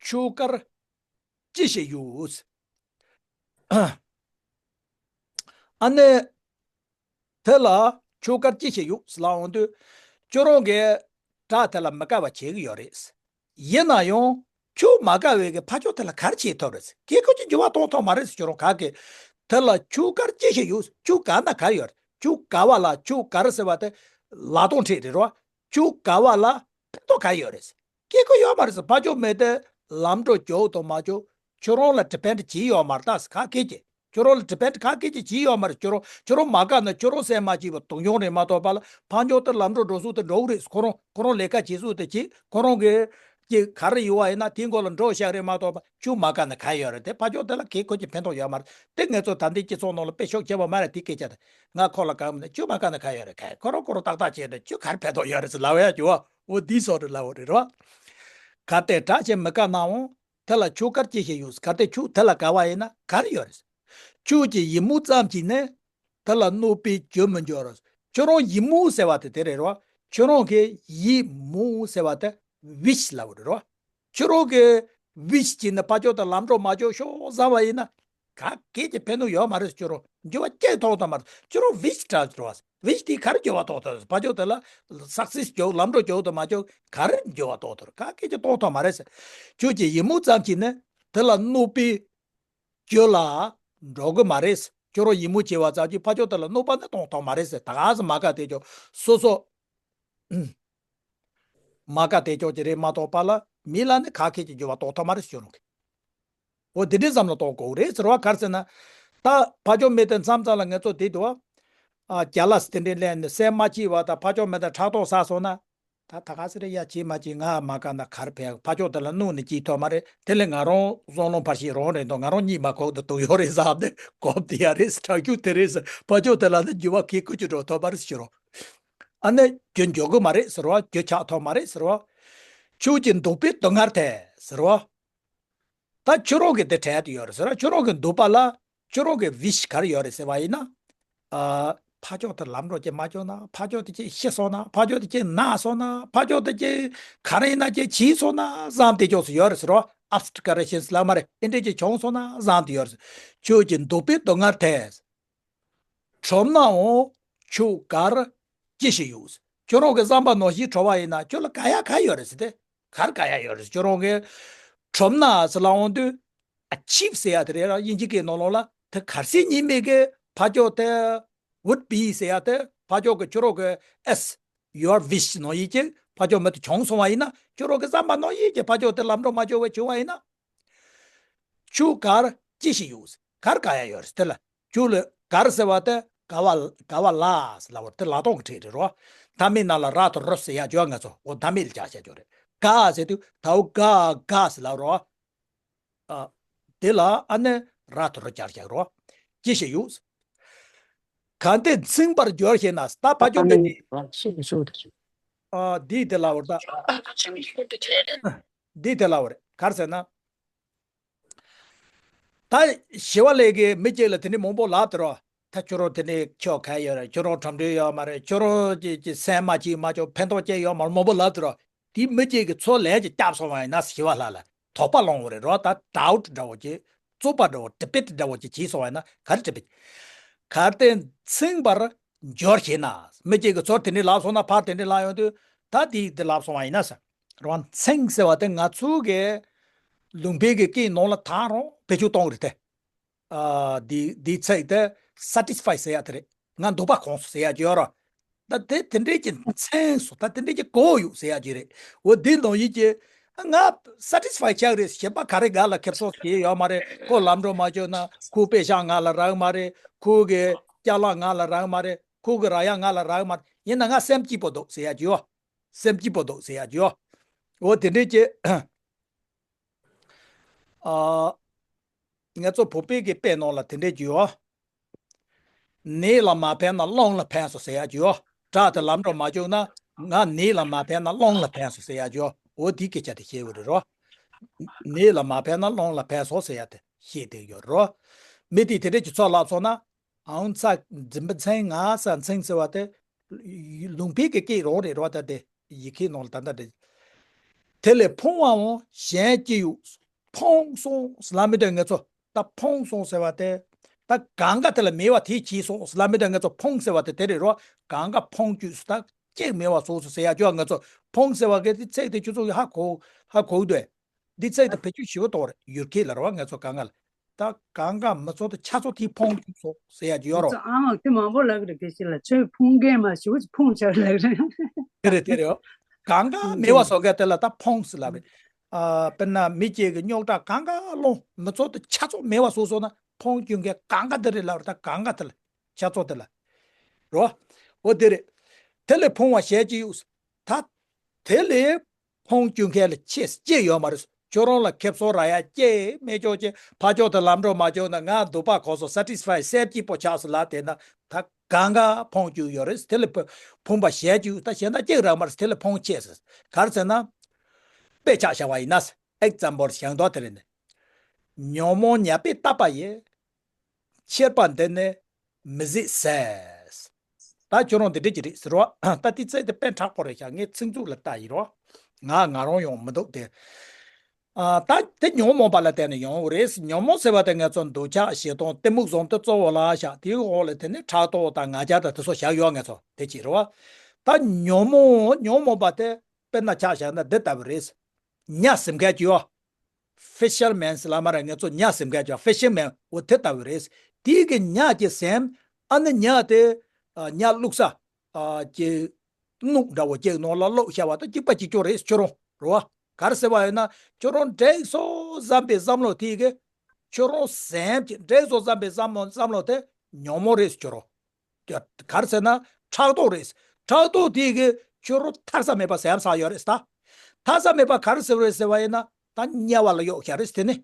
ཆོས་སྐལ་ཅི་ཞིག་ཡོད། ཨ་ནི། དེ་ལ་ཆོས་སྐལ་ཅི་ཞིག་ཡོད་ཟེར་ལབ་འོང་དུས། ཁྱོད་རང་གིས་བྲག་དེ་ལ་མི་དགའ་བ་བྱེད་ཀྱི་ཡོད་རེད། ཡིན་ན་ཡང་ཁྱོད་མ་དགའ་བའི་གི་ཕ་ཕྱོགས་དེ་ལ་ག་རེ་བྱེད་ཐུབ་རེད། སྐད་ཁོ་ཅིག་འགྱུར་བ་གཏོང་ཐུབ་མ་རེད་ཟེར། ཁྱོད་རང་ག་གི་དེ་ལ་ཆོས་སྐལ་ཅི་ཞིག་ཡོད། ཁྱོད་དགའ་ན་ག་རེ་ཡོད་རེད། ཁྱོད་དགའ་བ་ལ་ཁྱོད་དགའ་རེད་ཟེར་བ་དེ་ལག་སྟོང་ཁྲིད་རེད་རོ། ཁྱོད་དགའ་བ་ལ་ཕན་ཐོགས་ག་རེ་ཡོད་རེད། སྐྱེ་དགོས་ཡོད་མ་རེད་ཟེར། ཕ་ཕྱོགས་མེད་དེ་ལམ་འགྲོ་རྒྱུག་དང་མ་རྒྱུག་ཁྱོད་རང་ལ་ཌི་པེན་ཌི་བྱས་ཡོད་མ་རེད་ད་ཟེར། ག་གེ་ཀྱི་ཁྱོད་རང་ལ་ཌི་པེན་ཌི་ག་གེ་ཀྱི་བྱས་ཡོད་མ་རེད། ཁྱོད་རང་ཁྱོད་རང་མ་དགའ་ན་ཁྱོད་རང་སེམས་མ་སྐྱིད་པ་དུག་མྱོང་རེད་མ་གཏོགས་པ་ལ་ཕ་ཕྱོགས་དེ་ལམ་འགྲོ་འགྲོ་ཟུག་དེ་འགྲོ་གི་རེད། ཁོ་རང་ཁོ་རང་ལས་ཀ་བྱེད་ཟུག་དེ་བྱེད། ཁོ་རང་གི་ཀྱི་ག་རེ་ཡོད་བ་ཡིན་ན་དེའི་མགོ་ལ་འགྲོ་བཞག་རེད་མ་གཏོགས་པ་ཁྱོད་མ་དགའ་ན་ག་ཡོད་རེད། དེ་ཕ་ཕྱོགས་དེ་ལ་གེ་ཁོ་ཀྱི་ཕན་ཐོགས་ཡོད་མ་རེད། དེ་ང་ཚོ་ད་ལྟའི་སྤྱི་ཚོགས་ནང་ལ་དཔེ་ཤུགས་ཆེ་བ་མ་རེད། དེ་སྐད་ཆ་དེ་ང་ཁོ་ལ་གང་མིན་ན་ཁྱོད་མ་དགའ་ན་ག་ཡོད་རེད། ག་ཁོ་རང་ཁོ་རང་ཏག་ཏག་བྱས་ནས་ཁྱོད་ག་རེ་ཕན་ཐོགས་ཡོད་རེད་ཟེར་ལབ་ཡ་ཅིག་བ། འོ་འདི་སོགས་རེད་ལབ་པ་རེད་རོ། གལ་ཏེ་བྲག་ཞིག་མི་དགའ་ནའང་། དེ་ལ་ཆོས་སྐལ་ཅི་ཞིག་ཡོད། གལ་ཏེ་ཁྱོད་དེ་ལ་དགའ་བ་ཡིན་ན་ག་རེ་ཡོད་རེད། ཁྱོད་ཀྱི་ཡིད་མུག་ཙམ་གྱིས་ནི། དེ་ལ་གནོད་པའི་རྒྱུར་མི་འགྱུར་རོ། ཁྱོད་རང་ཡིད་མུག་ཟེར་བ་དེ་དེ་རེད་རོ། ཁྱོད་རང་གི་ཡིད་མུག་ཟེར་བ་དེ་ཝིཤ་ལབ་པ་རེད་རོ། ཁྱོད་རང་གི་ཝིཤ་གྱིས་ནི་ཕ་ཕྱོགས་དེ་ལམ་འགྲོ་མ་འགྲོ་ཤོག་བཟའ་བ་ཡིན་ན། ག་གེ་ཀྱི་ཕན་ཐོགས་ཡོད་མ་རེད། ཁྱོད་རང་འགྱུར་བ་སྐྱེ་ཐོགས་དང་མ་རེད། ཁྱོད་རང་ཝིཤ་དྲག་འགྲོ་བ། ཝིཤ་དེ་ག་རེ་འགྱུར་བ་གཏོང་ཐུབ། ཕ་ཕྱོགས་དེ་ལ་སག་སེ་སི་འགྱུར་ལམ་འགྲོ་འགྱུར་དང་མ་འགྱུར་ག་རེ་འགྱུར་བ་གཏོང་ཐུབ། ག་གེ་ཀྱི་གཏོང་ཐུབ་མ་རེད་ཟེར། ཁྱོད་ཀྱི་ཡིད་མུག་ཙམ་གྱིས་ནི་དེ་ལ་གནོད་པའི་རྒྱུ་ལ་འགྲོ་གི་མ་རེད། ཁྱོད་རང་ཡིད་མུག་བྱེད་པ་ཙམ་གྱིས་ཕ་ཕྱོགས་དེ་ལ་གནོད་པ་ནི་གཏོང་ཐུབ་མ་རེད་ཟེར། ད་ག་ཟེ་མ་དགའ་དེ་ཅོག་སོ་སོ། མ་དགའ་དེ་ཅོག་ཅིག་རེད་མ་གཏོགས་པ་ལ་མི་ལ་ནི་ག་གེ་ཀྱི་འགྱུར་བ་གཏོང་ཐུབ་མ་རེད་ཟེར་རུང་གི། འོ་དེ་འདྲའི་བསམ་བློ་གཏོང་དགོས་རེད་ཟེར་བ་ག་རེ་ཟེར་ན། ད་ཕ་ཕྱོགས་མི་དེ་མཚམས་མཚམས་ལ་ང་ཚོ་དེ་འདུག་ཨ། རྒྱ་ལ་སི་དེ་འདྲའི་ལན་ནི་སེམས་མ་སྐྱིད་པ་དང་ཕ་ཕྱོགས་མི་དང་ཕྲག་དོག་ཟ་སོང་ན། ད་ད་ག་ཟེ་རེད་ཡ། བྱེད་མ་བྱེད་ང་མ་དགའ་ན་ག་རེ་ཕན། ཕ་ཕྱོགས་དེ་ལ་གནོད་ནི་ཅིག་ཐོབ་མ་རེད། དེ་ལས་ང་རང་བསམ་བློ་འཕར་ཤིང་རང་རེད་འདུག་ང་རང་གཉིད་མ་ཁུག་དུ་དུག་ཡོད་རེད་བསམ་སྟེ་གོམ་དེ་ཡ་རེད་ཟེར། དྲག་རྒྱུ་དེ་རེད་ཟེར། ཕ་ཕྱོགས་དེ་ལ་ནི་འགྱུར་བ་གེ་ཁུ་ཅི་འགྲོ་ཐུབ་མ་རེད་ཟེར་རུང་། ཨ་ནི་རྒྱུ་འགྱུར་གི་མ་རེད་ཟེར་བ། རྒྱུ་ཆགས་ཐུབ་མ་རེད་ཟེར་བ། ཁྱོད་ཀྱི་འདོད་པའི་སྡུག་བསྔལ་དེ་ཟེར་བ། ད་ཁྱོད་རང་གི་དེ་འཕྲད་དུ་ཡོད་རེད་ཟེར་བ། ཁྱོད་རང་གི་འདོད་པ་ལ་ཁྱོད་རང་གི་ཝིཤ་ག་རེ་ཡོད་རེད་ཟེར་བ་ཡིན་ན། ཨ། ཕ་ཕྱོགས་དེ་ལམ་འགྲོ་ཅིག་མ་བྱུང་ན། ཕ་ཕྱོགས་དེ་ཅིག་ཤི་སོང་ན། ཕ་ཕྱོགས་དེ་ཅིག་ན་སོང་ན། ཕ་ཕྱོགས་དེ་ཅིག་ག་རེ་ཡིན་ན་ཅིག་བྱས་སོང་ན་བསམ་དེ་ཅོག་ཙེ་ཡོད་རེད་ཟེར་བ། ཨབ་སི་ཊི་ཀ་རེ་ཤན་ལབ་མ་རེད། ཨེ་འདྲས་ཅིག་བྱུང་སོང་ན་བསམ་དེ་ཡོད་རེད་ཟེར། ཁྱོད་ཀྱི་འདོད་པའི་སྡུག་བསྔལ་དེ། གྲུབ་ནའང་ཁྱོད་དགར་ཅི་ཞིག་ཡོད། ཁྱོད་རང་གི་བསམ་པ་ནང་བཞིན་གྲུབ་པ་ཡིན་ན་ཁྱོད་ལ་དགའ་ཡ་ག་ཡོད་རེད་ཟེར་ཏེ། ག་རེ་དགའ་ཡ་ཡོད་རེད་ཟེར། ཁྱོད་རང་གི་གྲུབ་ན་ཟེར་ལབ་འོང་དུས། ཨ་ཆིབ་ཟེར་ཡ་དེ་རེད་ར། དབྱིན་ཇི་སྐད་ནང་ལོགས་ལ་དེ་གལ་སྲིད་ཉིད་མེད་གི་ཕ་ཕྱོགས་དེ་would be ཟེར་ཡ་དེ་ཕ་ཕྱོགས་གི་ཁྱོད་རང་གི་as your wish ནང་བཞིན་གྱི་ ཕ་ཕྱོགས་མི་དེ་གྱོང་སོང་བ་ཡིན་ན། ཁྱོད་རང་གི་བསམ་པ་ནང་བཞིན་གྱི་ཕ་ཕྱོགས་དེ་ལམ་འགྲོ་མ་བྱུང་བ་བྱུང་བ་ཡིན་ན། ཁྱོད་གར་ཅི་ཞིག་ཡོད། གར་ག་ཡ་ཡོད་རེད་དེ་ལ། ཁྱོད་ལ་གར་ཟེར་བ་དེ་ག་བ་ག་བ་ལ་ཟེར་ལབ་པ་དེ་ལ་དོང་གི་ཕྲད་རེད་རོ། མཐའ་མའི་ནང་ལ་ར་དང་རུ་ཟེར་ཡ་བྱོས། ང་ཚོ་འོ་མཐའ་མའི་ལ་ཅག་བྱ་བྱོས་རེད། ག་ཟེར་དུས་ད་འོ་ག་ག་ཟེར་ལབ་རོ། ཨ། དེ་ལ་ཨ་ནི་ར་དང་རུ་ཅག་བྱ་རོ། ཅི་ཞིག་ཡོད། གང་དེ་མཚུངས་པར་སྦྱོར་ཞེ་ན། ད་ཕ་ཕྱོགས་མི་དེ། ཨ། འདི་དེ་ལབ་པ་རེད་ད། འདི་དེ་ལབ་པ་རེད། གར་ཟེར་ན། ད་ཞི་བ་ལྷས་ཀྱིས་མི་གཅིག་ལ་དེ་འདྲའི་མང་པོ་ལབ་དེ་རོ། ད་ཁྱོད་རང་དེ་འདྲའི་ཁྱོ་ག་ཡོད་རེད། ཁྱོད་རང་འགྲིམ་འགྲུལ་ཡོད་མ་རེད། ཁྱོད་རང་ཅི་ཅི་སེམས་མ་སྐྱིད་མ་ཆོག་ཕན་ཐོགས་ཅི་ཡོད་མ་རེད། མང་པོ་ལབ་དེ་རོ། དེ་མི་གཅིག་གིས་ཚུར་ལན་ཅིག་བརྒྱབ་སོང་བ་ཡིན་ན་ཞི་བ་ལྷ་ལ་དོགས་པ་སློང་བ་རེད་རོ། ད་ཌའུཊ་འདྲ་བོ་ཅིག་རྩོད་པ་འདྲ་བོ་ཌི་བེཊ་འདྲ་བོ་ཅིག་བྱས་སོང་བ་ཡིན་ན་ག་རེ་ཌི་བེཊ། གར་དེ་མཚུངས་པར་སྦྱོར་ཞེ་ན། མི་གཅིག་གིས་ཚུར་དེ་འདྲའི་ལབ་སོང་ན་ཕར་དེ་འདྲའི་ལབ་ཡོང་དུས་ད་དེ་དེ་ལབ་སོང་བ་ཡིན་ན་ཟེར། རང་མཚུངས་ཟེར་བ་དེ་ང་ཚོ་གི་ལུང་པའི་གི་སྐད་ནང་ལ་ད་རུང་བེད་སྤྱོད་གཏོང་གི་རེད་དེ། ཨ། འདི་འདིའི་ཚིག་དེ་སེ་ཊི་སི་ཕའི་ཟེར་ཡ་དེ་རེད། ང་འདོད་པ་ཁེངས་སོང་ཟེར་ཡ་ཅིག་ཡོད་རོ། ད་དེ་དེ་འདྲས་ཀྱི་མཚུངས་སོང་། ད་དེ་འདྲས་ཀྱི་གོ་ཡོད་ཟེར་ཡ་ཅིག་རེད། འོ་འདི་ནང་བཞིན་གྱི་ང་སེ་ཊི་སི་ཕའི་ཆགས་རེད། གཞན་པ་ག་རེ་ག་ལ་ཁེ་བཟང་བྱས་ཡོད་མ་རེད། ཁོ་ལམ་འགྲོ་མ་བྱུང་ན་ཁོའི་པེ་ཤག་ང་ལ་རག་མ་རེད། ཁོ་གི་ཅ་ལག་ང་ལ་རག་མ་རེད། ཁོ་གི་ར་ཡ་ང་ལ་རག་མ་རེད། ཡིན་ན་ང་སེམས་སྐྱིད་པོ་འདུག་ཟེར་ཡ་ཅིག་ཡོད། སེམས་སྐྱིད་པོ་འདུག་ཟེར་ཡ་ཅིག་ཡོད། འོ་དེ་འདྲས་ཀྱི། ཨ། ང་ཚོ་བོད་པའི་གི་དཔེ་ནང་ལ་དེ་འདྲས་ཅིག་ཡོད། ནད་ལ་མ་ཕན་ན་རླུང་ལ་ཕན་སོང་ཟེར་ཡ་ཅིག་ཡོད། བྲག་དེ་ལམ་འགྲོ་མ་བྱུང་ན་ང་ནད་ལ་མ་ཕན་ན་རླུང་ལ་ཕན་སོང་ཟེར་ཡ་ཅིག་ཡོད། འོ་དེའི་སྐད་ཆ་དེ་བཤད་ཡོད་རེད་རོ། ནད་ལ་མ་ཕན་ན་རླུང་ལ་ཕན་སོང་ཟེར་ཡ་དེ་བཤད་བསྡད་ཡོད་རོ། མི་དེས་དེ་འདྲས་ཀྱི་ཚོད་ལབ་སོང་ན། ཨའོན་ཚ་འཛིན་པ་མཚན་ང་ས་མཚན་ཟེར་བ་དེ། ལུང་པའི་གི་སྐད་རང་རེད་རོ། ད་དེ་ཡི་གེའི་ནང་ལ་ད་ལྟ་དེ། དེ་ལས་ཕོངས་པའང་གཞན་ཅི་ཡོད། ཕོངས་སོང་ལབ་མི་དེ་ང་ཚོ་ད་ཕོངས་སོང་ཟེར་བ་དེ། ད་གང་ག་དེ་ལ་མེད་པ་དེ་བྱས་སོང་ལབ་མི་དེ་ང་ཚོ་ཕོངས་ཟེར་བ་དེ་དེ་རེད་རོ། གང་ག་ཕོངས་བཅུག་སོང་། ད་གཅིག་མེད་པ་བཟོས་སོང་ཟེར་ཡ་ཅིག་ཡོད། ང་ཚོ་ཕོངས་ཟེར་བ་གི་དེ་ཚིག་དེ་ཁྱོད་ཚོ་གི་ཧ་གོ་ཧ་གོ་གི་འདུག་འདི་ཚིག་དེ་བེད་སྤྱོད་ཞེ་པོ་གཏོང་རེད། ཡུལ་སྐད་ལ་རེད་བ། ང་ཚོ་གང་ག་ལ། ད་གང་ག་མི་ཚོ་དེ་ཆ་ཚོ་དེ་ཕོངས་བཅུག་སོང་ཟེར་ཡ་ཅིག་ཡོད་རོ། ང་ཚོ་ཨ་མ་དེ་མང་པོ་ལབ་གི་རེད། སྐད་ཆ་ལ་ཆོས་ཕོངས་མཁན་མ་ཞེ་པོ་ཅིག་ཕོངས་ཆགས་ལབ་གི་རེད། དེ་རེད་དེ་རེད། གང་ག་མེད་པ་བཟོ་མཁན་དེ་ལ་ད་ཕོངས་ཟེར་ལབ་རེད། ཨ། དཔེར་ན་མི་གཅིག་གི་རྙོག་དྲ་གང་ག་སློང་མི་ཚོ་དེ་ཆ་ཚོ་མེད་པ་བཟོས་སོང་ན་ཕོངས་བཅུག་མཁན་གང་ག་དེ་རེད་ལབ་རེད། ད་གང་ག་དེ་ལ་ཆ་ཚོ་དེ་ལ་རོ། འོ་དེ་རེད། དེ་ལས་ཕོངས་པ་གཞན་ཅི་ཡོད། ད་དེ་ལས་ཕོངས་བཅུག་མཁན་ལ་ཆེས་ཅི་ཡོད་མ་རེད། ཁྱོད་རང་ལ་ཁེ་བཟང་རག་ཡ་ཅི་མེད་ཅོག་ཅེ་ཕ་ཕྱོགས་དེ་ལམ་འགྲོ་མ་བྱུང་ན་ང་འདོད་པ་ཁོ་སོ་སེ་ཊི་སི་ཕའི་སེམས་སྐྱིད་པོ་ཆགས་སོང་ལབ་བསྡད་ན་ད་གང་ག་ཕོངས་བཅུག་ཡོད་རེད། དེ་ལས་ཕོངས་པ་གཞན་ཅི་ཡོད། ད་གཞན་དག་ཅི་རག་མ་རེད། དེ་ལས་ཕོངས་ཆེ་ཟེར། ག་རེ་ཟེར་ན། དཔེ་ཆ་བཞག་པ་ཡིན་ན། ཨེག་ཛམ་པལ་བཞག་མདོག་དེ་རེད་ནི། ཉོན་མོངས་ཉ་པས་བཏབ་པ་ཡིས། ཆད་པ་འདི་ནི་མི་བཟད་ཟེར། ད་ཁྱོད་རང་འདི་འདྲ་ཅིག་རེད་ཟེར་བ། ད་དེ་ཚིག་དེ་དཔེ་མཁྲེགས་པོ་རེད་ཤག་ངས་ཚིག་མཛོད་ལ་ལྟ་ཡིན་རོ། ང་ང་རང་ཡོང་མི་འདུག་དེ། ཨ། ད་དེ་ཉོན་མོངས་པ་ལ་བརྟེན་ནས་ཡོང་བ་རེད། ཉོན་མོངས་ཟེར་བ་དེ་ང་ཚོ་འདོད་ཆགས་ཞེ་སྡང་གཏི་མུག་བཟུམ་དེ་གཙོ་བོ་ལ་བཞག་དེའི་འོག་ལ་དེ་ནི་ཕྲག་དོག་དང་ང་རྒྱལ་དང་དེ་ཚོ་བཞག་ཡོད། ང་ཚོ་དེ་ཅིག་རེད་བ། ད་ཉོན་མོངས་ཉོན་མོངས་པ་དེ་དཔེར་ན་ཆ་བཞག་ན་འདི་ལྟ་བུ་རེད། ཉ་ཟིན་མཁན་ཅིག་ཡོད། ཕི་ཤར་མེན་ཟེར་ལབ་མ་རེད། ང་ཚོ་ཉ་ཟིན་མཁན་ཅིག་ཡོད། ཕི་ཤར་མེན་འོ་དེ་ལྟ་བུ་རེད། དེའི་གི་ཉ་གི་སེམས། ཨ་ནི་ཉ་དེ་ཨ་ཉ་བླུགས་ས་ཨ་གི་སྣུམ་འདྲ་བོ་གཅིག་ནང་ལ་བླུགས་བཞག་པ་དང་གཅིག་པ་གཅིག་རྐྱང་རེད། ཁྱོད་རང་རེད་བ། ག་རེ་ཟེར་བ་ཡིན་ན་ཁྱོད་རང་འགྲིག་སོང་བསམ་པའི་བསམ་བློ་དེའི་གི་ཁྱོད་རང་སེམས་ཀྱི་འགྲིག་སོང་བསམ་པའི་བསམ་བློ་བསམ་བློ་དེ་ཉོན་མོངས་རེད། ཁྱོད་རང་ག་རེ་ཟེར་ན་ཕྲག་དོག་རེད། ཕྲག་དོག་དེ་གིས་ཁྱོད་རང་ཐར་ས་མེད་པ་ཟེར་ས་ཡོད་རེད་ད། ཐར་ས་མེད་པ་ག་རེ་ཟེར་བ་རེད་ཟེར་བ་ཡིན་ན་ད་དམྱལ་བ་ལ་གཡོག་བཞག་རེད་དེ་ནི།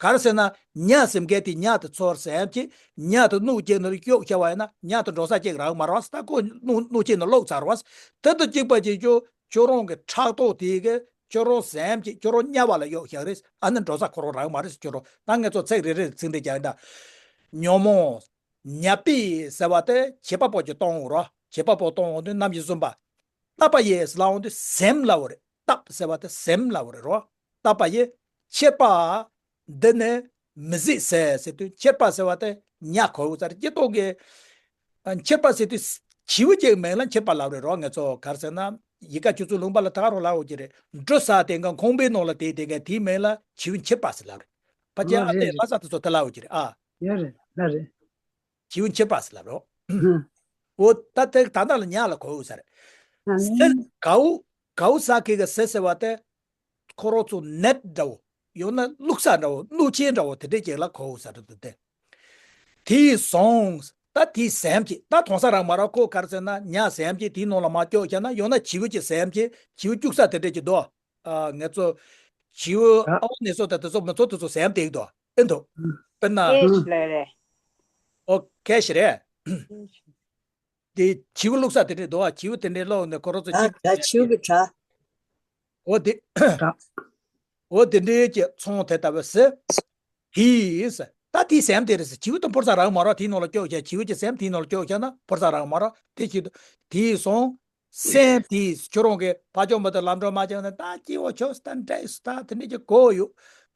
ག་རེ་ཟེར་ན་ཉ་ཟེར་མཁན་དེ་ཉ་དེ་ཚོར་སེམས་ཀྱི་ཉ་དེ་སྣུམ་གྱི་ནང་གཡོག་བཞག་པ་ཡིན་ན་ཉ་དེ་འགྲོ་ས་གཅིག་རག་མ་རེད་བ། ད་ཁོ་སྣུམ་སྣུམ་གྱི་ནང་བླུགས་ཚར་བ། དེ་དང་གཅིག་པ་གཅིག་ཁྱོད་ཁྱོད་རང་གི་ཕྲག་དོག་དེ་གིས་ཁྱོད་རང་སེམས་ཀྱི་ཁྱོད་རང་དམྱལ་བ་ལ་གཡོག་བཞག་རེད། ཨ་ནི་འགྲོ་ས་ཁོ་རང་རག་མ་རེད། ཁྱོད་རང་ད་ངས་ཚོ་ཚིག་རེ་རེ་ཚིག་འདི་རྒྱག་ཡིན་ད། ཉོན་མོངས། ཉ་པས་ཟེར་བ་དེ་བྱེད་པ་པོ་གྱི་གཏོང་འོང་རོ། བྱེད་པ་པོ་གཏོང་འོང་དུས་རྣམ་དབྱེ་གསུམ་པ། བཏབ་པ་ཡིས་ལབ་འོང་དུས་ཟིན་ལབ་པ་རེད། བཏབ་ཟེར་བ་དེ་ཟིན་ལབ་པ་རེད་རོ། བཏབ་པ་ཡིས་ཆད་པ་འདི་ནི་མི་བཟད་ཟེར་ཟེར་དུས་ཆད་པ་ཟེར་བ་དེ་ཉ་གོ་ཚར་སྐྱེ་ཏོག་གི། ཆད་པ་ཟེར་དུས་བྱིའུ་གཅིག་མིང་ལ་ཆད་པ་ལབ་རེད་རོ། ངས་ཚོ་ག་རེ་ཟེར་ན་ཡི་ག་ཆུ་ཚོད་ལུང་པ་ལ་ད་ག་རང་ལབ་འོང་གི་རེད། འབྲུ་ཟ་དེ་འགའ་ཁང་པའི་ནང་ལ་དེ་དེ་འགའ་དེའི་མིང་ལ་བྱིའུ་ཆད་པ་ཟེར་ལབ་རེད། ཕ་ཆེ་ཨ་དེ་ལྷ་ས་དེ་ཚོ་དེ་ལབ་འོང་གི་རེད་ཨ། ཡོད་རེད་ལ་རེད། བྱིའུ་ཆད་པ་ཟེར་ལབ་རོ། འོ་ད་དེ་ད་ལྟ་ལ་ཉ་ལ་གོ་ས་རེད། ཨ་ནི། སེར་གའུ། གའུ་ས་ཀི་གི་ཟེར་ཟེར་བ་དེ། ཁོ་རང་ཚོ་ནེཊ་འདྲ་བོ། ཡང་ན་བླུགས་ས་འདྲ་བོ། སྣུར་ཆས་འདྲ་བོ་དེ་འདྲས་ཅིག་ལ་གོ་ས་རེད་འདུག་སྟེ། དེའི་ཟོང་། ད་དེའི་ཟམ་གྱི། ད་དོང་ས་རང་མ་ར་ཁོ་ག་རེ་ཟེར་ན། ཉ་ཟམ་གྱི་དེའི་ནང་ལ་མར་སྐྱོག་བྱས་ན། ཡང་ན་བྱིའུ་གི་ཟམ་གྱི། བྱིའུ་སྐྱུག་ས་དེ་འདྲས་ཅིག་འདུག་ཨ། ང་ཚོ་བྱིའུ་ཨ་ཨ་བ་ནི་སོ་ད་དེ་ཚོ་མི་ཚོ་དེ་ཚོ་ཟམ་དེ་འདུག་ཨེ་འདུག་དཔེར་ན། ཨོ་ཁེ་ཤི་རེད། དེ་བྱིའུ་བླུགས་ས་དེ་འདྲས་འདུག་ཨ། བྱིའུ་དེ་འདྲས་བླུགས་ནས་ཁོ་རང་ཚོ་ད་གཅིག་ད་བྱིའུ་གི་གྲ། འོ་དེ། འོ་དེ་འདྲས་ཀྱི་ཚོང་དེ་ལྟ་བུ་ཟེར། དེས། ད་དེའི་ཟམ་དེ་རེད་ཟེར། བྱིའུ་དང་འཕུར་ས་རག་མ་རག་དེའི་ནང་ལ་སྐྱོག་བྱས། བྱིའུ་གྱི་ཟམ་དེའི་ནང་ལ་སྐྱོག་བྱས་ན་འཕུར་ས་རག་མ་རག་དེ་བྱེད་དུ། དེའི་ཟོང་། སེམས་དེས། ཁྱོད་རང་གིས་ཕ་ཆོས་མུ་སྟེགས་ལམ་འགྲོ་མ་བྱས་ན། ད་སྐྱིད་པོ་ཆོག་ད་འདྲ་ད་དེ་འདྲས་ཀྱི་གོ་ཡོད།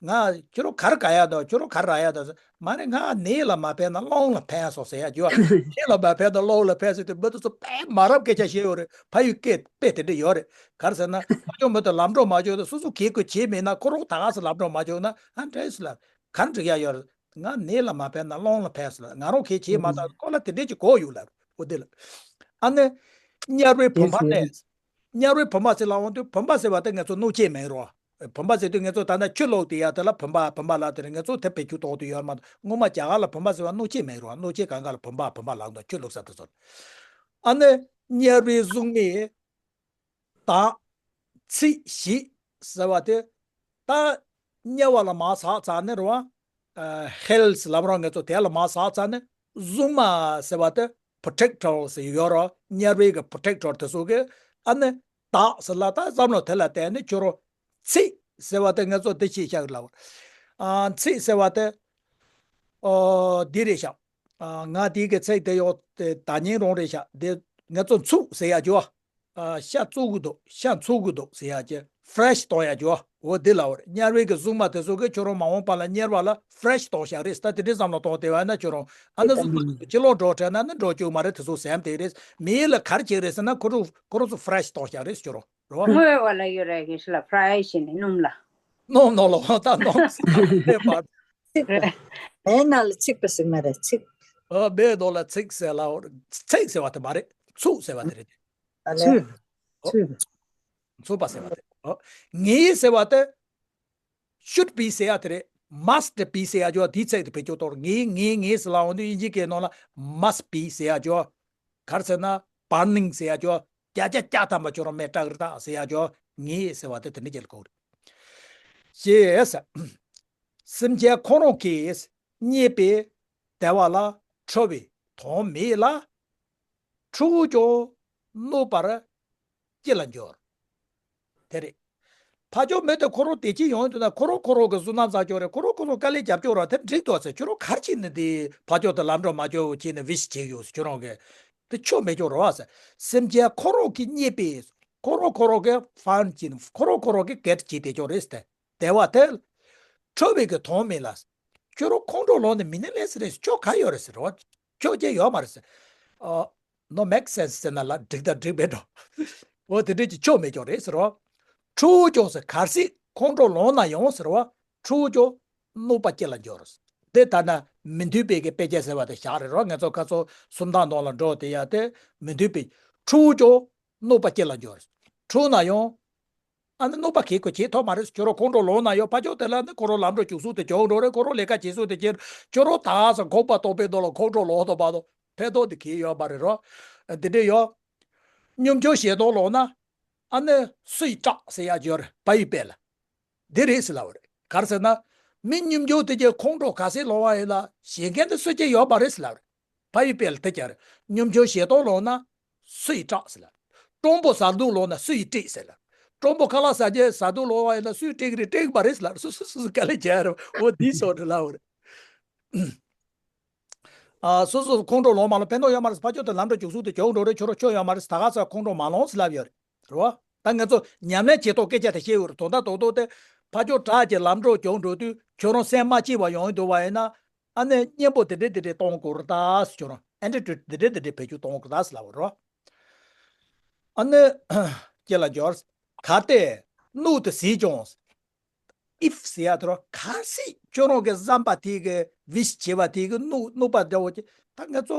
ང་ཁྱོད་རང་གར་ག་ཡ་དང་། ཁྱོད་རང་གར་རག་ཡ་དང་ཟེར། མ་རེད། ང་ནད་ལ་མ་ཕན་ན་གླང་ལ་ཕན་སོང་ཟེར་ཡ་ཅིག་ཡོད། ནད་ལ་མ་ཕན་ན་གླང་ལ་ཕན་ཟེར་དུས་མི་དེ་ཚོ་དཔེ་མ་རབས་སྐད་ཆ་བཤད་ཡོད་རེད། ཕ་ཡུལ་སྐད་དཔེ་དེ་འདྲ་ཡོད་རེད། ག་རེ་ཟེར་ན། ཕ་ཆོས་མུ་སྟེགས་ལམ་འགྲོ་མ་བྱུང་ན། སོ་སོ་གིས་གོ་བྱས་མེད་ན། ཁོ་རང་ད་ག་སེ་ལམ་འགྲོ་མ་བྱུང་ན། ཨ་འདྲ་ཟེར་ལ། ག་རེ་འགྲིག་ཡ་ཡོད་རེད། ང་ནད་ལ་མ་ཕན་ན་གླང་ལ་ཕན་ཟེར་ལ། ང་རང་གིས་བྱས་མ་ཐག་ཁོ་ལ་དེ་འདྲས་ཀྱི་གོ་ཡོད་ལ། འོ་དེ་ལ། ཨ་ནི། དམྱལ་བའི་བུམ་པ་ནས། དམྱལ་བའི་བུམ་པ་ཟེར་ལབ་འོང་དུས། བུམ་པ་ཟེར་བ་དེ་ང་ཚོ་སྣུར་ཆས་མེད་རོ། བུམ་པ་ཟེར་དུས་ང་ཚོ་ད་ལྟ་ཆུ་བླུགས་དེ་ཡ་དེ་ལ་བུམ་པ་བུམ་པ་ལབ་དེ་རེད། ང་ཚོ་དེ་བེད་སྤྱོད་གཏོང་དུ་ཡོད་མ་གཏོགས། སྔོན་མ་རྒྱ་གར་ལ་བུམ་པ་ཟེར་བ་སྣུར་ཆས་མེད་རོ། སྣུར་ཆས་གང་ག་ལ་བུམ་པ་བུམ་པ་ལབ་འདུག་ཆུ་བླུགས་ས་དེ་ཚོ་ལ། ཨ་ནི་དམྱལ་བའི་གཟུགས་མེད་དག་ཚིག་བཞི་ཟེར་བ་དེ། ད་དམྱལ་བ་ལ་མར་ཟགས་ཚར་ནས་རེད་བ། ཨ། ཧེལ་ལབ་རོགས། ང་ཚོ་དེ་ལ་མར་ཟགས་ཚར་ནས་གཟུགས་མ་ཟེར་བ་དེ་པྲོ་ཊེག་ཊར་ཟེར་ཡོད་རོ། དམྱལ་བའི་གི་པྲོ་ཊེག་ཊར་དེ་ཚོ་གིས། ཨ་ནི་དག་ཟེར་ལ་ད་བསམ་བློ་དེ་ལ་བལྟས་ནས་ཁྱོད་རང་ཚིག་ཟེར་བ་དེ་ང་ཚོ་འདི་ཤེས་བྱ་གི་ལབ། ཨ། ཚིག་ཟེར་བ་དེ། ཨོ། འདི་རེད་ཤག་ཨ། ང་དེའི་གི་ཚིག་དེ་ཡོད་དེ་ད་ཉིན་རང་རེད་ཤག་དེ་ང་ཚོ་འཚུབ་ཟེར་ཡ་ཅིག་ཡོད། ཨ། ཤ་འཚུབ་གི་འདུག་ཤ་འཚུབ་གི་འདུག་ཟེར་ཡ་ཅིག་ཕྲེ་ཤི་གཏོང་ཡ་ཅིག་འོ་དེ་ལབ་པ་རེད། དམྱལ་བའི་གི་གཟུགས་མ་དེ་ཚོ་གིས་ཁྱོད་རང་མ་འོངས་པ་ལ་དམྱལ་བ་ལ་ཕྲེ་ཤི་གཏོང་བཞག་རེད་ཟེར། ད་དེ་འདྲའི་བསམ་བློ་གཏོང་བསྡད་པ་ཡིན་ན། ཁྱོད་རང་ཨ་ནི་གཟུགས་པོ་དེ་ཚོ་ཕྱིར་ལོག་འགྲོ་དྲན་ན་ནི་འགྲོ་བཅུག་མ་རེད། དེ་ཚོ་ཟམ་དེ་རེད། མི་ལ་ག་རེ་བྱེད་རེད་ཟེར་ན། ཁོ་རང་ཁོ་རང་ཚོ་ཕྲེ་ཤི་གཏོང་བཞག་རེད། ཁྱོད་རང་རེད་བ། སྔོན་བ་ལ་ཡོད་རེད། གི་ཤི་ལ་ཕྲེ་ཤི་ནི་སྣུམ་ལ། སྣུམ་ནང་ལ་འོ་ད་སྣུམ་ཟེར་ན་མེད་པ། ཚིག་པ། མེ་ནང་ལ་ཚིག་པ་ཟེར་མ་རེད། ཚིག་ཨ། མེ་ནང་ལ་ཚིག་ཟེར་ལ། ཚིག་ཟེར་བ་དེ་མ་རེད། འཚུབ་ཟེར་བ་དེ་རེད། ཨ་ལས། འཚུབ། འཚུབ། འཚུབ་པ་ཟེར་བ་དེ། ཨོ། ངེས་ཟེར་བ་དེ། ཤུཌ་བི་ཟེར་ཡ་དེ་རེད། མ་སྟི་བི་ཟེར་ཡ་ཅིག་ཡོད། དེའི་ཚིག་དེ་བེད་སྤྱོད་གཏོང་། ངེས་ངེས་ངེས་ཟེར་ལབ་འོང་དུས་དབྱིན་ཇིའི་སྐད་ནང་ལ་མ་སྟི་བི་ཟེར་ཡ་ཅིག་ཡོད། ག་རེ་ཟེར་ན། བར་ནིང་ཟེར་ཡ་ཅིག་ཡོད། བརྒྱ་ཆ་བརྒྱ་ཐམ་པ་ཁྱོད་རང་མེ་སྲེག་རེད་ད་ཟེར་ཡ་ཅིག་ཡོད། ངེས་ཟེར་བ་དེ་དེ་འདྲ་ཅིག་ལ་གོ་རེད། ཞེས། སེམས་ཅན་ཁོང་རང་གིས་རྙེད་པའི་བདེ་བ་ལ་ཁྲོ་བའི་དོན་མེད་ལ། ཁྲོ་བོས་ཀྱང་གནོད་པར་ཅི་ལ་འགྱུར། དེ་རེད། ཕ་ཆོས་མུ་སྟེགས་ཁོ་རང་བདེ་སྐྱིད་ཡོང་དུས་ན། ཁོ་རང་ཁོ་རང་གི་བསོད་ནམས་བསགས་ཀྱོག་རེད། ཁོ་རང་ཁོ་རང་དཀའ་ལས་རྒྱབ་ཀྱོག་རེད། དེ་འགྲིག་འདུག་ཟེར། ཁྱོད་རང་ག་རེ་བྱས་ནས་དེ་ཕ་ཆོས་དེ་ལམ་འགྲོ་མ་ཆོག་བྱས་ནས་བིས་བྱས་ཡོད་ཟེར། ཁྱོད་རང་གིས་དེ་ཆོ་མེད་ཀྱོག་རེད་བ་ཟེར། སེམས་ཅན་ཁོ་རང་གིས་རྙེད་པའི། ཁོ་རང་ཁོ་རང་གིས་ཕན་གྱིས། ཁོ་རང་ཁོ་རང་གིས་གེཊ་བྱས་བསྡད་ཀྱོག་རེད་ཟེར། དེ་བདེ་བ་དེ་ཁྲོ་བའི་གི་དོན་མེད་ལ། ཁྱོད་རང་ཁོང་ཁྲོ་ལངས་ནས་མི་ནི་ལས་ཟེར་རེད། ཁྱོ་ག་ཡོད་རེད་ཟེར་རོ། ཁྱོ་ཅེ་ཡོད་མ་རེད་ཟེར། ཨ། no make sense ཟེར་ན་ལ་འགྲིག་དང་འགྲིག་མེད་འགྲོ། འོ་དེ་འདྲས་ཀྱི་ཁྱོ་མེད་ཀྱོག་རེད་ཟེར་རོ། ཁྲོ་བོ་ཀྱང་ཟེར། གལ་སྲིད་ཁོང་ཁྲོ་ལངས་ན་ཡང་ཟེར་རོ། ཁྲོ་བོ་ཀྱང་གནོད་པ་ཅི་ལ་འགྱུར། དེ་ལྟ་ན་མི་མཐུན་པའི་གི་དཔེ་ཆ་ཟེར་བ་དེ་བཞག་རེད་རོ། ང་ཚོ་ཁ་སང་སུམ་རྟགས་ནང་ལ་འགྲོ་དེ་ཡ་དེ་མི་མཐུན་པའི། ཁྲོ་བོ་ཀྱང་གནོད་པ་ཅི་ལ་འགྱུར། ཁྲོ་ན་ཡང་། ཨ་ནི་གནོད་པ་གིས་ཁོ་བྱེད་ཐུབ་མ་རེད། ཁྱོད་རང་ཁོང་ཁྲོ་ལངས་ན་ཡང་ཕ་ཆོས་དེ་ལ་ནི་ཁོ་རང་ལམ་འགྲོ་བཅུག་སྲོལ་དེ་བྱུང་འགྲོ་རེད། ཁོ་རང་ལས་ཀ་བྱེད་སྲོལ་དེ་བྱེད། ཁྱོད་རང་ད་ས་གོམ་པ་སྟོང་པའི་ནང་ལ་ཁོང་ཁྲོ་ལངས་ཐུབ་པ་དང་ཕན་ཐོགས་དེ་གིས་ཡོད་མ་རེད་རོ། དེ་འདྲས་ཡོད། གཉོམ་ཆུང་ཞེ་སྡང་ལངས་ན། ཨ་ནི་སུའི་སྐྲག་ཟེར་ཡ་ཅིག་ཡོད་རེད། བལ་ཡུལ་དཔེ་ལ། འདི་རེད་ཟེར་ལབ་པ་རེད། ག་རེ་ཟེར་ན། མི་གཉོམ་ཆུང་དེ་གྱད་ཁོང་ཁྲོ་ག་ཚད་ལངས་པ་ཡིན་ན་ཞེད་མཁན་དེ་སུ་གྱད་ཡོད་མ་རེད་ཟེར་ལབ་པ་རེད། བལ་ཡུལ་དཔེ་ལ་དེ་གྱད་རེད། གཉོམ་ཆུང་ཞེ་སྡང་ལངས་ན་སུའི་སྐྲག་ཟེར་ལབ། སྤྲང་པོ་ཟ་འཐུང་ལངས་ན་སུའི་སྐྲག་ཟེར་ལབ། སྤྲང་པོ་ཁ་ལག་ཟ་རྒྱུ་ཟ་འཐུང་ལངས་པ་ཡིན་ན་སུའི་སྐྲག་རེད། སྐྲག་མ་རེད་ཟེར་ལབ། སུ་སུ་སུ་སུ་དཀའ་ལས་བྱས་རེད། འོ་འདི་སོགས་རེད་ལབ་པ་རེད། ཨ། སོ་སོ་ཁོང་ཁྲོ་ལངས་མ་ལངས་ཕན་ཐོགས་ཡོད་མ་རེད། ཕ་ཆོས་དེ་ལམ་འགྲོ་བཅུག་སྲོལ་དེ་བྱུང་འགྲོ་རེད། ཁྱོད་རང་ཆོ་ཡོད་མ་རེད། ད་ག་ས་ཁོང་ཁྲོ་མ་ལངས་ཟེར་ལབ་ཡོད་རེད། རེད་བ། ད་ང་ཚོ་ཉམས་ལེན་བྱེད་ཐོག་སྐད་ཆ་དེ་བཤད་ཡོད་རེད། དོན་དག་རྡོག་རྡོག་དེ་ཕ་ཆོས་དྲག་གི་ལམ་འགྲོ་བྱུང་འགྲོ་དུས་ཁྱོད་རང་སེམས་མ་སྐྱིད་པ་ཡོང་གི་འདུག་པ་ཡིན་ན། ཨ་ནི་གཉེན་པོ་དེ་འདྲས་དེ་འདྲས་གཏོང་དགོས་རེད་ད་ཟེར། ཁྱོད་རང་ཨེ་ཊི་ཊུཌ་དེ་འདྲས་དེ་འདྲས་བེད་སྤྱོད་གཏོང་དགོས་རེད་ད་ཟེར་ལབ་པ་རེད་བ། ཨ་ནི་ཅི་ལ་འབྱོར། གལ་ཏེ་གནོད་དུ་གཟིགས་ཀྱང་། if ཟེར་ཡ་དེ་རོ། གལ་སྲིད་ཁྱོད་རང་གི་བསམ་པ་དེ་གི་བིས་བྱས་པ་དེ་གི་གནོད་གནོད་པ་འདྲ་བོ་ཅིག་ད་ང་ཚོ་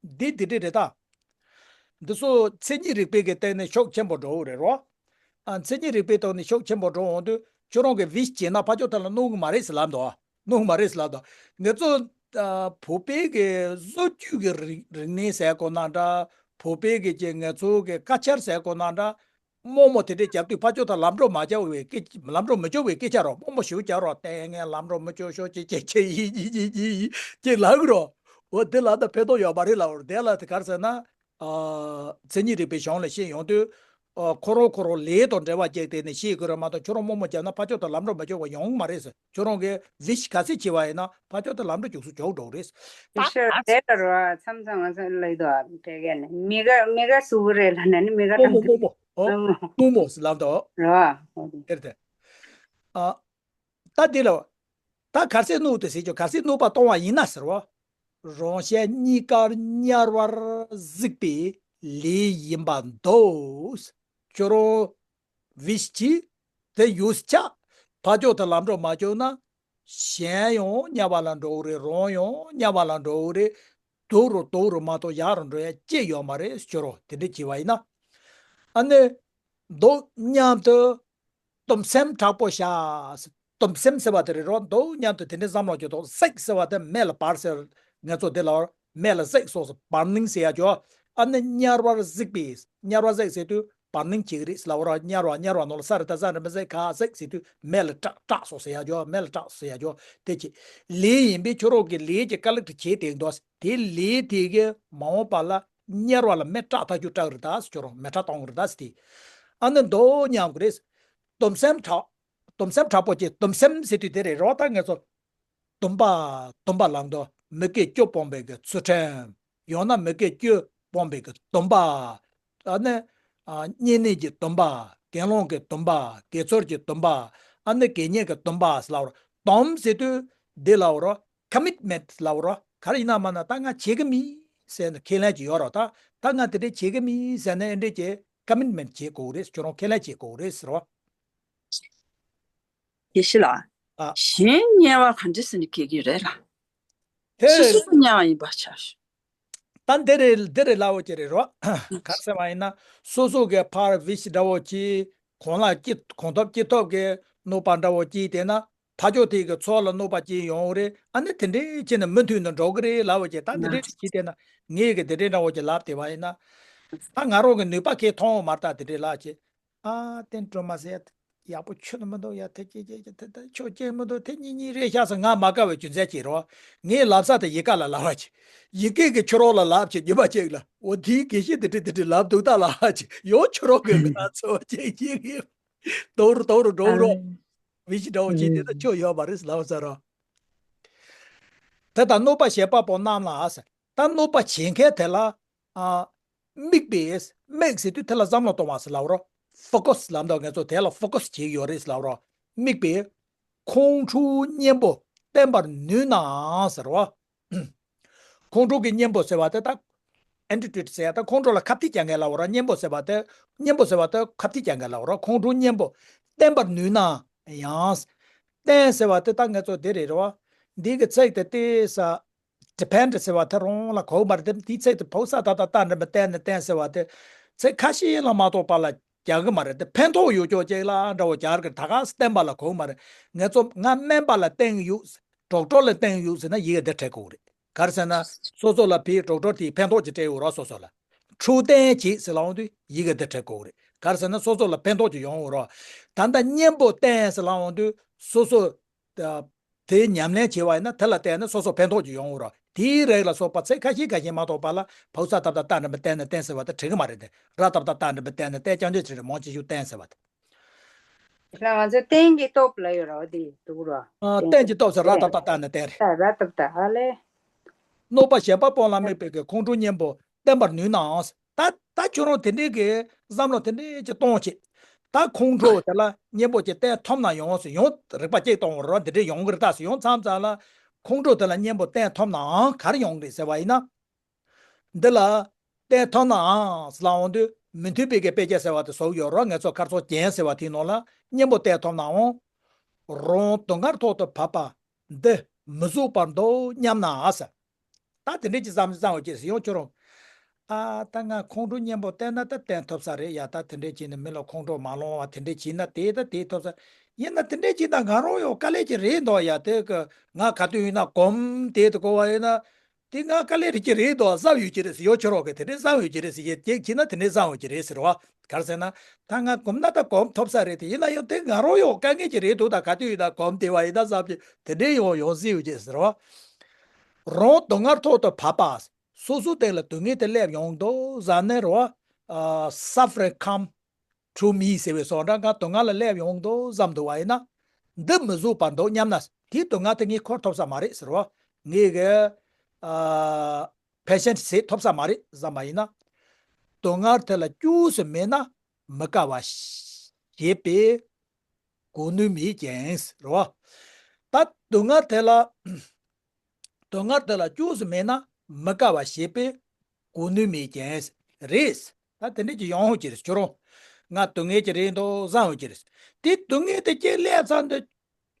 འདི་འདི་འདྲས་རེད་ད། འདི་ཚོ་མཚན་ཉིད་རིག་པའི་གི་སྟེང་ནས་ཕྱོགས་ཆེན་པོ་འགྲོ་གི་རེད་རོ། ཨ་མཚན་ཉིད་རིག་པའི་ཐོག་ནས་ཤུགས་ཆེན་པོ་འགྲོ་འོང་དུས་ཁྱོད་རང་གི་ཝིཤ་བྱས་ན་ཕར་ཕྱོགས་དེ་ལ་གནོད་གི་མ་རེད་ཟེར་ལབ་འདུག་གནོད་གི་མ་རེད་ཟེར་ལབ་འདུག་ངེད་ཚོ་ཨ་བོད་པའི་གི་བཟོ་བཅོས་ཀྱི་རིག་རིག་གནས་ཟེར་དགོས་ན་འདྲ། བོད་པའི་གི་ཅིག་ངེད་ཚོ་གི་ཀལ་ཅར་ཟེར་དགོས་ན་འདྲ། རྨོ་མོ་དེ་འདྲས་རྒྱབ་དུས་ཕར་ཕྱོགས་དང་ལམ་འགྲོ་མ་བྱ་བའི་སྐད། ལམ་འགྲོ་མི་བྱ་བའི་སྐད་ཆ་རོ། རྨོ་མོ་ཞེ་པོ་རྒྱག་རོགས། ལྟས་ངན་ལམ་འགྲོ་མི་བྱ། ཤོག་ཅིག་ཅིག་ཅིག་ཡིན་ཡིན་ཡིན་ཡིན་ཅེས་ལབ་གི་རོ། འོ་དེ་ལབ་ན་ཕན་ཐོགས་ཡོད་མ་རེད་ལབ་རོ། དེ་ལ་དེ་ག་རེ་ཟེར་ན། ཨ་མཚན་ཉིད་རིག་པའི་གཞུང་ལ་བཤད་ཡོང་དུས། ཨ་ཁོ་རང་ཁོ་རང་ལས་དང་འབྲེལ་བ་བྱས་དེ་ནས་བཤད་དགོས་རེད་མ་གཏོགས་ཁྱོད་རང་རྨོ་མོ་བརྒྱབ་ན་ཕར་ཕྱོགས་དང་ལམ་འགྲོ་མི་བྱ་བ་ཡོང་མ་རེད་ཟེར། ཁྱོད་རང་གིས་ཝིཤ་ག་ཚད་བྱས་པ་ཡིན་ན་ཕར་ཕྱོགས་དང་ལམ་འགྲོ་རྒྱུགས་སུ་འཇོག་འགྲོ་གི་རེད། ད་ཤོད་ཨ་དེ་ལ་རོ། མཚམས་མཚམས་ང་ཚོ་ལ་ཡོད་དོ། ཕལ་སྐད་ནས་མི་དགའ་མི་དགའ་བཟོ་གི་རེད་ལབ་ན་ནི་མི་དགའ་རྨོ་མོ་རྨོ་མོ། ཨོ་རྨོ་མོ་ཟེར་ལབ་འདུག་རོ། དེར་དེ། ཨ་ད་འདི་ལ། ད་ག་ཚད་གནོད་དེ་ཟེར་ཆོག་ག་ཚད་གནོད་པ་གཏོང་བ་ཡིན་ན་ཟེར་བ། རང་གཞན་གཉིས་ཀར་དམྱལ་བར་གཟིགས་པའི་ལས་ཡིན་པར་འདོད། ཁྱོད་རང་ཝིཤ་གྱིས་དེ་ཡོད་ཆ། ཕར་ཕྱོགས་དེ་ལམ་འགྲོ་མ་བྱུང་ན། གཞན་ཡང་དམྱལ་བ་ལ་འགྲོ་གི་རེད། རང་ཡང་དམྱལ་བ་ལ་འགྲོ་གི་རེད། དུག་རུ་དུག་རུ་མ་གཏོགས་ཡག་རུ་འགྲོ་ཡ་ཅི་ཡོད་མ་རེད་ཁྱོད་རང་དེ་འདྲ་བྱས་པ་ཡིན་ན། ཨ་ནི། འདུག་སྙམ་དུ། དུམ་སེམས་དྲག་པོ་བྱ། དུམ་སེམས་ཟེར་བ་དེ་རེད་རོ། འདུག་སྙམ་དུ་དེ་འདྲའི་བསམ་བློ་སྐྱེ་དོགས། གཟིགས་ཟེར་བ་དེ་མེ་ལ་སྦར་ཟེར། ངེད་ཚོ་འདི་ལ་མེ་ལ་གཟིགས་སོགས་སུ་བར་ནིང་ཟེར་ཡ་ཅོ། ཨ་ནི་དམྱལ་བར་གཟིགས་པས། དམྱལ་བར་གཟིགས་ཟེར་དུས་བར་ནིང་བྱེད་ཀྱི་རེད་ལབ་རོ། དམྱལ་བ་དམྱལ་བ་ནང་ལ་ས་རེད་ད་ས་རེད་མི་གཟིགས་ག་གཟིགས་ཟེར་དུས་མེ་ལ་སྐྲག་སྐྲག་སོགས་ཟེར་ཡ་ཅོ། མེ་ལ་སྐྲག་ཟེར་ཡ་ཅོ། དེ་ཅི། ལས་ཡིན་པས་ཁྱོད་རང་གི་ལས་ཀྱི་ཀ་ལིག་ཏུ་བྱེད་དེ་འདུག་དེ་ལས་དེ་གི་མ་འོངས་པ་ལ་དམྱལ་བ་ལ་མེ་སྐྲག་ཐག་ཆོད་སྐྲག་རེད་ད་ཟེར་ཁྱོད་རང་མེ་སྐྲག་གཏོང་གི་རེད་ད་ཟེར་ཏེ། ཨ་ནི་འདུག་སྙམ་གི་རེད། དུམ་སེམས་དྲག་དུམ་སེམས་དྲག་པོ་སྐྱེ། དུམ་སེམས་ཟེར་དུས་དེ་རེད་རོ། ད་ངེད་ཚོ་དུམ་པ། དུམ་པ་ལབ་འདུག་མི་དགེ་བཅུ་སྤོང་བའི་གི་ཚུལ་ཁྲིམས། ཡང་ན་མི་དགེ་བཅུ་སྤོང་བའི་གི་དུམ་པ། ཨ་ནི། ཨ་བསྙེན་གནས་ཀྱི་དུམ་པ། གྱེན་ལོག་གི་དུམ་པ། དགེ་ཚུལ་གྱི་དུམ་པ། ཨ་ནི་དགེ་བསྙེན་གྱི་དུམ་པ་ཟེར་ལབ་རོ། དུམ་ཟེར་དུས་འདི་ལབ་རོ། ཀ་མིཊ་མེན་ཊི་ལབ་རོ། ག་རེ་ཡིན་ན་མ་ན་ད་ང་བྱེད་གི་མིན་ཟེར་ནས་ཁས་ལེན་གྱི་ཡོད་རོ། ད་ད་ང་དེ་འདྲས་བྱེད་གི་མིན་ཟེར་ནས་ཨེ་འདྲས་ཀྱི་ཀ་མིཊ་མེན་ཊི་བྱེད་དགོས་རེད། ཁྱོད་རང་ཁས་ལེན་བྱེད་དགོས་རེད་ཟེར་རོ། དགེ་བཤེས་ལགས། ཨ། གཞན་དམྱལ་བ་ག་འདྲ་ཟེར་ནས་སྐྱེ་གི་རེད་ལགས། དེ། སོ་སོ་དམྱལ་བ་ཡིན་པ་ཆ་བཞག་ད་འདི་རེད་འདི་རེད་ལབ་འོ་ཅི་རེད་རོ། ག་རེ་ཟེར་བ་ཡིན་ན་སོ་སོ་གི་ཕར་ཝིཤ་འདྲ་བོ་ཅིག་གང་ལ་ཅི་གང་ཐོབ་ཅི་ཐོབ་ཀྱི་གནོད་པ་འདྲ་བོ་ཅིག་དེ་ན་ཕ་ཅོག་དེ་གི་ཚོགས་ལ་གནོད་པ་ཅིག་ཡོང་གི་རེད། ཨ་ནི་དེ་འདྲའི་ཅི་ནས་མུ་མཐུད་ནས་འགྲོ་གི་རེད་ལབ་འོ་ཅི། ད་འདི་འདྲའི་ཅིག་དེ་ན་ངས་གི་དེ་འདྲའི་འདྲ་བོ་ཅིག་ལབ་བསྡད་པ་ཡིན་ན། ད་ང་རང་གི་ནུས་པ་གས་མཐོང་བ་མ་རེད། ད་དེ་འདྲའི་ལབ་ཅི། ཨ་བསྟན་སྒྲོལ་མ་ཟེར་ཡག་པོ་ཁྱོན་ནས་མི་འདུག་ཡ། དེ་ཅི་ཅི་ཅི་དེ་དེ་ཆོག་ཅི་མི་འདུག་དེ་གཉིས་གཉིས་རེད་ཤག་ཟེར་ང་མ་དགའ་བའི་རྒྱུ་མཚན་ཅིག་རེད་བ། ངས་ལབ་ས་དེ་ཡི་ག་ལ་ལབ་པ་ཅིག་ཡི་གེ་གི་ཁྱོད་རང་ལ་ལབ་ཅིག་ཉི་མ་ཅིག་ལ་འོ་དེའི་དགེ་བཤེས་དེ་འདྲ་དེ་འདྲ་ལབ་འདུག་ད་ལབ་ཅིག་ཡོ་ཁྱོད་རང་གི་ང་ཚོ་ཅིག་ཅིག་གི་དོ་རུ་དོ་རུ་འགྲོ་རོགས། མི་ཞིག་འདྲ་བོ་ཅིག་དེ་ད་ཆོག་ཡོད་མ་རེད་ལབ་ས་ར། དེ་ལྟར་གནོད་པ་བྱེད་པ་པོ་རྣམས་ལ་ཟེར། ད་གནོད་པ་བྱེད་མཁན་དེ་ལ། ཨ། དམིགས་པས། དམིགས་ཟེར་དུས་དེ་ལ་བསམ་བློ་གཏོང་བ་ཟེར་ལབ་རོ། ཕོ་ཀ་སི་ལབ་འདུག་ངེད་ཚོ་དེ་ལ་ཕོ་ཀ་སི་བྱེད་ཀྱི་ཡོད་རེད་ཟེར་ལབ་རོ། དམིགས་པས། ཁོང་ཁྲོའི་གཉེན་པོ་བསྟེན་པར་ནུས་ནའང་ཟེར་རོ། ཁོང་ཁྲོ་གི་གཉེན་པོ་ཟེར་བ་དེ་ད། ཨེན་ཊི་ཊི་ཊི་ཟེར་ཡ་ད་ཁོང་ཁྲོ་ལ་ཁ་གཏད་རྒྱག་མཁན་ལབ་རོ། གཉེན་པོ་ཟེར་བ་དེ། གཉེན་པོ་ཟེར་བ་དེ་ཁ་གཏད་རྒྱག་མཁན་ལབ་རོ། ཁོང་ཁྲོའི་གཉེན་པོ་བསྟེན་པར་ནུས་ན་ཡང་། བསྟེན་ཟེར་བ་དེ་ད་ངེད་ཚོ་དེ་རེད་རོ། འདི་གི་ཚིག་དེ་ཏོག་ཙམ། ཌི་པེན་ཌི་ཟེར་བ་དེ་རང་ལ་གོ་གི་མ་རེད་དེ། དེའི་ཚིག་དེ་ཕོ་ས་ད་ད་ད་འདྲ་མི་བསྟེན་ནས་བསྟེན་ཟེར་བ་དེ། ཚིག་ཁ་ཤས་ལ་མ་གཏོགས་པ་ལ་རྒྱག་གི་མ་རེད་དེ། ཕན་ཐོགས་ཡོད་ཅོག་ཅིག་ལ་འདྲ་བོ་རྒྱག་གི་ད་ག་སེ་བསྟེན་པ་ལ་གོ་གི་མ་རེད། ངེད་ཚོ་ང་སྨན་པ་ལ་བསྟེན་གི་ཡོད། ཌོག་ཊར་ལ་བསྟེན་གི་ཡོད་ཟེར་ན་ཡི་གེ་འདི་འབྲི་དགོས་རེད། ག་རེ་ཟེར་ན། སོ་སོ་ལ་ཕའི་ཌོག་ཊར་དེས་ཕན་ཐོགས་ཅིག་སྤྲད་ཡོད་རོགས་སོ་སོ་ལ། འཕྲོད་བསྟེན་བྱེད་ཟེར་ལབ་འོང་དུས་ཡི་གེ་འདི་འབྲི་དགོས་རེད། ག་རེ་ཟེར་ན་སོ་སོ་ལ་ཕན་ཐོགས་ཅིག་ཡོང་འོང་རོགས། ད་ལྟ་གཉེན་པོ་བསྟེན་ཟེར་ལབ་འོང་དུས་སོ་སོ། ད། དེ་ཉམས་ལེན་བྱས་པ་ཡིན་ན་དེ་ལ་བརྟེན་ནས་སོ་སོ་ཕན་ཐོགས་ཅིག་ཡོང་འོང་རོགས། དེའི་རིགས་ལ་སོགས་པ་ཚིག་ཁ་ཤས་ཁ་ཤས་མ་གཏོགས་པ་ལ་ཕ་བུ་ས་ཏ་བཏགས་སྟ་འགྲེང་བུ་བསྟེན་ནས་བསྟེན་ཟེར་བ་དེ་འགྲིག་གི་མ་རེད་དེ། ར་ཏ་བཏགས་རྟ་འགྲེང་བུ་བསྟེན་ནས་བསྟེན་རྐྱང་རྐྱང་ཅིག་རེད། མང་ཆེ་ཤོས་བསྟེན་ཟེར་བ་དེ། ལ་ང་ཚོ་རྟེན་གྱི་སྟོབས་ལ་ཡོད་ར་འོ་དེ་འདུག་ར། ཨ་རྟེན་གྱི་སྟོབས་ཟེར་ར་ཏ་བཏགས་རྟ་ནས་བསྟེན་རེད། ད་ར་ཏ་བཏགས་ཨ་ལེ། གནོད་པ་བྱེད་པ་པོ་ལ་དམིགས་པའི་གི་ཁོང་ཁྲོའི་གཉེན་པོ་བསྟེན་པར་ནུས་ནའང་། ད་ད་ཁྱོད་རང་དེ་འདྲའི་གི་བསམ་བློ་དེ་འདྲའི་ཅིག་གཏོང་བྱེད། ད་ཁོང་ཁྲོ་དེ་ལ་གཉེན་པོ་ཅིག་བསྟེན་ཐུབ་ན་ཡོང་ཟེར་ཡོང་རིག་པ་ཅིག་གཏོང་བར་འདི་འདྲའི་ཡོང་གི་རེད་ད་ཟེར་ཡོང་མཚམས་མཚམས་ལ། ཁོང་ཁྲོ་དེ་ལ་གཉེན་པོ་བསྟེན་ཐུབ་ནའང་ག་རེ་ཡོང་གི་རེད་ཟེར་བ་ཡིན་ན། འདི་ལ་བསྟེན་ཐུབ་ནའང་ཟེར་ལབ་འོང་དུས་མི་མཐུན་པའི་གི་དཔེ་ཆ་ཟེར་བ་དེ་བཟོ་གི་ཡོད་རོགས། ངེད་ཚོ་ཁ་རྩང་རྒྱན་ཟེར་བ་དེའི་ནང་ལ་གཉེན་པོ་བསྟེན་ཐུབ་ནའང་། རང་དུང་དཀར་ཐོག་ཏུ་བབས་པ་འདི་མི་བཟོད་པར་འདུག་སྙམ་ན་ཟེར། ད་དེ་འདྲའི་ཅིག་བསམ་བསམ་བ་ཅིག་ཟེར་ཡོང་ཁྱོད་རང་། ཨ་ད་ང་ཁོང་ཁྲོ་སྙོམས་པོ་བསྟེན་ན་ད་བསྟེན་ཐུབ་ས་རེད་ཡ། ད་དེ་འདྲས་བྱས་ནས་མི་ལ་ཁོང་ཁྲོ་མ་ལངས་པ་དེ་འདྲས་བྱས་ན་དེ་ད་དེ་ཐུབ་ས། ཡིན་ན་དེ་འདྲས་བྱས་ན་ང་རང་ཡང་དཀའ་ལས་ཅིག་རེད་འདུག་ཡ། དེ་གི་ང་ག་དུས་ཡིན་ན་གོམ་དེ་དུ་གོ་བ་ཡིན་ན། དེ་ང་དཀའ་ལས་རེད་ཀྱི་རེད་དོ། བསམ་ཡོད་ཀྱི་རེད་ཟེར། ཡོ་ཁྱོད་རོགས་ཀྱི་དེ་འདྲས་བསམ་ཡོད་ཀྱི་རེད་ཟེར། ཡེ་ཅིག་བྱས་ན་དེ་འདྲས་བསམ་ཡོད་ཀྱི་རེད་ཟེར་བ། ག་རེ་ཟེར་ན། ད་ང་གོམ་ན་ད་གོམ་ཐོབ་ས་རེད་དེ། ཡིན་ན་ཡང་དེ་ང་རང་ཡང་དཀའ་ངལ་ཅིག་རེད་འདུག་ད་ག་དུས་ཡིན་ན་གོམ་དེ་བ་ཡིན་ན་བསམ་གྱི་དེ་འདྲས་ཡོང་ཡོང་སྲིད་ཡོད་ཀྱི་ཟེར་བ། རང་སྡུག་བསྔལ་ཐོག་ཏུ་བབས་པ། སོ་སོའི་སྟེང་ལ་སྡུག་བསྔལ་དེ་སླེབས་ཡོང་འདུག་བསམ་ནས་རེད་བ། ཨ། suffering come to me ཟེར་བའི་བཟོ་འདྲ། ང་སྡུག་བསྔལ་ལ་སླེབས་ཡོང་འདུག་བསམ་འདུག་བ་ཡིན་ན། འདི་མི་བཟོད་པར་འདུག་སྙམ་ན། དེའི་སྡུག་བསྔལ་དེ་ངས་འཁོར་ཐུབ་ས་མ་རེད་ཟེར་བ། ངས་གི། ཨ། patience ཟེར་ཐུབ་ས་མ་རེད་བསམ་པ་ཡིན་ན། སྡུག་བསྔལ་དེ་ལ་སྐྱོ་སུ་མེད་ན་མི་དགའ་བ་ཞེད་པས་གོ་ནུས་མེད་ཀྱང་ཟེར་བ། ད་སྡུག་བསྔལ་དེ་ལ། སྡུག་བསྔལ་དེ་ལ་སྐྱོ་སུ་མེད་ན་མི་དགའ་བ་ཞེད་པས་གོ་ནུས་མེད་ཀྱང་། རེད། ད་དེ་འདྲས་ཀྱི་ཡོང་ཧོ་ཀྱི་རེད་ཁྱོད་རང་། ང་སྡུག་བསྔལ་གྱི་རེད་འདུག་བསམ་ཧོ་ཀྱི་རེད། དེ་སྡུག་བསྔལ་དེ་སྐྱེ་སླེབས་ཚར་འདི་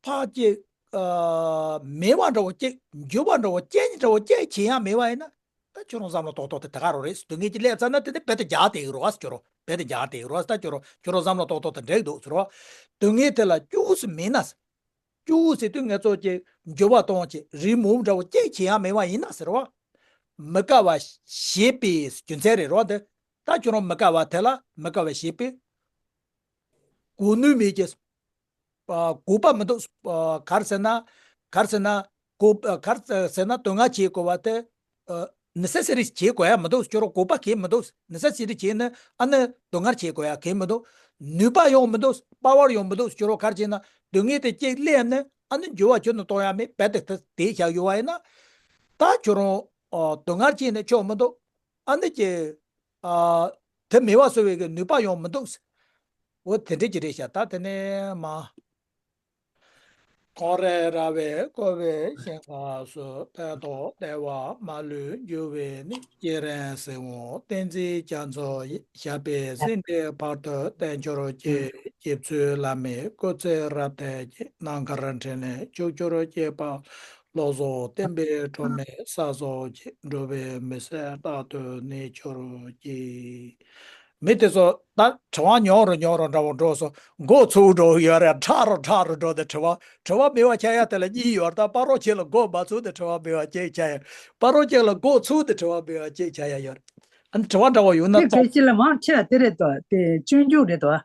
ཕ་གཅིག་ཨ། མེད་པ་འདྲ་བོ་གཅིག་འགྱུར་བ་འདྲ་བོ་སྐྱེ་འདྲ་བོ་སྐྱེ་བྱེད་ཡ་མེད་པ་ཡིན་ན། ད་ཁྱོད་རང་བསམ་བློ་ཏོག་ཏོག་དེ་དེ་ག་རོ་རེད། སྡུག་བསྔལ་གྱི་སླེབས་ཚར་ན་དེ་དེ་རྦད་དེ་རྒྱག་དེ་ཡི་རོ་ཨ་ཁྱོད་རང་། རྦད་དེ་རྒྱག་དེ་ཡི་རོ་ཨ། ད་ཁྱོད་རང་ཁྱོད་རང་བསམ་བློ་ཏོག་ཏོག་དེ་འགྲིག་འདུག་ཟེར་བ། སྡུག་བསྔལ་དེ་ལ་སྐྱོ་སུ་མེད་ན། སྐྱོ་བོ་ཟེར་དུས་ངེད་ཚོ་ཀྱི་འགྱུར་བ་གཏོང་བྱེད་རི་མོ་འདྲ་བོ་སྐྱེ་བྱེད་ཡ་མེད་པ་ཡིན་ན་ཟེར་བ། མི་དགའ་བ་ཞེད་པའི་རྒྱུ་མཚན་རེད་རོ་འདི། ད་ཁྱོད་རང་མི་དགའ་བ་དེ་ལ་མི་དགའ་བ་ཞེད་པའི་གོ་ནུས་མེད་ཀྱི། ཨ། དགོས་པ་མི་འདུག་ཨ། ག་རེ་ཟེར་ན། ག་རེ་ཟེར་ན། དགོས། ཨ། ག་རེ་ཟེར་ན་སྡུག་བསྔལ་བྱེད་དགོས་པ་དེ། ཨ། necessary བྱེད་དགོས་ཡ་མི་འདུག་ཁྱོད་རང་དགོས་པ་གང་མི་འདུག necessary བྱས་ན་ཨ་ནི་སྡུག་བསྔལ་བྱེད་དགོས་ཡ་གང་མི་འདུག་ནུས་པ་ཡང་མི་འདུག power ཡང་མི་འདུག་ཁྱོད་རང་ག་རེ་བྱས་ན་སྡུག་བསྔལ་དེ་གཅིག་སླེབས་ནས་ཨ་ནི་འགྱུར་བ་ཁྱོན་ནས་གཏོང་ཡ་མེད། རྦད་དེ་དེ་བཞག་ཡོད་པ་ཡིན་ན། ད་ཁྱོད་རང་ཨ་སྡུག་བསྔལ་བྱས་ནས་ཆོག་མི་འདུག་ཨ་ནི་ཀྱི་ཨ་དེ་མེད་པ་བཟོ་བའི་གི་ནུས་པ་ཡང་མི་འདུག་འོ་དེ་འདྲས་ཀྱི་རེད་ཤག་ད་དེ་ནས་མ། ཐོ་རེ་ར་བས་བསྐོར་བའི་ཞིང་ཁམས་སུ། ཕན་འདོགས་བདེ་བ་མ་ལུས་འགྱུར་བའི་གནས། སྐྱེ་རིང་གཟིགས་འོང་བསྟན་འཛིན་རྒྱ་མཚོ་ཡི། ཞབས་པད་སྲིད་མཐའི་བར་དུ་བརྟན་གྱུར་ཅིག་རྗེ་བཙུན་བླ་མའི་སྐུ་ཚེ་རབ་བརྟན་ཅིག་རྣམ་དཀར་འཕྲིན་ལས་ཕྱུག་གྱུར་ཅིག་དཔལ་བློ་བཟང་བསྟན་པའི་སྒྲོན་མེ་གསལ་རྫོགས་ཅིག་འགྲོ་བའི་མུན་སེལ་རྟག་ཏུ་གནས་གྱུར་ཅིག་མི་དེ་ཚོ་ད་དྲི་བ་ཉུང་རུ་ཉུང་རུ་འདྲ་བོ་འགྲོ་སོང་། མགོ་ཚོས་འགྲོ་གི་ཡོད་རེད། ཁྲག་རུ་ཁྲག་རུ་འགྲོ་དེ་དྲི་བ་དྲི་བ་མེད་པ་ཆགས་ཡ་དེ་ལ་གཉིས་ཡོད་རེད། ད་སྤ་རོ་ཁྱེད་ལ་མགོ་མ་ཚོས་དེ་དྲི་བ་མེད་པ་ཅིག་ཆགས་ཡ། སྤ་རོ་ཁྱེད་ལ་མགོ་ཚོས་དེ་དྲི་བ་མེད་པ་ཅིག་ཆགས་ཡ་ཡོད་རེད། ཨ་ནི་དྲི་བ་འདྲ་བོ་ཡོད་ན་དེ་ད། ཕལ་ཆེར་ལ་མང་ཆེ་བ་དེ་རེད་དོ། དེ་སྤྱོད་འཇུག་རེད་དོ།